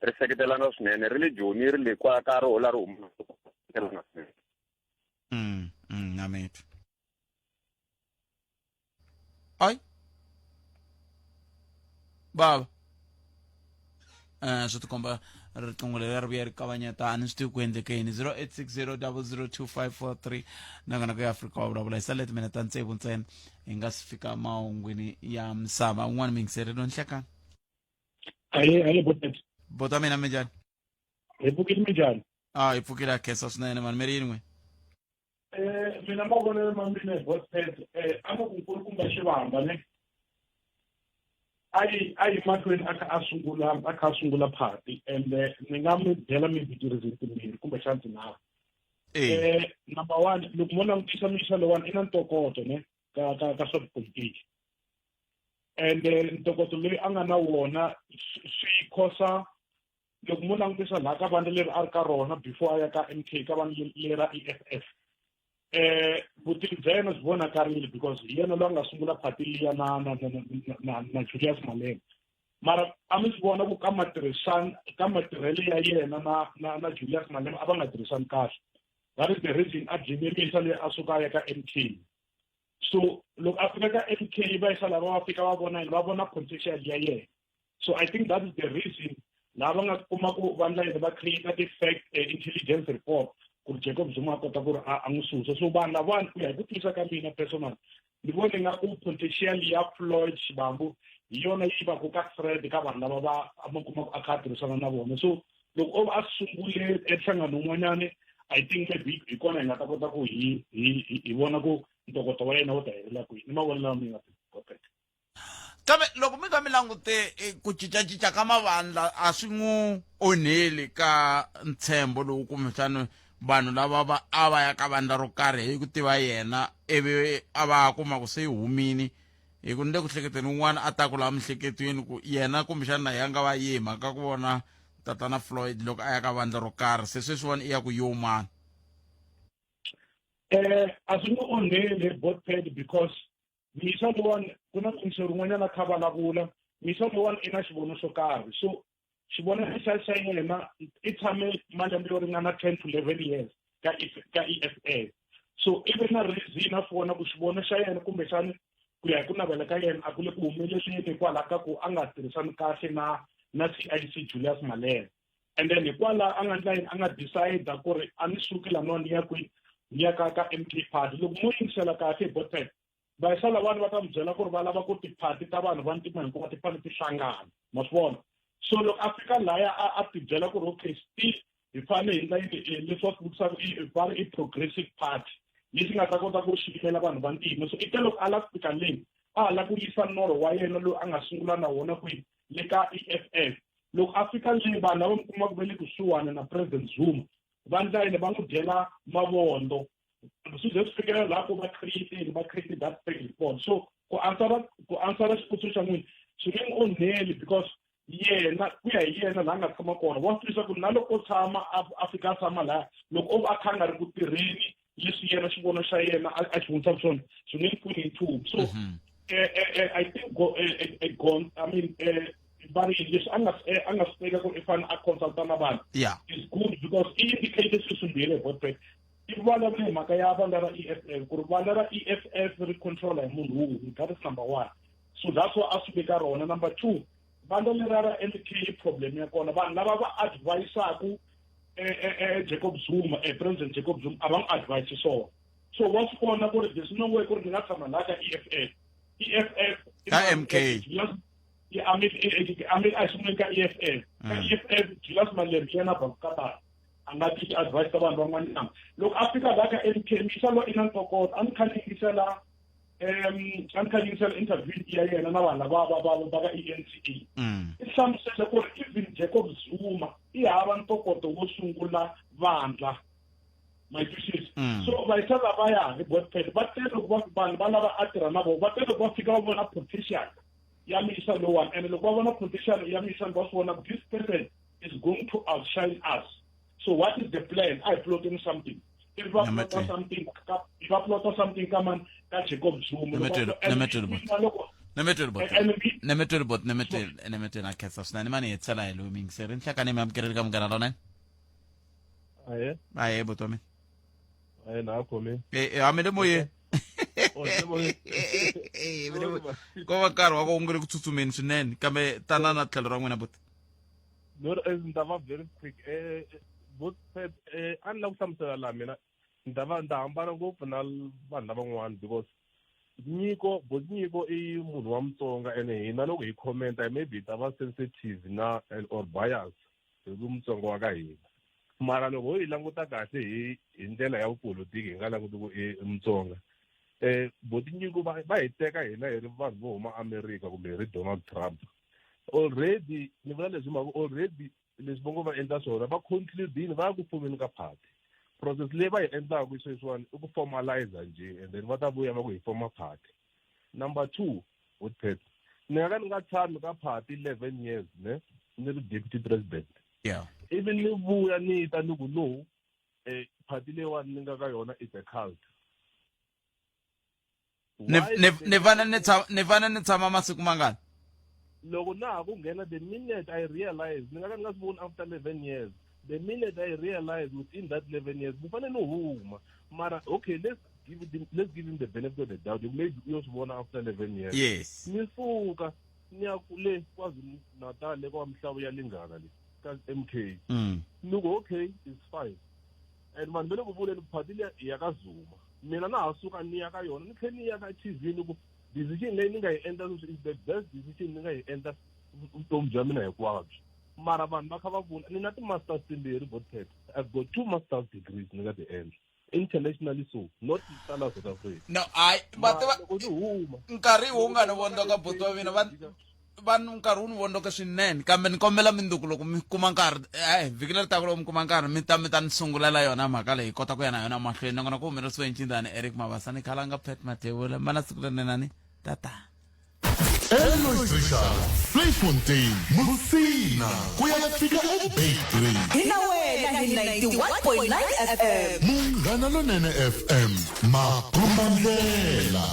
ri seketelana swinene ri le joni ri le kwa ka roho la ri huma seketelana swinene na mitwa Ai. Baba. Eh swi tikomba riqingho leri ri vuya ri kavanyeta a ni swi tivi ku endleke yini 0860002543 nakona ku ya afrika wa vulavula hi sale timinete ta tsevu ntsena hi nga si fika mahungwini ya misava un'wana miyingiseri lo nhlekani aye aye boteti bota mina minjhani hi pfukile minjhani a hi pfukile a khensa swinene mani mi ri yini n'we Eh, mina mavonelo ma mina hi botpet eh, a ma ku nkulukumba xivamba ne a yi a yi mahlweni a kha a sungula a kha a sungula party and eh, ni nga mi byela maybe ti-reason timbirhi kumbexana tinharhu eh number one loko mo langutisa mixo lowani i na ntokoto ne ka ka ka swa tipolitiki and ntokoto loyi a nga na wona swi khosa loko mo langutisa laha ka vandla leri a ri ka rona before a ya ka m k ka vandla leri ra e f f eh vutivi bya yena byi vonakarile because hi yena loyi a nga sungula phati liya na na na na na Julius Malema mara a mi swi vona ku ka matirhisani ka matirhelo ya yena na na na Julius Malema a va nga tirhisani kahle that is the reason a dyinemisa leyi a suka a ya ka M_K so loko a fika ka M_K va yisa lava va fika va vona yini va vona potential ya yena so i think that is the reason laha va nga kuma ku vandla yini va create ti-fact eh, intelligence report ku ri jacob zuma a kota ku ri a n'wi susa so vanhu lavawani ku ya hi ku twisisa ka mina personal ni vona ingaku potential ya floyd xibambu hi yona yi va ku ka thread ka vanhu lava va ma kuma ku a kha a tirhisana na vona so loko o va a sungule enhlangano wun'wanyani i think maybe hi kona hi nga ta kota ku hi hi hi vona ku ntokoto wa yena wu ta helela kwihi ni mavonelo ya mina perfect kambe loko mi kha mi langute eh, ku cincacinca ka mavandla a swi n'wi onheli ka ntshembo lowu kumbexana vanhu lava va a va ya ka vandla ro karhi hi ku tiva yena ivi a va kuma ku se yi humini hi ku ni le ku hleketeni un'wana a ta ku laha miehleketweni ku yena kumbexana na ya nga va yi hi mhaka ku vona tatana floyd loko a ya ka vandla ro karhi se sweswiwani i ya ku yomani eh a swi n'wi onheli botpad because misa lowani ku na muyingiseri un'wanyana a kha vulavula misa lowani i na xivono xo karhi so xivono xa xa yena i tshame malembe yo ringana 10 to 11 years ka ka EFL so i ve na reason a vona ku xivono xa yena kumbexani ku ya hi ku navela ka yena a ku le ku humeleleni hikwalaho ka ku a nga tirhisani kahle na na CIC Julius Malema and then hikwalaho a nga ndla yini a nga decide ku ri a ni suki laniwa ni ya kwihi ni ya ka ka M_K party loko mo yingisela kahle hi botpet vayisa lavani va ta mi byela ku ri va lava ku tiphati ta vanhu va ntima hinkwato ti fanele ti hlangana ma swi vona so loko a fika laya a a ti byela ku ri okay still hi fanele hi ndla yini eh, leswi va swi vutisaka va ri i progressive party lexi nga ta kota ku xi yimela vanhu va ntima so i te loko a lava ku fika le a ha lava ku yisa norho wa yena loyi a nga sungula na wona kwihi le ka E F F loko a fika le vanhu lava mi kumaka va le kusuhani na president Zuma va ndla yini va n'wi dyela mavondo swi ze swi fikelela laha ku va create va create that fake report so ku answera ku answera xivutiso xa n'wina swi nge n'wi onheli because Yena ku ya hi yena laha a nga tshama kona wa swi twisisa ku na loko o tshama a fika a tshama laya loko o va a kha a nga ri ku tirheni leswi yena xivono xa yena a xi vonisaka swona swi nge pfuni hi nchumu. So I think go, gone, I mean, va ri leswi a nga swi teka ku i fanele a consulta na vanhu is good because i indicate swilo swimbirhi hi botpet. I vulavule hi mhaka ya vandla ra EFF ku ri vandla ra EFF ri controla hi munhu wun'we, that is number one, so that's why a swi veka rona. Number two, vandla leriya ra MK, problem ya kona vanhu lava va advisaku Jacob Zuma, President Jacob Zuma, a va n'wi advise swona. So wa swi vona ku ri there's no way ku ri ni nga tshama laha ka EFF. EFF ka MK. I mean, a sunguleni ka EFF. Ka EFF Julius Malema yena Bakatana a nga tiki advice ta vanhu van'wanyana. Loko a fika laha ka MK, misa loyi i na ntokoto, a ni kha ni yingisela a ni kha ni yingisela interview ya yena na vanhu lava va ka eNCA. I hlamusele ku ri even Jacob Zuma i hava ntokoto wo sungula vandla. Ma twisisa? So vayisa lavaya hi Godfrey va tele loko vanhu va lava a tirha na vona, va tele loko va fika va vona potential ya misa lowani, and loko va vona potential ya misa va swi vona this person is going to outshine us. So what is the plan? I plotting something. If va plota something, if va plota something ka man ka Jacob Zuma. Nemetweli bot, nemetweli na khensa swinene mani hetisela hi loyi miyingiseri nhlekani mi amukeleli ka Munghana Lonene. Aye. Aye buti wa mina. Aye na khome. Eh, a mi le moyeni. Ko va nkarhi wa ku nge le ku tsutsumeni swinene, kambe tana na tlhelo ra n'wina buti. No, ni ta va very quick. Bot a ni lava ku hlamusela laha mina ni ta va ni ta hambana ngopfu na vanhu lavan'wana because Nyiko, bot Nyiko i munhu wa Mutsonga ene hina loko hi commenta maybe hi ta va sensitive na and or bias hi ku Mutsonga wa ka hina. Mara loko ho yi languta kahle hi ndlela ya vupolitiki hi nga languti ku i Mutsonga. Boti Nyiko va hi teka hina hi ri vanhu vo huma America kumbe hi ri Donald Trump. Already ni vula leswi mhaka already leswi va ngo va endla swona va conclude-ini va ya ku fumeni ka party. Process leyi va yi endlaka sweswiwani i ku formalize njhe and then va ta vuya va ku hi forma party. Number 2, Woodpet, ni nga ka ni nga tshami ka party 11 years ne ni ri deputy president. Ivi ni vuya ni ta ni ku no, party leyiwani ni nga ka yona is a cult. Ni fane ni tshama masiku mangani? Loko na ha ku nghena, the minute I realize, ni nga ka ni nga swi voni after 11 years, the minute I realize within that 11 years, ni fanele ni huma. Mara, okay, let's give him the benefit of the doubt. Maybe u yo swi vona after 11 years. Ni suka, ni ya le KwaZulu Natal, le kwa Mhlawulo ya Lingana le, ka MK. Ni ku, okay, it's fine. And vanhu va le ku vuleni party liya ya ka Zuma. Mina na ha suka ni ya ka yona, ni tlhela ni ya ka TV ni ku decision leyi ni nga yi endla sweswi is the best decision ni nga yi endla vutomi bya mina hinkwabyo. Mara vanhu va kha va vula, ni na ti-masters timbirhi, Botpet. I've got 2 master's degrees ni nga ti endla. Internationally so, not tala South Africa. No, I, but Mara loko ni huma, nkarhi wu nga ni vondoka buti wa mina, va nkarhi wu ni vondoka swinene, kambe ni kombela minduku loko mi kuma nkarhi, vhiki leri taka loko mi kuma nkarhi mi ta mi ta ni sungulela yona mhaka leyi kota ku ya na yona mahlweni. Nakona ku humelerisiwe Ncindani Eric Mabasa ni Khalanga Pat Mathebula, mana siku lerinene tata. Elois Richard, Vleifontein, Musina, ku ya fika eBeitbridge. Hi na wena hi 91.9 FM. Munghana Lonene FM, makombandlela.